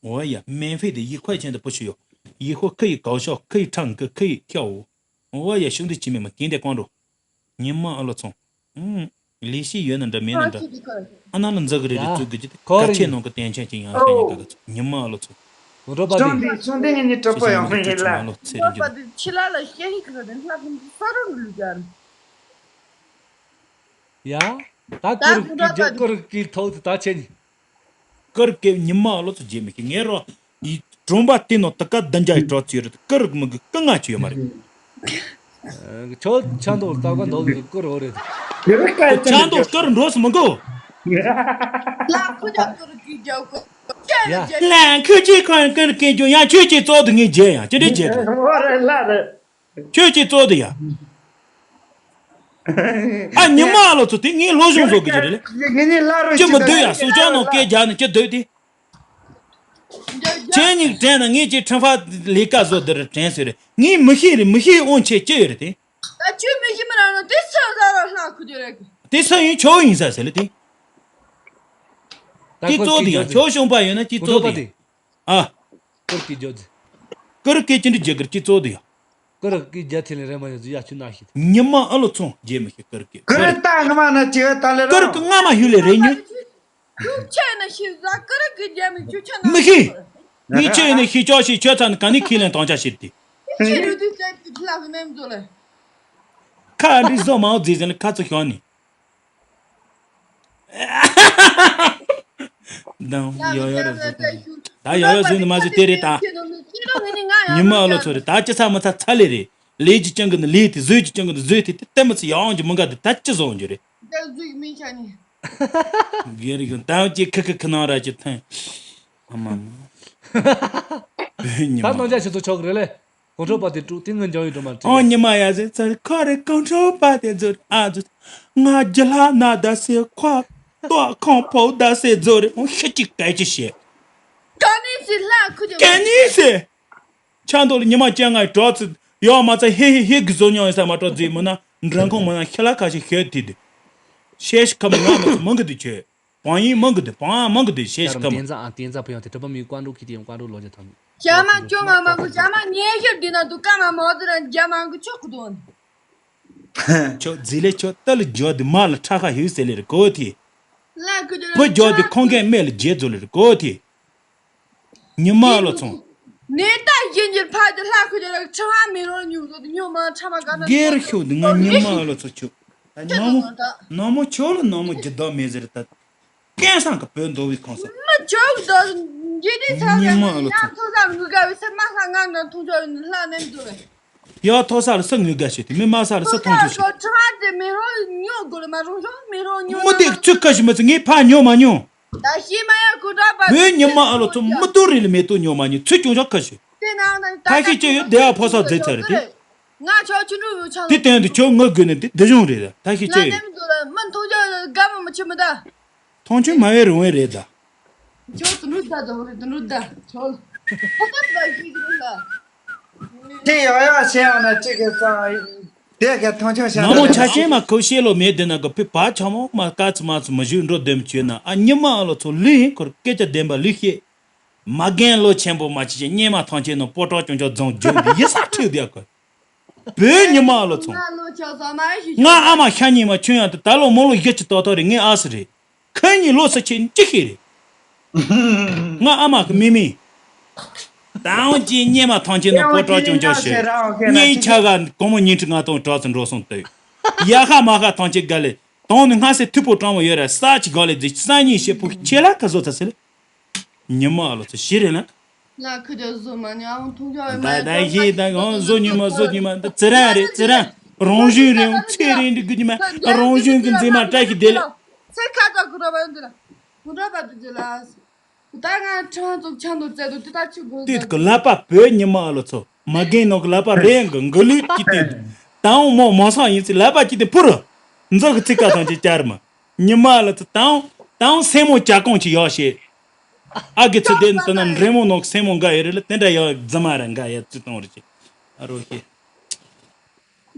འོ་ཡ་མེན་ཧྥེ་དེ་ཡི་ཁོ་ཆེན་དུ་པུ་ཆུ་ཡོ། ཡི་ཁོ་ཁི་ཡི་གའོ་ཤོ་ཁི་ཡི་ཁྲང་གི་ཁི་ཡི་ཁྱའོ། འོ་ཡ་ཤུང་དུ་ཅི་མེ་མ་དེ་འདྲས་ཀོང་འགྲོ། ཉི་མ་ཨ་ལོ་ཚོང་། ཨུང་། ལི་ཤི་ཡོད་ན་འདྲ་མེད་ན་འདྲ། ཨ་ན་ལ་འཛི་གི་རེ་རེ་ཙུག་གི་ཅི་དེ་ཁ་ཆེ་ནང་གི་བསྟན་ཆེན་ཅིག་ཡང་ཤ་ཉེ་ག་གི་ཚོ་ཉི་མ་ཨ་ལོ་ཚོ། ཁོང་ཁྲོ་པ་ཅང་དེ་དེ་ཚོང་དེ་ངེད་གཉིས་གྲོགས་པོ་ཡོང་མི་ཡིན་ལ། ཁྲོ་པ་དེ་ཕྱི་ལ་ལ་ཤེས་ཧི་ཁི་ར་དེ་ལྷ་ཁུམ་དེ་ས་རུ་ལུ་ཀྱང་། ཡ། ད་ཀུར་ཀི་ཇོ་ཀུར་ཀི་ཐོག་ཏུ་ད་ཆེ་ནི། ཀུར་ཀི་ཉི་མ་ཨ་ལོ་ཚོ་རྗེས་མི་ཀི་ངེ་རོ། ཡི་གྲོང་པ་དེ་ནོ་ད་ཀ་ད་འཇའ་ཡི་གྲོགས་ཚོ་ཡོད་རེད། ཀུར་མི་གི་ཀི་ང་ཆུ་ཡོད་མ་རེད། ཁྱོད་ཆང་དུ་ལྟ་བ་འདོགས་ཀྱི་ཀུར་འོ་རེད། ཆང་དུ་ཀུར་འགྲོ་སུ་མི་གོ། ལ་ཁུ་ཇ་ཀུར་ཀི་ཇོ་ཀུར། ཡ། ལ་ཁུ་ཅི་ཁོན་ཀུར་ཀི་ཇོ་ཡང་ཆུ་ཅི་ཙོག་དུ་ངེས་རྗེས་ཡང་ཅི་འདྲ་བྱེད་རེད། འོ་རེད་ལ་རེད། ཁྱོད་ཀྱིས་གཙོ་དེ་ཡ། ཨ་ཉི་མ་ཨ་ལོ་ཚོ་དེ་ངའི་སློབ་སྦྱོང་བཟོ་གི་ཅི་རེད་ལེ། ངེད་གཉིས་བླ་རུ་ཅི་མི་སྡོད་ཡ་སུ་ཅང་ནང་སྐད་རྒྱག་ནས་ཅི་སྡོད་དེ། ཁྱེད་གཉིས་དྲན་ན་ངས་ཀྱི་ཁྲིམས་ཕ་ལས་ཀ་བཟོ་འདི་རུ་དྲན་ཟེར་རེད། ངས་མི་ཤེས་རེད། མི་ཤེས་དབང་ཆེ་ཅི་ཡོད་རེད་དེ། ད་ཁྱོད་མི་ཤེས་མི་རང་ནོ་དེ་སུ་ཟ་ར་ལྷག་ཁུ་རྒྱུ་རེད། དེ་སུ་ཡིན། ཁྱོད་ཡིན་ས་ཟེར་ལ་དེ། ད་དེ་གཙོ་དེ་ཡང་ཁྱོད་གཞོང་པ་ཡོད་ན་དེ་གཙོ་དེ་ཡང་། ཨ། ཀུར་གི་རྒྱུ་རྒྱུ། ཀུར་གི་ཅི་འདྲ་རྒྱུ་གར་ཅི་གཙོ་དེ་ཡང་། ཀུར་གི་རྒྱུ་ཐེ་ལེ་རེ་མ་ཡོད་ཡ་ཆུ་ན་ཤི། ཉི་མ་ཨ་ལོ་ཚོང་རྒྱལ་མི་ཤི་ཀུར་གི། ཀུར་ད་ང་མ་ན་ཅི་ད་ལེ་རོ། ཀུར་གི་ང་མ་ཧུ་ལེ་རེ་ཉུ། ཁྱོད་ཆེ་ན་ཤི་ཟ་ཀུར་གི་རྒྱུ་མི་ཁྱོད་ཆེ་ན་མི་ཤི། ངས་ཆེ་ན་ཤི་ཅོག་ཤི་ཆོད་ཚ་ནི་ག་ནི་ཁས་ལེན་དང་ཆ་ཤི་དེ། ཁྱེད་རུ་དུས་ཚད་ཀྱི་ཁ་ལག་གི་མེམ་བཟོ་ལེ། ཁ་འདྲི་བཟོ་མའོ་རྫི་ཟེར་ནི་ཁ་ཚོ་ཤོག་ནི། དང་ཡོ་ཡོ་ར་བཟོ་དང་། ད་ཡོ་ཡོ་བཟོས་ནི་མ་བཟོས་དེ་རེད་ད། ཉི་མ་ཨ་ལོ་ཚོ་རེད་ད། ཅི་ཚ་མི་ཚ་ཚ་ལེ་རེད། ལས་ཀྱི་ཅང་གི་ནི་ལས་དེ། བཟོས་ཀྱི་ཅང་གི་ནི་བཟོས་དེ། དེ་ལྟད་མོ་ཚོ་ཡག་ཡོང་གི་མི་འགའ་དེ་ད་ཅི་བཟོ་འོང་རྒྱུ་རེད། རྒན་རིགས་ཡོང་ད་ཅི་ཁི་ཁི་ཁི་ནང་ར་ཅི་ཐོན། ཨ་མ་མ། ཉི་མ། ད་སྣང་ཆ་ཞིག་ཚོ་ཆོག་གི་རེད་ལེ། གོང་ཁྲོ་པ་དེ་དཀྲུག་དེ་ངན་འཇོག་ཡོད་འགྲོ་མ་དྲན། ཨོ་ཉི་མ་ཡ་ཟེར་ཚར་ཁོ་རེ་གོང་ཁྲོ་པ་དེ་ཚོར་ཨ་ཚོ། ང་རྒྱ་ལྷ་ན་ད་སེ་ཁོ་ཏོ་ཁོང་ཕོ་ད་སེ་ཛོ་རེ་ཨོ་ཤི་ཅིག་ག་ཅི་ཤེ། ག་ནི་སི་ལྷ་ཁུ་ཅི། ག་ནི་སི། ཆ་མདོ་ལ་ཉི་མ་ཅན་ང་གྲོགས་ཚོ་ཡོག་མ་ཚ་ཧེ་ཧེ་ཧེ་གི་བཟོ་མྱོང་ཡོད་ས་མ་གྲོགས་རྫི་མི་ན་འགྲན་ཁོང་མི་ན་ཤི་ལ་ཁ་ཤི་ཤོད་དེ་དེ། ཤེ་ཤི་ཁ་མི་ང་མི་ཚོ་མང་གི་དུ་ཆོད། བང་ཡིན་མང་གི་འདུག་བང་མང་གི་འདུག་ཤེས་ཤིག་གམ། བསྟན་འཛིན་ཨ། བསྟན་འཛིན་བུ་ཡང་དེ་གྲུབ་པ་མིའི་བཀའ་འགྲོ་ཁྱེར་ཏེ་ཡང་བཀའ་འགྲོ་ལོ་བརྒྱ་ཐམ། ཞྭ་མ་ཅོ་མ་མ་གུ་ཞྭ་མ་ཉེ་ཤོས་འདི་ན་འདུག་ཀ་མ་མོ་དུ་ར་རྒྱ་མ་གུ་ཆོག་གི་དོན། ཁྱོད་རྫི་ལེ་ཁྱོད་ཏ་ལི་འཇོ་འདི་མ་ལ་ཁྲ་ཁ་ཧིའུ་ཟེར་ལེ་རེ་གོ་ཐི། ལ་གུ་དུ་བུ་འཇོ་འདི་ཁོང་གན་སྨད་ལ་རྗེ་རྫོ་ལེ་རེ་གོ་ཐི། ཉི་མ་ལོ་ཚོང་། ནེ་ཏ་ཡིན་གྱི་ཕ་དུ་ལྷ་གུ་དུ་ར་ཁྲ་ཧ་མི་རོ་ཉུ་ཟོ་དུ་ཉོ་མ་ཁྲ་མ་ག་ན་སྒེར་ཤོག་འདི་ང་ཉི་མ་ལོ་ཚོ་ཆུ། ནང་མོ་ནང་མོ་ཆོ་ལ་ནང་མོ་ཇི་ལྡོག་མེད་ཟེར་ད། སྐལ་བཟང་གི་བོད་མདོ་བའི་ཁོངས་སུ། མི་ཇོག་དང་འཇིག་རྟེན་ས་ཉི་མ་ལ་ཡང་ཐོག་ས་ངུ་དགའ་བའི་སེམས་མ་ས་ང་ན་མཐོང་ཆོག་ཡིན་ལྷ་ནེམ་དུ་རེད། ཡང་ཐོག་ས་ལ་ས་ངུ་དགའ་ཞེས་ཏེ་མི་མ་ས་ལ་ས་མཐོང་ཆོག་ཞེས། ཁྲ་དེ་མི་རོ་ཉོ་དགོས་ལ་མ་རུང་ཞོག་མི་རོ་ཉོ་མི་དེ་ཚུ་ཁ་ཞིག་མི་ཚུ་ངའི་ཕ་ཉོ་མ་ཉོ། ད་ཤི་མ་ཡ་ཀུ་ཏྲ་པ་བོད་ཉི་མ་ཨ་ལོ་ཚོ་མི་ཏོ་རི་ལ་མེ་ཏོ་ཉོ་མ་ཉོ་ཚུ་ཅུང་ཞོག་ཁ་ཞིག་དེ་ནང་ན་ད་ཁ་ཤས་ཀྱི་ཡོད་དེ་ཨ་ཕོ་ས་རྫས་ཚར་དེ། ང་ཆོ་ཆུ་འགྲོ་ཡོད་ཆ་དེ་སྟེང་དུ་ཁྱོད་ངུ་དགོས་ནས་དེ་དེ་བྱུང་རེད་ད་ཁ་ཤས་ཀྱི་ཡོད། ལ་ནེམ་དུ་ལ་མི་མཐོང་ཆོག་དགའ་མ་མི་ཆི་མི་ད། མཐོང་ཆོས་མ་བའི་རུང་བའི་རེད་ད། ཁྱོད་དུ་འགྲོ་ད་དུ་འགྲོ་ད་ཁྱོད། ཁོ་ད་ད་ཞིག་འགྲོ་ད། དེ་ཡག་ཡག་བྱས་ཡང་ན་གཅིག་གི་ཙང་། དེ་ག་མཐོང་ཆོས་བྱ་ན་མོ་ཆ་ཆེན་མ་ཁུ་ཤེས་ལོ་མེད་དེ་ན་གི་ཕི་བ་ཆ་མོ་མ་དཀའ་ཚི་མ་ཚི་མ་ཞུ་འགྲོ་དེམ་བྱོས་ན་ཨ་ཉི་མ་ཨ་ལོ་ཚོ་ལུས་ཡིན་ཁོར་སྐད་ཆ་བདེན་པ་ལུས་ཤེས། མ་རྒན་ལོ་ཆེན་པོ་མ་ཆི་ཆེ་སྙེ་མ་ཐང་ཆེན་ནང་སྤོ་གྲོགས་ཅུང་ཅོག་རྫོང་རྒྱུག་འདི་ཡི་ས་ཁྲིད་བསྡད་གོ། བོད་ཉི་མ་ཨ་ལོ་ཚོང་། ང་ཨ་མ་ཤ་ཉི་མ་ཆུན་ཡང་དུ་ད་ལོ་མོ་ལོ་བཞི་ཅི་ཏོ་ཏོ་རེད་ངའི་ཨ་སི་རེད། ཁོ་གཉིས་ལོ་ས་ཆེན་ཅི་ཤེས་རེད། ང་ཨ་མ་གི་མི་མི། དང་ཅི་སྙེ་མ་ཐང་ཆེན་ནང་སྤོ་གྲོགས་ཅུང་ཅོག་ཤེས། སྙེ་ཆ་ག་གོང་མོ་ཉིན་ཁྲི་ང་ཏོང་གྲོགས་སུ་འགྲོ་སོང་ལྟོས། ཡ་ཧ་མ་ཧ་ཐང་ཆེན་དགའ་ལེ། དང་ནི་སྔ་སེ་ཐུ་པོ་སྤྲང་མོ་ཡོད་ར་ས་ཅི་ག་ལེ་ཛི་ས་གཉིས་ཤེ་ཕུ་ཆེ་ལ་ཁ་བཟོ་ཚ་སེ་ལེ། ཉི་མ་ཨ་ལོ་ཚོ་ཤི་རེད་ན། ལ་ཁུ་ཇོ་བཟོ་མ་ཉོ་ཨང་ཐུང་ཇོ་ད་ད་ཡི་ད་ཨང་བཟོ་ཉི་མ་བཟོ་ཉི་མ་ད་ཙི་ར་རེད་ཙི་ར། རང་བཞིན་རེད་ཚེ་རིང་འདི་གི་ཉི་མ་རང་བཞིན་གི་མཛེས་མ་བཀྲ་ཤིས་བདེ་ལེགས། ཚེ་ཁ་ད་གུ་ར་བ་འདི་ལ་གུ་ར་བ་འདི་ལ་ད་ང་ཁྲང་ཙོག་ཆང་དུ་བཙལ་དུ་དེ་ད་ཆུ་གུ་དེ་གི་ལ་པ་བོད་ཉི་མ་ཨ་ལོ་ཚོ་མ་རྒན་ནོ་གི་ལ་པ་རེད་གི་འགུ་ལུས་ཀྱི་དེ་ད་ཨང་མོ་མོ་སང་ཡིན་ཚེ་ལ་པ་ཀྱི་དེ་ཕུ་རུ་འཛོ་གི་ཚིག་ཀ་ཐང་ཆེ་བསྐྱར་མ་ཉི་མ་ཨ་ལོ་ཚོ་ད་ཨང་ད་ཨང་སེན་མོ་ཅ་གོང་ཅི་ཡོད་ཤེས། ཨ་གི་ཚུལ་དེ་ལྟ་ན་འདྲེ་མོ་ནོག་སེན་མོ་འགའ་ཡོད་རེད་ལ་དེ་འདྲ་ཡང་རྫི་མ་ར་འགའ་ཡ་བརྩི་གཏོང་རེད་ཅེ། ཨ་རོ་ཤེ།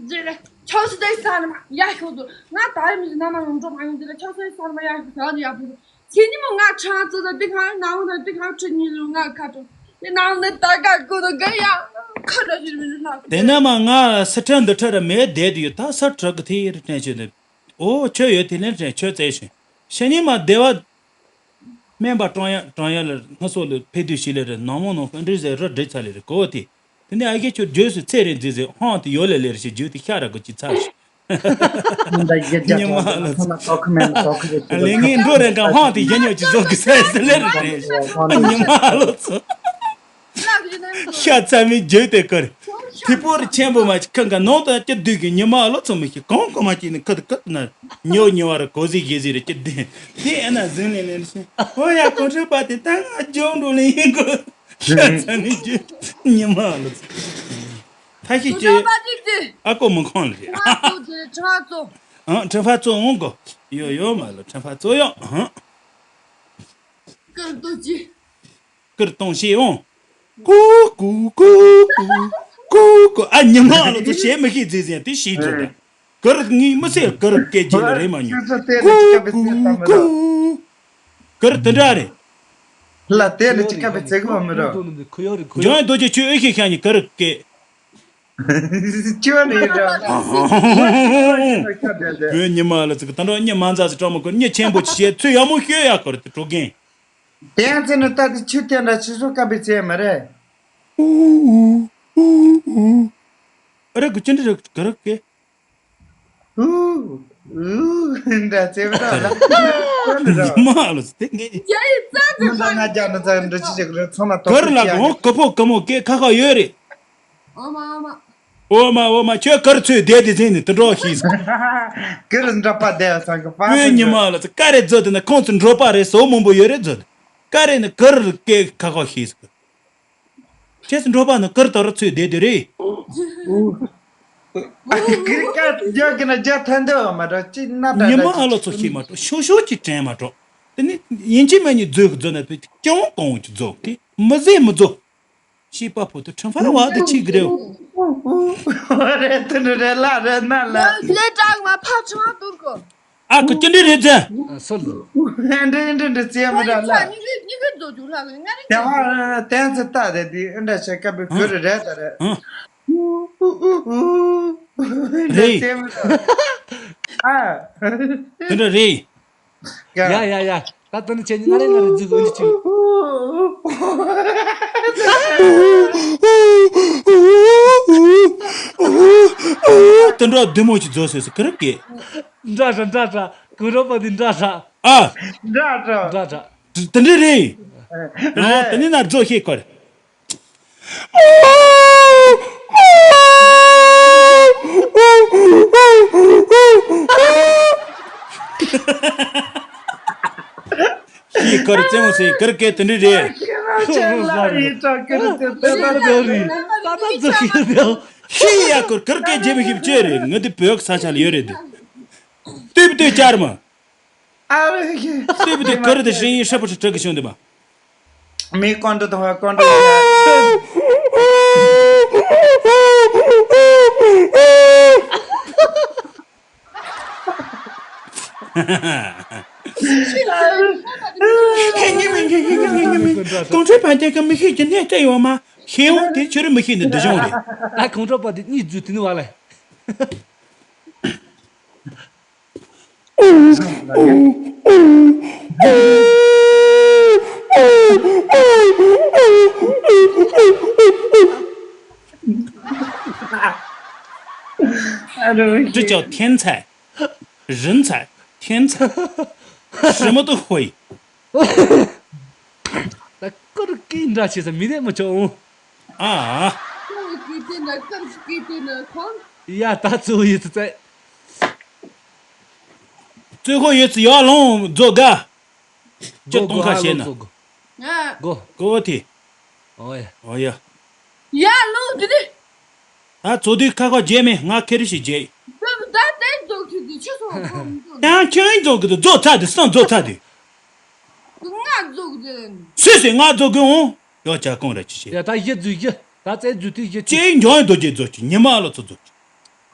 ཟེར་རེད། ཆོག་སི་དེ་ས་ནི་མ་ཡ་ཤོག་དུ་ང་ད་རེ་མི་ཟི་ན་མ་ཡོང་འགྲོ་མ་ཡོང་ཟེར་རེད་ཆོག་སི་ས་ནི་མ་ཡ་ཤོག་ཟ་ནི་ཡ་བུ་ཚེ་ཉི་མོ་ང་ཁྲང་ཙི་ཙི་དེ་གང་ན་འོ་ན་དེ་གང་ཁྲི་ཉི་ལུ་ང་ཁ་ཏོ་དེ་ནང་ནི་ད་ག་གོ་ནི་ག་ཡ་ཁ་ཏོ་ཞིག་མི་ཟི་ན་དེ་ན་མ་ང་སི་ཁྲ་འདི་ཁྲ་ར་མེད་བསྡད་དུ་ཡོད་ད་ས་ཁྲ་གི་དེ་ཡི་ར་དྲན་ཆེ་ནི། ཨོ་ཁྱོད་ཡོད་དེ་ལན་དྲན་ཁྱོད་བཙལ་ཞིང་། ཤ་ཉེ་མ་བདེ་བ། སྨན་པ་ཀྲང་ཡ་ཀྲང་ཡ་ལ་སྔ་སོ་ལ་ཕེབས་དུས་ཤི་ལེ་རེ་ནང་མོ་ནང་ཁ་འདྲི་ཟེར་ར་འདྲི་ཚ་ལེ་རེ་གོ་དེ། དེ་ནས་ཨ་གེ་ཁྱོད་རྗེས་སུ་ཚེ་རེ་འཛི་ཟེར་ཧང་དེ་ཡོད་ལེ་ལེ་རེ་ཞེས་རྗེས་དེ་ཤ་ར་གོ་ཅི་ཚ་ཞིག་ཉི་མ་ལོ་ཚོ། ལེ་ངའི་འགྲོ་རེ་ག་ཧང་དེ་ཡ་ཉོ་ཅི་བཟོ་གི་ས་ཟེར་ལེ་རེ་རེ་ཉི་མ་ལོ་ཚོ། ཤ་ཚ་མི་རྗེས་དེ་ཀར། ཐི་པོ་རི་ཆེན་པོ་མ་ཅིག་ཁ་འགའ་ནང་དང་ཅི་བདུད་ཀྱི་ཉི་མ་ལོ་ཚོ་མི་ཤེས་གང་གོ་མ་ཅིག་ནི་ཁ་དུ་ཁ་དུ་ན་ཉོ་ཉོ་བ་ར་གོ་ཟི་གེ་ཟི་རེ་ཅི་བདུད་དེ་ཨ་ན་ཟིན་ལེ་ལེ་ཤེས་ཨོ་ཡ་གོ་ཁྲི་པ་དེ་ད་ང་ཇོང་འགྲོ་ལེ་ཡིན་གོ་ཤ་ཚ་མི་རྗེས་ཉི་མ་ལོ་ཚོ་ཐ་ཤི་ཅི་ཨ་ཀོ་མི་ཁོང་ལེ་ཨ་ཁྲི་ཕ་ཙོ་འོང་གོ་ཡོ་ཡོ་མ་ལོ་ཁྲི་ཕ་ཙོ་ཡོ་ཧང་ཀར་དོ་ཅི། ཀིར་གཏོང་ཤེས་འོང་། ཀུ་ཀུ་ཀུ་ཀུ་ཀུ་ཀུ། ཨ་ཉི་མ་ལོ་ཚོ་བྱེད་མི་ཤེས་ཟེར་ཟེར་དེ་ཤེས་ཚོད་ད། ཀིར་ངས་མི་ཟེར། ཀིར་སྐད་རྒྱག་ལ་རེད་མ་མྱོང་། ཀུ་ཀུ་ཀུ། ཀིར་དེ་འདྲ་རེད། ལ་དེ་ནི་ཅི་ཀ་པའི་ཚེ་གོ་མི་རོ། འཇོན་རྡོ་རྗེ་ཁྱོད་ཨེ་ཤེས་ཤ་ཉི་ཀིར་སྐད། ཅི་བ་ནི་ཡིན་ར། བོད་ཉི་མ་ལ་ཚིག་ད་འགྲོ་ཉི་མ་མཛའ་ཟི་གྲོགས་མོ་ཀིར་ཉི་ཆེན་པོ་ཆེ་ཚོད་ཡག་མོ་ཤོད་ཡག་ཀིར་དེ་གྲོགས་རྒན། དེ་ཡང་ཚེ་ནི་ལྟ་དེ་ཆུ་དེ་འདྲ་ཆུ་སོ་ཀ་པའི་ཚེ་མ་རེད། ཨུ་ཨུ་ཨུ་ཨུ། ཨ་རེ་གུ་ཅི་འདྲ་རེད་ག་རེ་གེ། ཨུ་ཨུ་འདྲ་ཚེ་མ་རེད། ཉི་མ་ལ་ཚིག་དེ་ངས། ཡ་ཡི་ཙག་ཙག་ང་ང་རྒྱ་ནི་ཙག་འདྲ་ཅི་ཞིག་རེད། ཚོ་མ་ག་རེ་ལ་གོང་ཀ་ཕོ་ཀ་མོ་སྐད་ཁ་ཁ་ཡོད་རེད། ཨོ་མ་ཨོ་མ། ཨོ་མ་ཨོ་མ། ཁྱོད་ག་རེ་ཚོད་བསྡད་དེ་ཟིན་ནས་དུད་འགྲོ་ཤིག་ག་རེ་འདྲ་པ་བསྡད་ཚང་གི་པ་བོད་ཉི་མ་ལ་ཚིག་ག་རེ་མཛོད་དེ་ན་ཁོང་ཚོ་འགྲོ་པ་རེད་ཟོ་མང་པོ་ཡོད་རེད་མཛོད། ག་རེ་ནི་ག་རེ་སྐད་ཁ་ཁ་ཤིག་ག་ཁྱེད་ཚོ་འགྲོ་པ་ནི་ག་རེ་ལྟར་ཚོད་བསྡད་དེ་རེད། ཨ་ཀི་རི་ཀ་རྒྱག་གི་ན་རྒྱ་ཐན་འདོད་མ་འགྲོ་ཅི་ན་འདྲ་ཉི་མ་འདྲ་ཨ་ལོ་ཚོ་ཤེས་མ་འགྲོ་ཤོ་ཤོ་ཅི་དྲན་མ་འགྲོ། དེ་ནི་ཡིན་གཅིག་མིན་གཉིས་མཛོད་གི་མཛོད་ན་བུ་ཀྱང་གང་བོ་ཅི་མཛོད་དེ་མི་ཟེ་མི་མཛོད། ཤེས་པ་ཕོ་དུ་ཁྲིམས་ཕར་བ་དུ་ཆིག་རེའུ། རེད་དུ་རེད་ལ་རེད་ན་ལ། ལས་དྲག་མ་ཕ་ཆུང་བ་དུར་གོ། ཨ་ཁུ་ཅི་འདྲི་རེད་ཟེ། ཨ་སོལ། འདྲི་འདྲི་འདྲི་ཙེ་མི་འདྲ་ལ། ཉི་གི་ཉི་གི་རྫོགས་རྒྱུ་ལྷག་གི་ང་རེ་ཀྱང་། དེ་བ་བསྟན་ཚེ་ལྟ་རེད་དེ་འདྲ་བྱེད་སྐབས་བོད་རེད་རེད་ད་རེད། ཨ། འདྲི་རེད། ཙེ་མི་འདྲ། ཨ། དེ་འདྲ་རེད། ཡ་ཡ་ཡ། ད་དེ་ནི་ཁྱེད་ཉིད་ང་རེ་ང་རེ་རྫིག་འོན་ཅིག་དེ་འདྲ་བདེ་མོ་ཅིག་རྫོགས་སོས་སུ་ག་རེ་སྐད། འདྲ་འདྲ་འདྲ་འདྲ། གུ་རོ་པ་འདི་འདྲ་འདྲ། ཨ། འདྲ་འདྲ། འདྲ་འདྲ། དེ་འདྲ་རེད། ཨ། དེ་ནི་ན་རྫོགས་ཤེས་ཁོ་རེ། ཤི་ཀར་ཙེ་མོ་སེ་ཀར་ཀེ་དེ་འདྲ་རེད། ཁྱེད་ལ་ཡི་ཏྲ་ཀེ་རེད་དེ་དེ་ལ་དེ་རེད། ད་ད་ཙོ་ཤི་དེ། ཤི་ཡ་ཀར་ཀར་ཀེ་རྗེ་མི་ཤི་བཅོས་རེད། ང་དེ་བོད་ས་ཆ་ལ་ཡོད་རེད་དེ། ལྟོས་པ་ལྟོས་ཅར་མ། ཨ་རེ་ཤི། ལྟོས་པ་ལྟོས་ཀར་དེ་ཧྲིན་ཡིན་ཧྲ་པོ་ཧྲ་ཀི་ཤོང་དེ་མ། མི་ཀོན་ཏྲ་དང་ཀོན་ཏྲ། ཁྱེད་ཉིད་མིན་ཁྱེད་ཉིད་ཉིད་ཉིད་ཉིད་མིན། གོང་ཁྲོས་བན་དེ་གི་མི་ཤེས་ཀྱི་གནས་བཅད་ཡོད་མ། ཤེས་འོང་དེ་ཁྱོད་རང་མི་ཤེས་ནི་འདི་གཞུང་རེད། ད་གོང་ཁྲོས་པ་དེ་གཉིས་རྫུས་དེ་ནི་བ་ལས། ཨ་རོ། 这叫天才，人才，天才，什么都会。 ད་ཀུར་ཀི་འདྲ་བྱེད་ས་མི་དེ་མི་ཆོག་ཨང་། ཨ། ཀུར་ཀི་དེ་ན་ཀུར་ཀི་དེ་ན་ཁོང་། ཡ་ད་ཚོ་ཡི་ཚོ་ཚེ། ཚོ་ཁོ་ཡི་ཚོ་ཡར་ལོངས་རྫོགས་དགའ། ཅི་གཏོང་ཁ་བྱེད་ན། ང་། གོ། གོ་དེ། ཨོ་ཡ། ཨོ་ཡ། ཡར་ལོངས་དེ་དེ། ད་ཚོ་དུས་ཁ་ཁ་རྗེས་མེད་ང་ཁེ་རི་ཞིག་རྗེས། ད་ད་དེ་རྫོགས་ཁྱོད་དེ་ཆུ་སོང་ཁོང་རྫོགས། ཡང་ཁྱོད་རྫོགས་གི་འདུག་རྫོགས་ཚར་དུས་སང་རྫོགས་ཚར་དུས། ང་རྫོགས་དེ། སུས་སུས་ང་རྫོགས་གི་འོང་། ཡོ་ཅག་གང་རེད་ཅི་བྱེད། ཡ་ད་གཞི་རྫུས་གཞི། ད་རྩེ་རྫུས་དུས་གཞི་ཅི། ཅེས་འཇོན་རྡོ་རྗེ་རྫོགས་ཀྱི་ཉི་མ་ལོ་ཚོ་རྫོགས་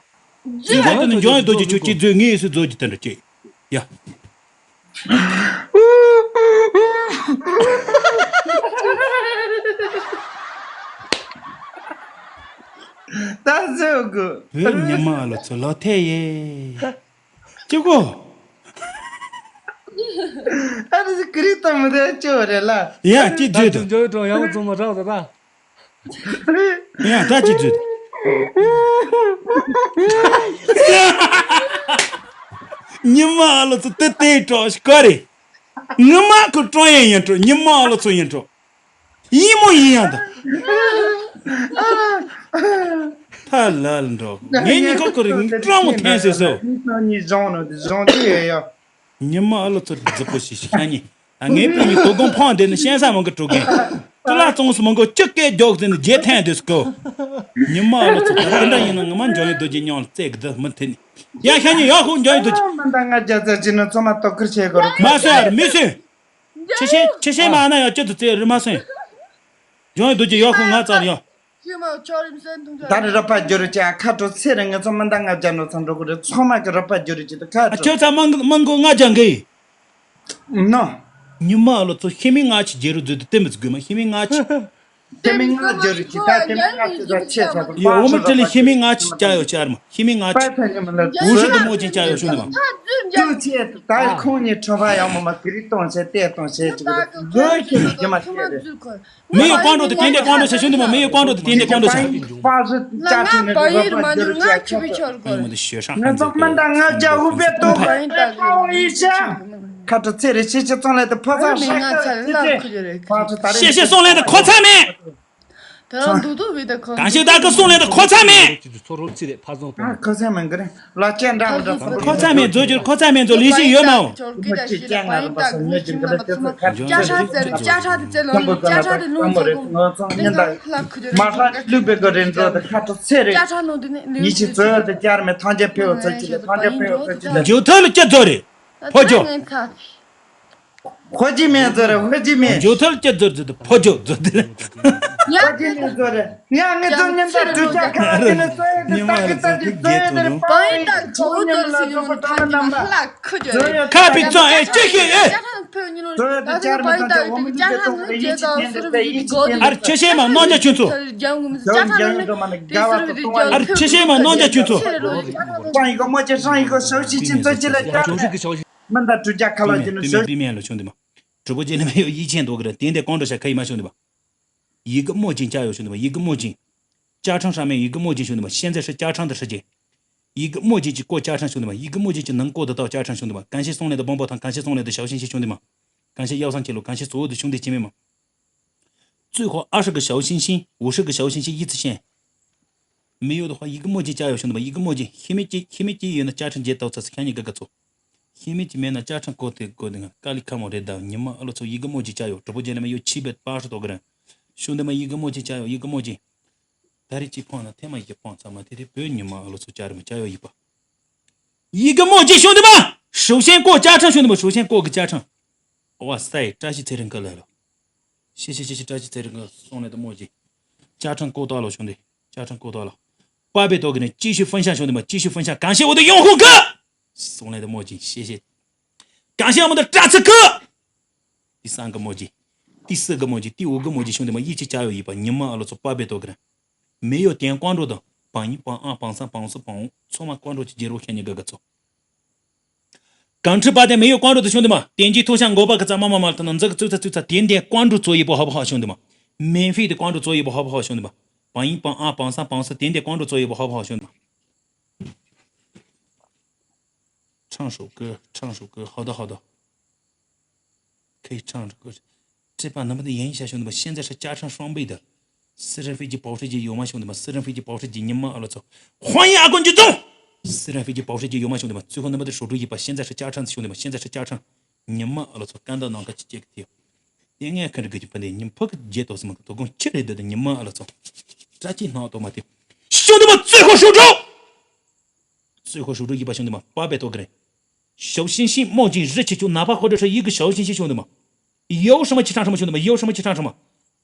ཀྱི། རྫུས་ཉི་མ་དེ་ནི་འཇོན་རྡོ་རྗེ་ཁྱོད་ཅི་རྫུས་ངའི་སུ་རྫོགས་ཀྱི་དེ་འདྲ་ཅི། ཡ། ད་ཟེར་དགོས། བོད་ཉི་མ་ལོ་ཚོ་ལོ་ཐེ་ཡེ། ཅི་གོ། ཨ་རི་ཀི་རི་ཏོ་མི་དེ་ཅི་བ་རེད་ལ། ཡ་ཅི་ད་བརྗོད་ཅུང་འཇོན་གྲོང་ཡང་བཙོང་མ་དྲག་ད་ད། ཡ་ད་ཅི་བརྗོད། ཉི་མ་ལོ་ཚོ་དེ་དེ་གྲོགས་ཤིག་ག་རེད། ངི་མ་ཁོ་ཀྲོང་ཡན་ཡིན་འགྲོ། ཉི་མ་ལོ་ཚོ་ཡིན་འགྲོ། ཡིན་མོ་ཡིན་ཡང་ད། ཐ་ལ་ལ་འགྲོ། ངས་ཉི་ཁོ་ཁོ་རིག་ཀྲོང་མོ་འཐེན་ཟེར་སོ། ཉི་ཁོ་ཉི་བཟང་ནོ་དེ་བཟང་ཅི་ཡོད་ཡ། ཉི་མ་ཨ་ལོ་ཚོ་རྫི་པོ་ཞིག་ཤ་ཉེ། ངའི་སྤུན་གྱི་དོ་དགོང་ཕང་དེ་ནི་ཤན་ས་མང་གི་དྲུག་གིན། ཀྲུ་ལ་ཙོང་སུ་མང་གོ་ཅི་སྐད་རྒྱོག་ཟེར་ནི་རྗེས་འཐེན་དེ་སྐོ། ཉི་མ་ཨ་ལོ་ཚོ་ད་དེ་འདྲ་ཡིན་ན་ང་མ་འཇོན་ཡི་རྡོ་རྗེ་མྱོང་ལ་བཙལ་གི་འདུག་མི་འཐེན་ནི། ཡ་ཤ་ཉེ་ཡ་ཧུ་འཇོན་ཡི་རྡོ་རྗེ། མ་ད་ང་རྒྱ་ཚ་ཅི་ནི་ཚོ་མ་གཏོགས་ཁུར་ཆེ་གོ་རུ། མ་སོན་ཨར་མི་སོན། ཆེ་ཤེས་ཆེ་ཤེས་མ་ན་ཡ་ཅི་དུ་ཙེ་རི་མ་སོན། འཇང་ཡོད་རྡོ་རྗེ་ཡག་ཤོས་ང་ཙམ་ཡོད། ཤི་མ་ཆོག་རིམ་སེམས་ཐུང་ཆོག་ད་ནི་རོགས་པ་རྒྱུ་རུ་ཅག་ཁ་དྲོ་ཚེ་རིང་ངེད་ཚོ་མི་འདང་ང་རྒྱ་ནོ་ཚང་འགྲོ་གི་རེད། ཚང་མ་གི་རོགས་པ་རྒྱུ་རུ་ཅི་དུ་ཁ་ཨ་དྲོ། ཁྱོད་ཚང་མང་མང་གོ་ང་རྒྱ་འགའི། ནོ། ཉི་མ་ཨ་ལོ་ཚོ་ཤི་མི་ང་ཆི་རྒྱལ་རུ་འཛུལ་དུ་བསྟན་པ་ཟིག་དགོས་མ་ཤི་མི་ང་ཆི། དེ་མིན་ང་རྒྱུ་རུ་ཅི་ད་དེ་མིན་ང་ཅི་ད་ཆེ་ས་དུ་ཡོ་འོ་མི་ཏྲི་ལི་ཤི་མི་ང་ཆི་ཅ་ཡོ་ཅར་མ་ཤི་མི་ང་ཆི། པའི་ཐ་ཉི་མ་ལ་འུ་ཤི་དུ་མོ་ཅིན་ཅ་ཡོ་ཤུ་ནི་མ། ཏུ་ཆེ་ད་ཁོང་ཉིད་ཁྲོ་བ་ཡང་མོ་མ་ཀི་རི་གཏོང་ཆེ་ཏེ་གཏོང་ཆེ་ཅི་གི་རུ་ཤི་མི་རྒྱུ་མ་ཆེ་རེད། མི་ཡོད་ཀོང་ཀྲོ་དེ་དེ་འདྲ་ཀོང་ཀྲོ་ཟེར་ཤོད་འདུག་མ། མི་ཡོད་ཀོང་ཀྲོ་དེ་དེ་འདྲ་ཀོང་ཀྲོ་ཟེར། པ་ཟི་ཅ་ཆུ་ནི་རུ་པ་རྒྱུ་རུ་ཅ་ཆུ་ཆུ། ང་ཚོ་མི་འདང་ང་རྒྱ་འུ་པའི་ཏོག་པའི་ཀྲང་ཡི་ཤ། ཁ་ཏྲ་ཚེ་རེ་ཤེ་ཤེ་ཙོང་ལེ་ཏི་ཕོ་ཚ་ཧྲ་ཁ་ཚེ་ཚེ། ཕ་ཏྲ་ད་རེ་ཤེ་ཤེ་ཙོང་ལེ་ཏི་ཁོ་ཚ་མེད། དེ་རང་འདུག་འདུག་བི་ད་ཁོ་གང་ཤེས་ད་ཀི་ཙོང་ལེ་ཏི་ཁོ་ཚ་མེད། ཚོ་རོལ་ཚིག་རེད་ཕ་ཚོང་པོ། ཁོ་ཚ་མེད་གི་རེད། ལ་ཅན་འདྲ་མི་འདྲ་ཚོ་ཁོ་ཚ་མེད་མཛོད་ཅོར་ཁོ་ཚ་མེད་མཛོད་ལི་ཤི་ཡོད་མའོ། ཅ་ཆ་ཟེར་ཅ་ཆ་དེ་ཚེ་ལོ་ལི་ཅ་ཆ་དེ་ལུང་ཚོ་གོ་ང་ཚོ་ཉིན་ད་ལ་ཁུ་ཅོ་མ་ཧྲ་ལུག་པའི་གི་རེད་འགྲོ་དེ་ཁ་ཏྲ་ཚེ་རེད། ཅ་ཆ་ནོ་དེ་ནི་ལུང་ཉི་ཤི་ཚོ་དེ་ཅར་མེད་ཐང་ཅན་ཕེ་བོ་ཚོ་ཅི་ཐང་ཅན་ཕེ་བོ་ཚོ་ཅི་ལ། ཇོ་ཐོ་ལ་ཅི་ཚོ་རེད། ཕོ་ཇོ། ཧོ་ཅི་མེན་ཟེར་རེད། ཧོ་ཅི་མེན། ཇོ་ཐལ་ཅི་ཟེར་ཟེར་ཕོ་ཇོ་ཟེར་ཏེ། ཧོ་ཅི་མེན་ཟེར་རེད། ཡ་ངེད་ཚོ་ཉིན་ལྟར་དུས་ཆ་ཁ་ལ་དེ་ནི་སོ་ཡི་དེ་ཉི་མ་ལ་ཏག་ཏག་ཏག་ཏག་ཏག་ཏག་ཏག་ཏག་ཏག་ཏག་ཏག་ཏག་ཏག་ཏག་ཏག་ཏག་ཏག་ཁ་པི་ཙང་ཨེ་ཅི་ཤེས་ཨེ། ཙོ་ཡ་དེ་ཅར་མི་ཐང་ཅ་འོ་མི་དེ་ཏོ་རེ་ཡི་ཅི་ཅན་དེ་ཡི་ཅི་ཅན་དེ། ཨར་ཆེ་ཤེས་མ་གནང་རྒྱ་ཁྱོད་ཚོ། ཟོ་ཡི་ཡང་འགྲོ་མ་ནི་དགའ་བ་ཏོ་ཏོ་བ། ཨར་ཆེ་ཤེས་མ་གནང་རྒྱ་ཁྱོད་ཚོ། ཧྲང་ཡི་གོ་མོ་ཅེ་ཧྲང་ཡི་གོ་ཤོ་ཤི་ཅི་ཚོ་ཅི་ལ་ཅར་མི་ད་དུས་ཆ་ཁ་ལ་དེ་ནི་ཤོ་པི་མེ་ལ་ཆུང་དེ་མ། གྲུ་པོ་ཅེ་ནི་མེ་ཡོ་ཡི་ཅན་དོ་གི་ར་དེ་འདི་གང་འགྲོ་ཤ་ཁ་ཡི་མ་ཆུང་དེ་མ། ཡི་གེ་མོ་ཅན་ཅ་ཡོ་ཤོད་འདུག་པ། ཡི་གེ་མོ་ཅན། ཅ་ཁྲང་ཧྲ་མེ་ཡི་གེ་མོ་ཅན་ཤོད་འདུག་པ། ཤན་ཛེ་ཧྲི་ཅ་ཁྲང་དུ་ཧྲི་ཅན། ཡི་གེ་མོ་ཅན་གྱི་ཀོ་ཅ་ཁྲང་ཤོད་འདུག་པ། ཡི་གེ་མོ་ཅན་གྱི་ནང་ཀོ་དུ་ཏོ་ཅ་ཁྲང་ཤོད་འདུག་པ། གང་ཤེས་སོང་ལེ་དུ་བོང་པོ་ཐང་གང་ཤེས་སོང་ལེ་དུ་ཞའོ་ཤིན་ཤེས་ཤོད་འདུག་མ། གང་ཤེས་ཡའོ་སང་ཁྱེ་ལོ་གང་ཤེས་གཙོ་བོ་དུ་ཤོད་འདུག་ཅི་མེད་མ། ཙུའི་ཧོ་ཨ་ཧྲི་གི་ཞའོ་ཤིན་ཤིན། འུ་ཧྲི་གི་ཞའོ་ཤིན་ཤིན་ཡི་ཙི་ཤན། མི་ཡོད་དུ་ཧོ་ཡི་གེ་མོ་ཅན་ཅ་ཡོ་ཤོད་འདུག་པ། ཡི་གེ་མོ་ཅན་ཤི་མེ་ཅི་ཤི་མེ་ཅི་ཡོད་ན་ཅ་ཁྲང་རྗེ་ཏོ་ཚ་སི་ཁྱ་ཉི་ག་ག་ཚོ། ཤེས་མེད་ཀྱི་མེད་ན་ཅ་ཁྲང་གོ་དེ་གོ་དེ་ང་ཀ་ལི་ཁ་མོ་རེད་ད། ཉི་མ་ཨ་ལོ་ཚོ་ཡི་གེ་མོ་ཅི་ཅ་ཡོ་གྲུ་པོ་ཅན་ནི་མ་ཡོ་ཆི་བེད་པ་ཧྲི་ཏོ་གི་རན། ཤུ་འདི་མ་ཡི་གེ་མོ་ཅི་ཅ་ཡོ་ཡི་གེ་མོ་ཅི། ད་རེ་ཅི་ཕོང་ན་ཐེ་མ་ཡི་གེ་ཕོང་ཚ་མ་དེ་དེ་བོད་ཉི་མ་ཨ་ལོ་ཚོ་ཅ་རི་མ་ཅ་ཡོ་ཡི་པ། ཡི་གེ་མོ་ཅི་ཤུ་འདི་མ། ཧྲུའུ་ཤན་གོ་ཅ་ཁྲང་ཤུ་འདི་མ་ཧྲུའུ་ཤན་གོ་གི་ཅ་ཁྲང་། ཨོ་ས་ཡི་བཀྲ་ཤིས་ཚེ་རིང་གི་ལ་ལོ། ཤེ་ཤེ་ཤེ་ཤེ་བཀྲ་ཤིས་ཚེ་རིང་གི་སོང་ལེ་དུ་མོ་ཅི། ཅ་ཁྲང་གོ་ཏོ་ཨ་ལོ་ཤུ་འདི། ཅ་ཁྲང་གོ་ཏོ་ཨ་ལོ། པ་པེ་ཏོ་གི་ནི་ཅི་ཤུ་ཧྥན་ཤ་ཤུ་འདི་མ་ཅི་ཤུ་ཧྥན་ཤ་གང་ཤེས་འོ་དུ་ཡོང་ཧུ་གི། སོང་ལེ་དུ་མོ་ཅི་ཤེ་ཤེ། གང་ཤེས་མོ་དུ་ཏྲ་ཚི་ཀི། ཏི་སང་གི་མོ་ཇི། ཏི་སི་གི་མོ་ཇི་ཏི་འུ་གི་མོ་ཇི་ཤུང་དེ་མ་ཡི་ཅི་ཅ་ཡོ་ཡི་པ་ཉི་མ་ཨ་ལོ་ཚོ་པ་བེ་ཏོ་གི་ར། མེ་ཡོ་ཏེན་ཀོང་འགྲོ་དང་པང་ཡི་པང་ཨ་པང་སང་པང་སུ་པང་འུ་ཚོ་མ་ཀོང་འགྲོ་ཅི་ཇེ་རོ་ཁྱེད་ཉི་ག་ག་ཚོ། གང་ཁྲི་པ་དེ་མེ་ཡོ་ཀོང་འགྲོ་དུ་ཤུང་དེ་མ་ཏེན་ཅི་ཐོ་ཤང་མགོ་པ་གི་ཙ་མ་མ་མ་ལ་ཐ་ན་འཛག་ཙུ་ཚ་ཙུ་ཚ་ཏེན་ཏེན་ཀོང་འགྲོ་ཚོ་ཡི་པོ་ཧ་པོ་ཧ་ཤུང་དེ་མ། མེན་ཧྥི་དེ་ཀོང་འགྲོ་ཚོ་ཡི་པོ་ཧ་པོ་ཧ་ཤུང་དེ་མ། པང་ཡི་པང་ཨ་པང་སང་པང་སུ་ཏེན་ཏེན་ཀོང་འགྲོ་ཚོ་ཡི་པོ་ཧ་པོ་ཧ་ཤུང་དེ་མ། 唱首歌，唱首歌，好的，好的。可以唱这个。这把能不能演一下，兄弟们？现在是加唱双倍的。私人飞机保时捷有吗，兄弟们？私人飞机保时捷，你妈了操！欢迎阿光军总。私人飞机保时捷有吗，兄弟们？最后能不能守住一把？现在是加唱，兄弟们，现在是加唱。你妈了操！干到哪个去接个贴？应该看这个就不对，你们拍个街道什么都跟起来的，你妈了操！这劲哪都没得。兄弟们，最后守住。 最后守住一把，兄弟们，八百多个人。小星星冒进热气球，哪怕或者是一个小星星，兄弟们，有什么去唱什么，兄弟们，有什么去唱什么。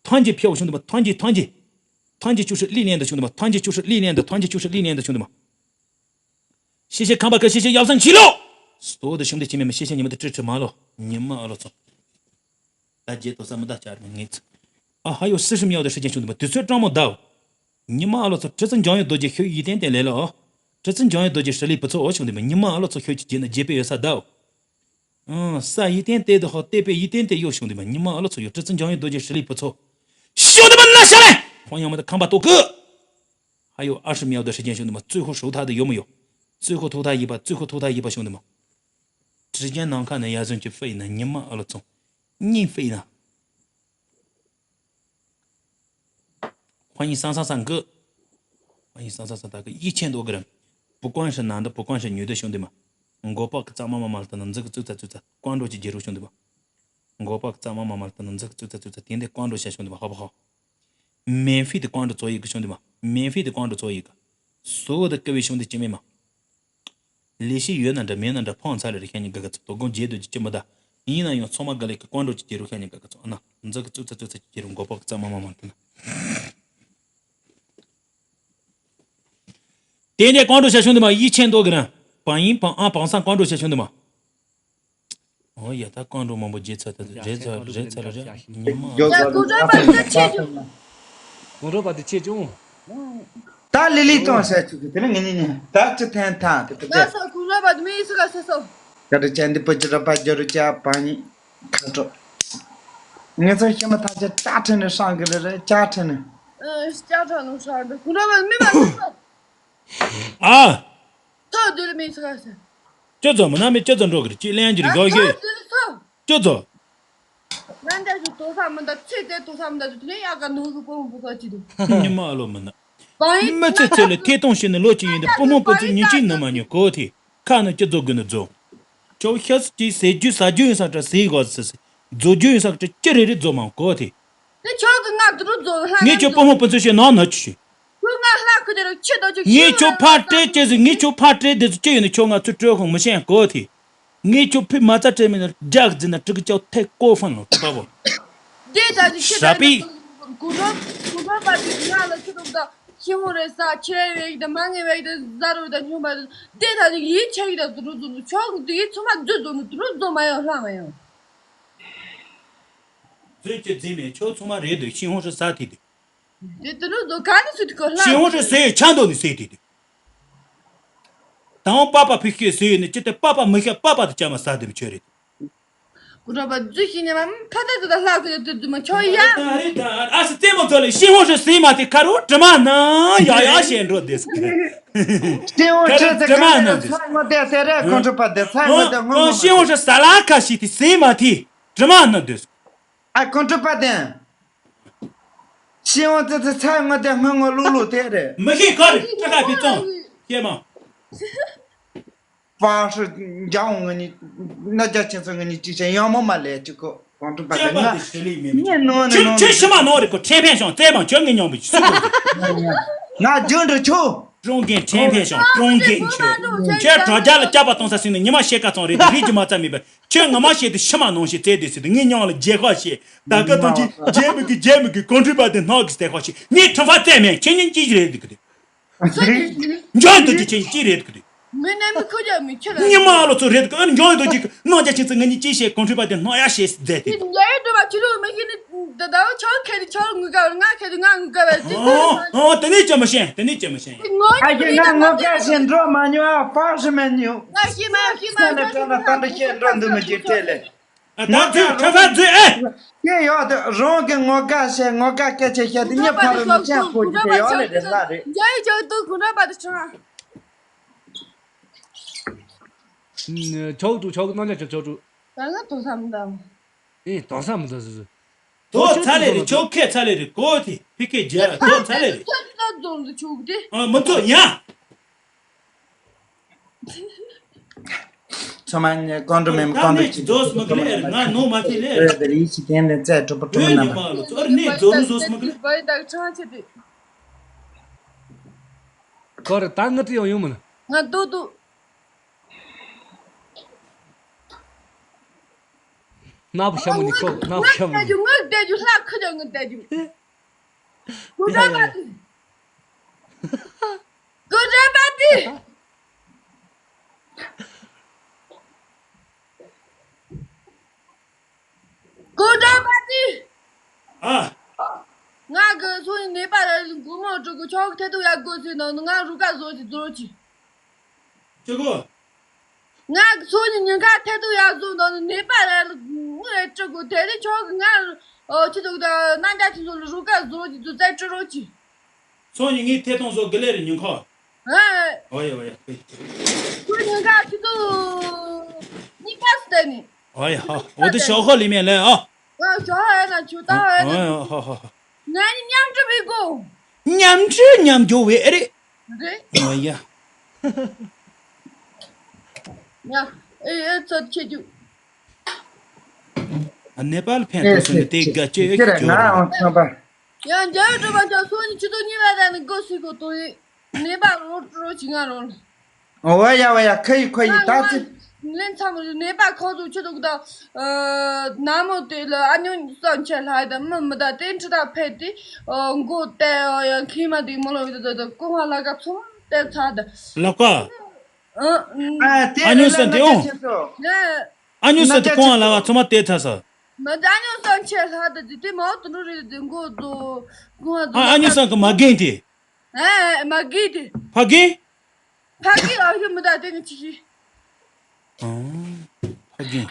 团结票，兄弟们，团结，团结，团结就是力量的，兄弟们，团结就是力量的，团结就是力量的，兄弟们。谢谢康巴克，谢谢幺三七六，所有的兄弟姐妹们，谢谢你们的支持，马路，你们阿拉走。大家都这么大家人，你，啊，还有四十秒的时间，兄弟们，对这这么到。 ཉི་མ་ཨ་ལོ་ཚོ་ཁྲི་ཙི་འཇང་ཡོད་རྡོ་རྗེ་ཤོད་ཡིད་བརྟན་བརྟན་ལས་ལ་ཨོ། ཁྲི་ཙི་འཇང་ཡོད་རྡོ་རྗེ་ཧྲི་ལི་བུ་ཚོ་ཨོ་ཆུང་དེ་མ་ཉི་མ་ཨ་ལོ་ཚོ་ཤོད་ཀྱི་རྗེས་ན་རྗེ་པེ་ཡོད་ས་ཟླ་ཨོ། ཨང་ས་ཡིད་བརྟན་བརྟན་དུ་ཧོ་བལྟས་པས་ཡིད་བརྟན་བརྟན་ཡོད་ཆུང་དེ་མ་ཉི་མ་ཨ་ལོ་ཚོ་ཡོད་ཁྲི་ཙི་འཇང་ཡོད་རྡོ་རྗེ་ཧྲི་ལི་བུ་ཚོ། ཤོད་དེ་མ་ན་ཤ་ལེ། ཁོང་ཡང་མ་ད་ཁང་པ་ཏོ་ཀི། ཧ་ཡོ་ཨ་ཧྲི་མྱའོ་དུ་ཧྲི་ཅན་ཤོད་དེ་མ་ཙུའི་ཧོ་ཧྲོ་ཐ་དུ་ཡོད་མ་ཡོད། ཙུའི་ཧོ་ཐོ་ཐ་ཡིད་པ་ཙུའི་ཧོ་ཐོ་ཐ་ཡིད་པ་ཤོད་དེ་མ། ཁྲི་ཅན་ནང་ཁ་ནས་ཡ་ཟོན་གྱི་ཧྥེ་ཡིན་ན་ཉི་མ་ཨ་ལོ་ཚོ། གཉིས་ཧྥེ་ཡིན་ན། 欢迎桑桑桑哥。欢迎桑桑桑大哥，一千多个人，不管是男的，不管是女的，兄弟们，我报个咱妈妈妈的能这个最在最在关注去接触，兄弟们，我报个咱妈妈妈的能这个最在最在点点关注一下，兄弟们，好不好？免费的关注做一个，兄弟们，免费的关注做一个，所有的各位兄弟姐妹们， ལས་བྱེད་ཡོད་ན་འདྲ་མེད་ན་འདྲ་ཕོངས་ཚ་ལེ་རེ་ཁྱེད་གཉིས་ག་ག་ཚོད་དོ་དགོང་རྗེས་སྡོད་ཀྱི་ཅི་མི་གདའ། ཡིན་ན་ཡང་ཚང་མ་ག་ལེ་གི་ཀོང་འགྲོ་ཅིག་ཁྱེར་རོགས་ཤ་ཉེ་ག་གི་ཚོ་ཨ་ན་འཛི་གི་ཙུ་ཙ་ཙུ་ཙ་ཅིག་ཁྱེར་རོགས་མགོ་པོ་གི་ཙ་མ་མ་མ་དུ་ན། དེ་ནས་ཀོང་འགྲོ་ཤ་ཤུང་དུ་མ་ཡིད་ཆེས་མདོག་གི་ར། བང་ཡིན་བང་ཨ་བང་སང་ཀོང་འགྲོ་ཤ་ཤུང་དུ་མ། ཨོ་ཡ་ད་ཀོང་འགྲོ་མང་པོ་རྗེ་ཚ་ད་རེད་ཚ་རེད་ཚ་རེད་ཉི་མ། ཡ་ཀོང་འགྲོ་པ་དེ་ཆེ་ཆུང་། ཀོང་འགྲོ་པ་དེ་ཆེ་ཆུང་། ད་ལི་ལི་གཏོང་ཟེར་ཆུ་གི་དེ་ནི་ངེད་གཉིས་ནི་ད་ཅི་ཐན་ཐང་དེ་དེ་ང་ཚོ་ཀོང་འགྲོ་པ་དེ་མི་ཡི་སུ་ག་སེ་སོ། ད་རེ་ཅན་འདི་པོ་ཅི་ར་པ་རྒྱ་རུ་ཅ་པ་ཉི་ཁ་དྲོ། ངེད་ཚོ་ཤི་མ་ཐག་ཅི་ཅ་ཁྲི་ནི་སྲང་གི་རེ་རེ་ཅ་ཁྲི་ནི། ཨ་ཅ་ཁྲི་ནི་སྲང་གི་ཀོང་འགྲོ་པ་མི་མ་སུ་ག་ཨ། ཐོ་དུ་ལ་མི་ཚ་ཟེར། ཅོ་ཙོ་མི་ན་མི་ཅོ་ཙོ་འགྲོ་གི་རེད་ཅི་ལན་གྱི་རིག་གོ་ཤེས། ཅོ་ཙོ། ང་འདྲ་ཞིག་དོ་ས་མི་འདའ་ཚེ་དེ་དོ་ས་མི་འདའ་ཚེ་དེ་ནས་ཡག་ག་ནོར་གི་སྤོང་བུ་ག་ཅི་འདུག་ཉི་མ་ཨ་ལོ་མི་ན། མི་ཚེ་ཚེ་ལ་ཐེ་གཏོང་བྱས་ནས་ལོ་གཅིག་ཡིན་དུས་སྤོ་མོ་སྤུ་ཚོས་ཉིན་གཅིག་ནི་མ་ཉོ་གོ་ཐེ། ཁ་ནི་ཅི་རྫོགས་དགོས་ནི་རྫོགས། ཁྱོད་ཤ་སི་ཅིག་ཟས་རྒྱུ་ཟ་རྒྱུ་ཡིན་ས་འདྲ་ཟས་གོ་ཟི་ཟི། རྫོགས་རྒྱུ་ཡིན་ས་འདྲ་ཅི་རེ་རེ་རྫོགས་མ་གོ་ཐེ། དེ་ཁྱོད་ཀྱི་ང་དུ་རུ་རྫོགས་ལྷ། ངས་ཁྱོད་སྤོ་མོ་སྤུ་ཚོས་བཤད་ནང་ན་ཆུ་ཤི། ཁྱོད་ང་ལྷ་ཁུ་དེ་རུ་ཁྱི་དོ་ཆུ་ངས་ཁྱོད་ཕར་སྤྲད་ཅེས་ཟིན་ངས་ཁྱོད་ཕར་སྤྲད་དེ་ཚོ་ཅི་ཡོད་ནི་ཁྱོད་ང་ཚོ་སྤྲོད་ཁོང་མི་ཤེས་གོ་ཐེ། ངས་ཁྱོད་ཕི་མ་རྩ་སྤྲད་མིན་ན་རྒྱག་འཛིན་ན་དྲུག་གི་ཅག་ཐེ་ཀོ་ཧྥན་ལོ་ཏུ་པ་བོ། དེ་ད་ནི་ཁྱི་ཞ་ད་པི། ནི་གུ་རོ་གུ་རོ་པ་དེ་ང་ལ་ཁྱི་རུ་ད་ཤི་ཧོ་རེ་ས་ཁྱི་རེ་བེག་ད་མ་ངེ་བེག་ད་ཟ་རུ་ད་ཉུང་བ་དེ་ད་ནི་ཡིད་ཆེ་གི་ད་དུ་རུ་དུ་རུ་ཆོག་དེ་ཚོ་མ་རྫུ་དུ་ནི་དུ་རུ་རྫུ་མ་ཡོང་ལྷ་མ་ཡོང་། རྫུན་གྱི་རྫུན་མེད་ཁྱོད་ཚང་མ་རེད་འདུག་ཤིང་ཧོང་ཧྲི་ཟ་དེ་དེ། དེ་དུ་ནུ་དོ་ག་ནི་སུ་དེ་གོ་ལྷ། ཤིང་ཧོང་ཧྲི་ཟེ་ཡི་ཆ་འདོག་ནི་ཟེ་དེ་དེ། དང་པ་པ་ཕི་ཤེ་ཟེ་ཡི་ནི་ཅི་སྟེ་པ་པ་མི་ཤ་པ་པ་དེ་ཅ་མ་ཟ་དེ་མི་ཆོད་རེད། ཀུ་ར་པ་རྫུ་ཤི་ཉེ་མ་ཕ་ད་དུ་ད་ལྷ་ཁུ་ཡ་དུ་རྫུ་མ་ཆོ་ཡ། ཨ་སི་ཙེ་མོ་ཚོ་ལས་ཤིང་ཧོང་ཧྲི་ཟེ་མ་དེ་ཁ་རུ་དྲི་མ་ན་ཡ་ཡ་ཞེས་འགྲོ་དེ་ཟེ། ཤིང་ཧོང་ཧྲི་ཟེ་ཁ་ནི་ཚ་ངོ་དེ་ཟེ་རེད་ཁོང་ཁྲོ་པ་དེ་ཚ་ངོ་དེ་ངོ་ངོ་ཤིང་ཧོང་ཧྲི་ཟ་ལ་ཁ་ཤི་དེ་ཟེ་མ་དེ། དྲི་མ་ནི་འདོད། ཨ་ཁོང་ཁྲོ་པ་དེ། ཤེས་འོང་ཙི་ཙི་ཚ་ངོ་དེ་སྔོན་ངོ་ལུག་ལུག་དེ་རེད། མི་ཤེས་ག་རེ་ཁྲ་ཁ་ཕི་ཙང་། ཤེས་མ། པ་ཧྲི་འཇང་ངོ་ནི། ན་རྒྱ་ཆེན་ཚོ་ངོ་ནི་ཅི་བྱས་ཡང་མོ་མ་ལས་ཅི་གོ་ཁོང་ཁྲོ་པ་དེ་ང་། ཁྱེད་ཤི་མ་ནོར་རེ་གོ་ཁྲེ་ཕན་ཤང་ཙེ་མ་ཁྱོད་ངའི་མཉམ་པའི་སུ་གོ། ང་རྒྱུན་དུ་ཆུ། ཀྲུང་གིན་ཁྲེ་ཕན་ཤང་ཀྲུང་གིན་ཁྱོད། ཁྱོད་དྲ་རྒྱ་ལ་སྐྱབས་པ་གཏོང་ས་སྲིད་ནས་ཉི་མ་ཤེས་ཀ་ཙང་རེད་རིགས་ཀྱི་མ་རྩ་མེད་པ། ཁྱོད་ངོ་མ་བཤད་དུ་ཤི་མ་ནང་བཞིན་བཙལ་དུས་སྲིད་དུ་ངའི་མྱིང་ལ་རྒྱལ་ཁ་བཤད། ད་ག་དང་ཅི་རྒྱལ་མི་དགོས་རྒྱལ་མི་དགོས་ཀོང་ཁྲི་པ་དེ་སྣང་གི་བཙལ་ཁ་བཤད་ངས་ཁྲིམས་ཕ་བཙལ་མེད་ཁྱེད་གཉིས་ཅི་རེད་འདུག་གི་འཇོན་དུ་ཅི་ཁྱེད་ཅི་རེད་འདུག་གི་མི་ནས་མི་ཁུ་རྒྱ་མི་ཁྱེད་ལ། ཉི་མ་ལོ་ཚོ་རེད་འདུག་གི་འཇོན་དུ་ཅི་གི་སྣང་རྒྱ་ཆེན་ཚོ་ང་གཉིས་ཅི་བཤད་ཀོང་ཁྲི་པ་དེ་སྣང་ཡ་བཤད་བཙལ་དེ། ངའི་འགྲོ་བ་ཁྱེད་རུ་མི་ཤེས་ནི་ད་ད་ཆོག་ཁྱེད་ཆོག་ངུ་ག་ང་ཁྱེད་ང་ངུ་ག་བ་ཅི་ཨོ་ཨོ་དེ་ནས་ཅི་མི་ཤེས་དེ་ནས་ཅི་མི་ཤེས། ཨ་ཡེ་ང་ངོ་དགའ་ཞེས་འགྲོ་མ་མྱོང་ཨ་པར་ཞིག་མེད་མྱོང་། ང་ཤི་མ་ཤི་མ་ཁྱེད་ལ་ཁྱེད་ལ་ད་འདི་ཤེས་འགྲོ་འདུག་མི་འཇིགས་བྲལ་ལེ། ད་ཚོས་ཁྲ་ཁ་ཚོས་ཨེ། ཁྱེད་ཡོད་དུ་རང་གི་ངོ་དགའ་བཤད་ངོ་དགའ་སྐད་ཆ་བཤད་དུ་མྱི་ཕ་རོལ་ནས་ཅན་ཁོ་གི་དེ་ཡོད་ལེ་རེད་ལ་རེད། འཇའ་ཡི་ཇག་ཏུ་གུ་འདྲ་པ་དུ་ཆང་། ཆོག་ཏུ་ཆོག་གི་རྣམ་ཅག་ཆོག་ཆོག་ཏུ། ད་ང་དོ་ས་མི་འདང་། ཨེ་དོ་ས་མི་འདང་སུ་སུ། དོ་ཚ་ལེ་རེད་ཆོག་ཁེ་ཚ་ལེ་རེད་གོ་ཐི་ཕི་ཀེ་ཇ་དོ་ཚ་ལེ་རེད། ཁྱོད་ཀྱི་ད་རྫོང་དུ་ཆོག་གི་དེ། ཨ་མི་ཚོ་ཡ། ཚོ་མ་ནི་ཀོང་ཀྲུ་མེམ་ཀོང་ཀྲུ་ཅི་ཙོགས་མི་གི་ལེར་ང་ནོ་མ་ཐི་ལེར། རེ་རེ་ཡི་ཞིག་ཐེན་ལེ་ཙེ་གྲུབ་པ་གྲུབ་ན་མ། ཙོར་ནི་ཙོ་རུ་ཙོགས་མི་གི་ལེར། བའི་དག་ཆང་ཆེ་དེ། ཀོ་རེ་ད་ང་ཏི་ཡོང་ཡོང་མི་ན། ང་ཏོ་ཏོ། ནག་པོ་ཤ་མོ་ནི་ཁོ་ནག་པོ་ཤ་མོ་ནི། ངུ་བསྡད་རྒྱུ་ལྷ་ཁུ་ཅག་ངུ་བསྡད་རྒྱུ། ཀུ་ཏྲ་པ་ཏི། ཀུ་ཏྲ་པ་ཏི། ཀུ་ཏྲ་པ་ཏི། ཨ། ང་གི་སོ་ཡི་ནད་པ་ར་ལུ་མགོ་མོ་དྲུག་གི་ཆོག་ཐེ་ཏུ་ཡ་དགོས་ཟེར་ནང་ང་རུ་ཀ་བཟོ་ཅི་བཟོ་ཅི། ཅི་གོ། ང་གི་སོ་ནི་ཉིན་ཁ་ཐེ་ཏུ་ཡ་བཟོ་ནང་ནི་ནད་པ་ར་ལུ་ངུ་ཨེ་ཅི་གོ་དེ་རི་ཆོག་གི་ང་ཨོ་ཅི་ཏུ་ད་རྣམ་རྒྱལ་ཁྱེད་ཚོ་ལུ་རུ་ཀ་བཟོ་ཅི་བཟོ་ཙེ་ཅི་རོ་ཅི། སོ་ནི་ངའི་ཐེ་ཐོང་བཟོ་གི་ལེ་རི་ཉིན་ཁ། ཨ། ཨོ་ཡ་ཨོ་ཡ། སོ་ཉིན་ཁ་ཐེ་ཏུ་གཉིས་པ་སུ་དེ་ནི། ཨོ་ཡ་ཧ་ཨོ་དེ་ཞོག་ཧོ་ལི་མེ་ལེ་ཨ། ཨོ་ཞོག་ཧོ་ཡ་ན་ཆུ་ད་ཧོ་ཡ་ན། ཨོ་ཡ་ཧ་ཧ་ཧ། ང་ནི་མཉམ་འབྲེལ་བི་གོ། མཉམ་འབྲེལ་མཉམ་འཇོག་བའི་ཨེ་རེད། རེད། ཨོ་ཡ། ཡ། ཨེ་ཨེ་ཚོད་ཆེ་རྒྱུ། ཨ་ནེ་པཱལ་ཕན་ཐོགས་སོང་ནས་དེ་དགའ་སྐྱེ་ཨེ་ཁྱོད་རང་ང་ཨང་ཚང་པ། ཡང་རྒྱལ་བའི་སྒྲུབ་པ་ཅག་སོ་ནི་ཆུ་ཚོད་གཉིས་པ་དང་ནི་སྒོ་ཟིག་གོ་དོ་ཡི། ནེ་པཱལ་རོ་ཏྲོ་ཅི་ང་རོ། ཨོ་ཡ་ཨོ་ཡ་ཁ་ཡི་ཁ་ཡི་ད་ཅི། ལན་ཚང་མ་ནད་པ་ཁོ་ཚོ་ཆུ་དུག་དང་། ནག་མོ་དེ་ལ་ཨ་ཉོ་བསམ་ཆེ་ལྷ་དང་མི་མི་དང་དེ་འཕྲི་དང་ཕེབས་ཏེ། མགོ་བཏེག་ཡང་ཁྱིམ་མ་དེ་མོ་ལོ་ཡོད་དོ་དོ་ཀོ་ཧ་ལ་ཀ་ཚོ་བཏེག་ཚར་དང་། ལབ་ཀ་ཨ་དེ་ཨ་ཉོ་ལ་སན་དེ་ན་ཨོ་ཅེ་ཆེ་ཚོ། ཨ་ཉོ་ན་སན་དེ་ཅེ་ཀོ་ཧ་ལ་ཀ་ཚོ་མ་བཏེག་ཚར་ས། མི་དང་ཨ་ཉོ་བསམ་ཆེ་ལྷ་དང་དེ་དེ་མ་འོ་དུ་འགྲོ་རེད་དེ་མགོ་དོ་ཀོ་ཧ་ཨ་ཨ་ཉོ་སན་གི་མ་རྒན་དེ། ཨ་མ་རྒན་དེ། ཕ་རྒན། ཕ་གི་ཨ་ཧུ་མི་ད་དེ་ནི་ཅི་ཞིག་ཨང་། ཕ་རྒན།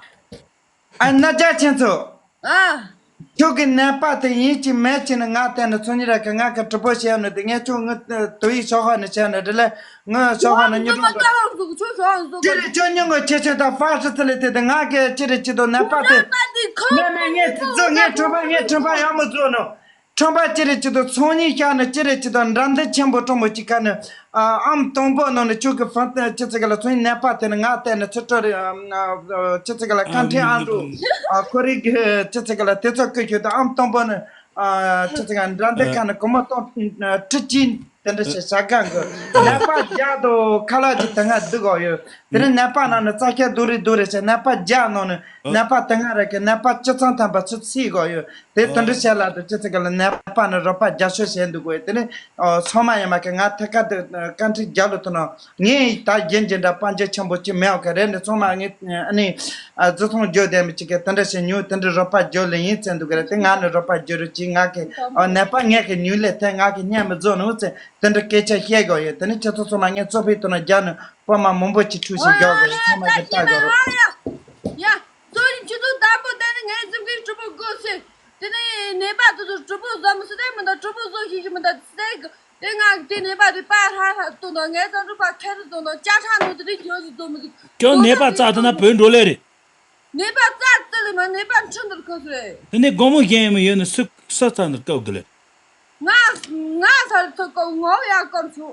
ཨ་ན་རྒྱ་ཆེན་ཚོ། ཨ། ཁྱོད་ཀྱི་ནད་པ་དེ་ཡིན་གཅིག་མིན་གཅིག་ནི་ང་བསྟན་ནས་ཚོ་གཉིས་ར་གི་ང་གི་གྲི་པོ་བྱས་ནི་དེ་ངས་ཁྱོད་ངི་དུ་ཡིག་ཤོག་ཧ་ནི་བྱས་ནི་དེ་ལས་ངི་ཤོག་ཧ་ནི་ཉི་གྲོང་དུ། ཅི་རེད་ཁྱོད་ཉིན་ངོ་ཁྱེད་ཆོས་དང་ཧྥ་ཧྲི་ཚི་ལི་དེ་དེ་ང་གི་ཅི་རེད་ཅི་དོ་ནད་པ་དེ། མེ་མེ་ངས་ཚི་ཚོ་ངས་ཁྲོན་པ་ངས་ཁྲོན་པ་ཡག་མོ་བཟོ་ནོ། ཁྲོན་པ་ཅི་རེད་ཅི་དང་ཚོང་གཉིས་བཞག་ནས་ཅི་རེད་ཅི་དང་འགྲམ་འདི་ཆེན་པོ་གྲོང་པོ་གཅིག་ཁ་ནས་ཨ་ཨམ་དང་པོ་ནང་ནས་ཁྱོད་ཀྱི་ཕན་ཏེ་ཅི་ཚེ་ག་ལ་ཚོང་གཉིས་ནད་པ་དེ་ནི་ང་བལྟས་ནས་ཚུར་སྤྲོ་རེད། ཨ་ཨ་ཅི་ཚེ་ག་ལ་ཨ་ཁ་འཕྲིན་ཨ་འགྲོ། ཨ་ཁོ་རིག་གི་ཅི་ཚེ་ག་ལ་དེ་ཚོ་བཀོད་ཁྱོད་དང་ཨམ་དང་པོ་ནས་ཨ་ཅི་ཚེ་ག་འགྲམ་འདི་ཁ་ནས་གོ་མ་གཏོང་ཁྲི་གཅིག་དེ་འདྲ་ཞིག་བྱ་གང་གི་ནད་པ་བརྒྱ་དང་ཁ་ལག་ཅིག་དེ་སྔ་བསྡུ་གོ་ཡོད། དེ་ནས་ནད་པ་ནང་ནས་རྩ་ཁྱབ་རྡོ་རིལ་རྡོ་རིལ་བྱས་ནད་པ་བརྒྱ་ནང་ནས་ནད་པ་དེ་སྔ་ར་གི་ནད་པ་བཅུ་ཚང་ཐམ་པ་ཚུར་ཚིག་གོ་ཡོད། དེ་དོན་འགྲུབ་བྱས་ལ་དུ་ཅི་ཚེ་ག་ལ་ནད་པ་ནི་རོགས་པ་རྒྱབ་སྐྱོར་བྱས་འདུག་གོ། དེ་ནི་ཨོ་ཚང་མ་ཡིན་མ་གི་ང་ཐད་ཀར་དུ་བཀའ་འཁྲི་རྒྱབ་ལོ་ཐུབ་ན་ངས་ད་རྒྱན་འཇི་འདྲ་དཔལ་འབྱོར་ཆེན་པོ་ཅི་མེད་འོ་གི་རེད་ནི་ཚང་མ་ངས་ཨ་ནི་ཨ་བཟོ་ཚོང་བརྗོད་དེ་མི་ཅི་གི་དེ་འདྲ་བྱས་ཉུ་དེ་འདྲ་རོགས་པ་རྒྱབ་ལེ་ཡིན་ཚེ་འདུག་གི་རེད། དེ་ང་ནི་རོགས་པ་རྒྱབ་རུ་ཅི་ང་གི་ཨོ་ནད་པ་ངས་གི་ཉུ་ལེ་ཐད་ང་གི་སྙན་མི་བཟོ་ནུ་ཚེ་དེ་འདྲ་སྐད་ཆ་བཤད་གོ་ཡོད། དེ་ནི་ཁྱེད་ཚོ་ཚང་མ་ངས་གཙོ་ཕིག་ཐུབ་ན་རྒྱབ་ནི། པོ་མ་མང་པོ་ཅིག་ཁྲུས་ཤིག་རྒྱག་དགོས་རེད། ཚང་མ་གི་ལྟ་དགོས་རེད། ཡ། གཙོ་ཡིན་ཁྱོད་ཚོ་དང་པོ་དེ་ནི་ངའི་འཛིན་གྲྭའི་གྲོགས་པོ་དགོས་ཟེར། དེ་ནི་ནད་པ་དེ་ཚོ་གྲོགས་པོ་བཟོ་མི་སྲིད་དེ་མི་འདུག་གྲོགས་པོ་བཟོ་ཤེས་ཀྱི་མི་འདུག་ཟེར་གི། དེ་ང་དེ་ནད་པ་དེ་པ་ཧྲ་ཧྲ་གཏོང་དང་ངའི་བསམ་གྲུབ་པ་ཁེ་རུ་གཏོང་དང་ཅ་ཁྲ་ནང་དེ་རིགས་ཡོད་ཟིག་གཏོང་མི་འདུག་ཁྱོད་ནད་པ་རྩ་ཐ་ན་བོད་འགྲོ་ལེ་རེད། ནད་པ་རྩ་རྩི་ལེ་མ་ནད་པ་འཕྲི་འདིར་ཁོ་ཚོ་རེད། དེ་ནས་དགོང་མོ་གཞན་ཡང་མི་ཡོད་ནི་སུ་ས་རྩ་འདིར་བཀབ་དགོས་ལེ། ང་ང་ས་རུ་ཐོ་ཀོ་ངོ་ཡ་ཀོར་ཆུ།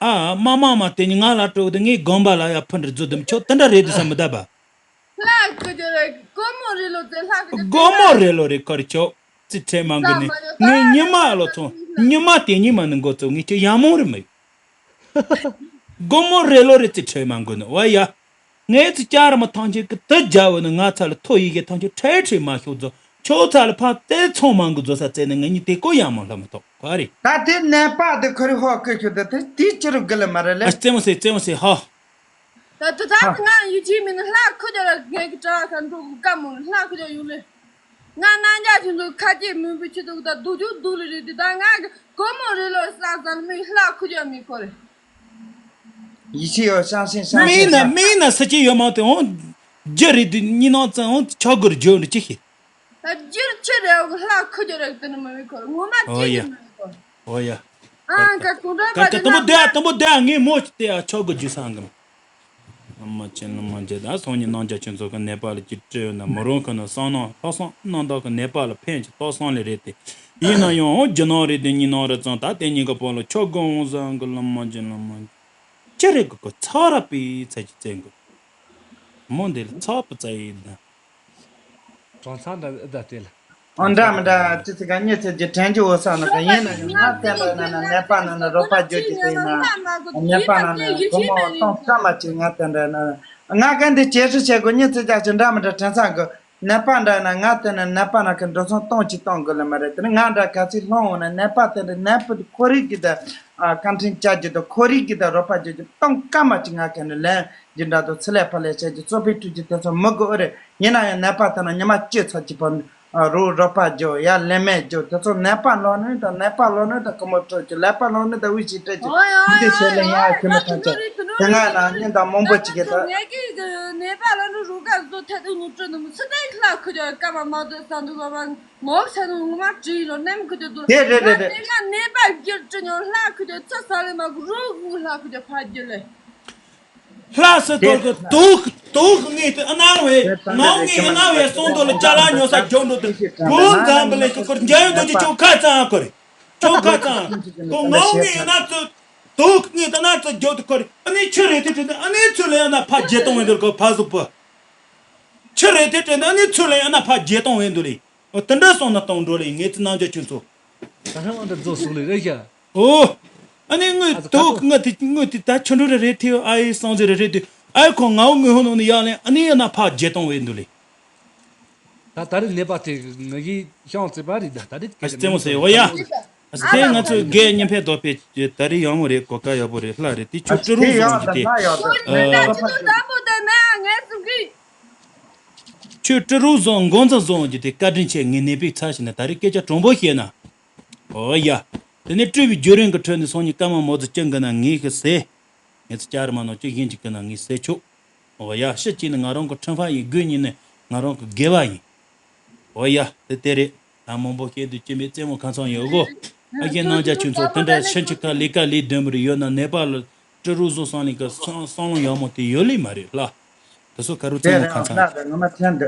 ཨ་མ་མ་མ་དེ་ནི་ང་ལ་སྤྲོད་དེ་ངའི་དགོན་པ་ལ་ཡ་ཕུ་འདྲི་རྫུ་དུམ་ཆོ་དེ་འདྲ་རེད་དུ་བསམ་མི་ད་པ། ལྷ་ཀུ་ཅོ་རེ་སྒོར་མོ་རེ་ལོ་ཙེ་ལྷ་ཀུ་ཅོ་སྒོར་མོ་རེ་ལོ་རེ་ཀོར་ཆོ་ཙི་ཁྲེ་མང་གི་ནི་ངའི་ཉི་མ་ལོ་ཚོ་ཉི་མ་དེ་ཉི་མ་ནི་འགོ་ཚོ་ངའི་ཁྱོ་ཡ་མོ་རེ་མི། སྒོར་མོ་རེ་ལོ་རེ་ཙི་ཁྲེ་མང་གི་ནི་བ་ཡ། ངས་ཙི་ཅར་མ་ཐང་ཆེན་གི་དུ་རྒྱ་བོ་ནི་ང་ཚ་ལ་ཐོ་ཡི་གེ་ཐང་ཆེན་ཁྲེ་ཁྲེ་མ་ཤོག་ཛོ་ཁྱོ་ཚ་ལ་ཕ་ཏེ་ཚོང་མང་གི་ཛོ་ས་ཙེ་ནི་ངའི་ཉི་དེ་ཀོ་ཡ་མོ་ལ་མི་ཐོག་ག་རེ། ད་དེ་ནད་པ་དེ་ཁོ་རེ་ཧོ་ཀི་ཁྱོ་དེ་དེ་དེ་ཅི་རུ་གི་ལ་མ་རེ་ལེ། ཨ་ཙེ་མོ་སེ་ཙེ་མོ་སེ་ཧ། ད་དུ་ད་ང་ཡི་ཅི་མིན་ལྷ་ཁུ་རྒྱ་ལ་ངས་ཀྱི་གྲྭ་ཁ་འགྲོ་གི་ཀ་མོ་ལྷ་ཁུ་རྒྱ་ཡོང་ལེ། ང་རྣམ་རྒྱལ་ཁྱོད་ཚོ་ཁ་སྐྱེས་མུན་པའི་ཆུ་དུག་ད་སྡུག་ཅུ་སྡུག་ལེ་རེད་དེ་ད་ང་གི་སྒོར་མོ་རེ་ལོ་ས་ས་ལ་མི་ལྷ་ཁུ་རྒྱ་མི་ཁོ་རེ། ཡིད་ཆེས་ཡོད་བྱང་སེམས་བྱང་མི་ཡིན་ན་སེམས་མི་ཡིན་ན་ས་སྐྱེས་ཡོད་མང་དེ་འོང་། རྒྱུ་རེད་དུ་གཉིས་སྣང་ཙང་འོང་ཆོག་གི་རྒྱུ་འདྲ་ཅི་ཤེས། ད་རྒྱུར་ཆེ་རེ་འོང་ལྷ་ཁུ་རྒྱ་རེ་དེ་ནི་མི་མི་ཁོ་རེ་ངོ་མ་ཨོ་ཅི་ཡ། ཡིན་མི་ཁོ་རེ། ཨོ་ཡ། ཨ་ཀ་ཀུང་ཀྲོའི་ཀ་པ་ཀ་དེ་དང་པོ་ན་དེ་ཨ་དང་པོ་དེ་ཨ་ངས་མོ་ཅི་སྟེ་ཨ་ཆོག་གི་རྒྱུ་སང་གི། ཨ་མ་ཅན་ལ་མ་འཇལ་ད་སང་ཉིན་རྣམ་རྒྱལ་ཁྱོད་ཚོ་གི་ནད་པ་ལ་ཅི་སྤྲད་ཡོད་ན་མོ་རང་ཁོ་ན་སང་ནང་ལྷག་སང་རྣམ་དག་གི་ནད་པ་ལ་ཕན་ཅི་ཏོག་སང་ལེ་རེད་དེ། ཡིན་ན་ཡང་རྒྱུ་ནང་རེད་དེ་ཉིན་ནང་རེད་ཙང་ད་དེ་ཉིན་གི་བོ་ལ་ཆོག་གི་འོང་སང་གི་ལ་མ་འཇལ་ལ་མ་འཇལ། ཅི་རེད་གི་གི་ཚ་ར་པའི་ཚ་ཅི་བཙན་གི། མོ་འདི་ལ་ཚ་པི་ཚ་ཡིན་ད། གྲོང་ཚང་འདྲ་ཨི་ད་སྟེ་ལ། ཨོ་འདྲ་མི་འདྲ་ཅི་ཚིག་ག་གཉིད་ཚེ་ཀྱི་དྲན་རྒྱུ་འོ་ས་ནི་ག་ཡིན་ན་ཡང་ང་བསྟན་པ་ན་ན་ནད་པ་ན་ན་རོགས་པ་བརྗོད་ཀྱི་དེ་ན་ནད་པ་ན་ན་སྒོར་མོ་གཏོང་སྐབས་མ་ཅིག་ང་བསྟན་པ་ན་ང་ག་འདི་བྱེད་སྲིད་བྱེད་དགོས་གཉིད་ཚེ་ཀྱག་ཅིག་འདྲ་མི་འདྲ་དྲན་ཚང་གི་ནད་པ་འདྲ་ན་ང་བསྟན་ན་ནད་པ་ན་གི་འགྲོ་སོང་གཏོང་ཅིག་གཏོང་དགོས་ལ་མ་རེད། དེ་ནི་ང་འདྲ་ག་ཚིག་ལྷོང་འོང་ན་ནད་པ་དེ་འདྲ་ནད་པ་ཁོ་རིག་གི་ད་བཀའ་དྲིན་བསྐྱལ་རྒྱུ་ད་ཁོ་རིག་གི་ད་རོགས་པ་བརྗོད་རྒྱུ་གཏོང་སྐབས་མ་ཅིག་ང་ག་ནི་ལན་འདི་འདྲ་དུ་ཚི་ལས་ཕ་ལས་བྱས་ཀྱི་གཙོ་ཕལ་ཁྲུས་ཀྱི་དེ་ཚོ་མི་དགོས་ཨེ་རེད། ཡིན་ན་ཡང་ནད་པ་དེ་ན་ཉི་མ་བཅུ་ཚར་གྱི་བར་རོ་རོགས་པ་རྒྱོ་ཡ་ལན་མེད་རྒྱོ་དེ་ཚོ་ནད་པ་ལོ་ནོན་དང་ནད་པ་ལོ་ནོན་དང་ཀུ་མོ་ཁྲོ་རྒྱོ་ལད་པ་ལོ་ནོན་དང་དབུས་ཤིག་སྤྲད་ཀྱི་འདི་ཤེས་ལེ་ཡ་ཁྱོད་མི་ཐང་ཆད་དེ་ང་ན་ཉིན་དང་མང་པོ་ཅིག་གི་ད། ངས་ཀྱི་ནད་པ་ལོ་ནོན་རོ་ག་བཟོ་ཐད་དུ་ནུ་སྤྲོད་ནུ་མི་སི་ཏའི་ལྷ་ཁུ་རྒྱ་ཀ་མ་མ་དོ་ས་འདུག་ག་བ་ངོ་ཚ་ནུ་ངོ་མ་བྲིས་རོ་ནམ་ཁུ་རྒྱ་དུ་དེ་རེད་རེད་རེད། ནད་པ་རྒྱུ་སྤྲི་ཉོ་ལྷ་ཁུ་རྒྱ་ཚ་ས་ལེ་མ་གུ་རོ་གུ་ལྷ་ཁུ་རྒྱ་ཕ་རྒྱུ་ལེ། ལྷ་སི་ཐོར་གི་དུག་དུག་ངེས་དུ་ཨ་ནང་བས་ངའོ་ངེས་ཨ་ནང་བས་སོང་དོ་ལ་ཅ་ལག་ཉོ་ས་འཇོག་འདུག་དུ་གོ་འཛམ་བུ་ལེ་ཤི་ཁོར་འཇའ་ཡོད་དོ་ཅི་ཅོ་ཁ་ཚང་ཁོ་རེ་ཅོ་ཁ་ཚང་ཁོ་ངའོ་ངེས་ཨ་ན་ཚུ་དུག་ངེས་ཨ་ན་ཚུ་འཇོག་དུ་ཁོ་རེ་ཨ་ནི་ཆུ་རེ་དེ་དྲན་དུ་ཨ་ནི་ཚུ་ལེ་ཨ་ན་ཕ་རྗེ་གཏོང་བས་འདུག་ཁོ་ཕ་ཟུག་པོ་ཆུ་རེ་དེ་དྲན་དུ་ཨ་ནི་ཚུ་ལེ་ཨ་ན་ཕ་རྗེ་གཏོང་བས་འདུག་ལེ་འོ་དེ་འདྲ་སོང་ན་གཏོང་འགྲོ་ལེ་ངེས་ཚུ་ནང་འཇོག་ཁྱོད་ཚོ། ད་ཧ་ལམ་ཨ་འདྲ་རྫོགས་སོང་ལེ་རེད་ཤག་ཨོ། ཨ་ནི་དངོས་ཨ་ཙི་ཁ་ཐོག་ཁ་ཐོག་དངོས་དེ་དངོས་དེ་ད་ཆུ་འགྲོ་རེ་རེད་དེ་ཨ་ཡེ་སང་ཟེར་རེ་རེད་དེ་ ཨའི་ཁོ་ང་འོ་ངོས་ཧོ་ནོ་ནི་ཡག་ལན་ཨ་ནི་ཡ་ན་ཕ་བརྗེད་གཏོང་བའི་འདུག་ལེ། ད་ད་རེས་ནད་པ་དེ་ང་གིས་ཤང་རྩིས་པ་རེད། ད་ད་རེས་ཨ་ཅི་རྩེད་མོ་ཟེར་འོ་ཡ། ཨ་ཅི་དེ་ང་ཚོས་རྒན་གཉིས་ཕན་ཐོགས་པའི་ད་རེས་ཡག་མོ་རེད། གོ་སྐབས་ཡག་པོ་རེད། ལྷ་རེད། དེ་ཁྱོད་ཀྲི་རུ་བཟང་གི་དེ་ཁྱོད་ཀྲི་རུ་བཟང་འགོ་འཛིན་བཟང་གི་དེ་བཀའ་དྲིན་ཆེ། ངས་ནད་པའི་ཚབ་བྱས་ན་ད་རེས་སྐད་ཆ་དྲང་པོ་བཤད་ན། འོ་ཡ། དེ་ནས་སྤྲུལ་པའི་བརྒྱུད་རིམ་གྱི་ཁྲོད་ནས་སང་ཉིན་སྐར་མ་མོ་ཚོ་སྐྱིད་གི་ན་ངས་ཤི་ཟེར། ངས་ཚོ་བསྐྱར་མ་ནང་ཅི་ཡིན་གཅིག་གི་ན་ངས་ཟེར་ཆོག་འོ་ཡ། ཕྱི་གཅིག་ནི་ང་རང་གི་ཁྲིམས་ཕ་ཡིན། དགུ་གཉིས་ནི་ང་རང་གི་དགེ་བ་ཡིན། འོ་ཡ། དེ་དེ་རེད། ད་མང་པོ་བཤད་དུས་ཅི་མེད་རྩེད་མོ་ཁ་ཚང་ཡོད་གོ། ཨ་རྒན་རྣམ་རྒྱལ་ཁྱོད་ཚོ་དེ་འདྲ་ཕྱིན་ཅི་ཁ་ལས་ཀ་ལས་དོན་པར་ཡོད་ན་ནད་པ་ལ་ཀྲི་རུ་བཟོ་བསམ་ལེན་གི་བསམ་བསམ་བློ་ཡག་མོ་དེ་ཡོད་ལེ་མ་རེད་ལ། དེ་ཚོ་ཁ་རུ་རྩེད་མོ་ཁ་ཚང་ཡོད།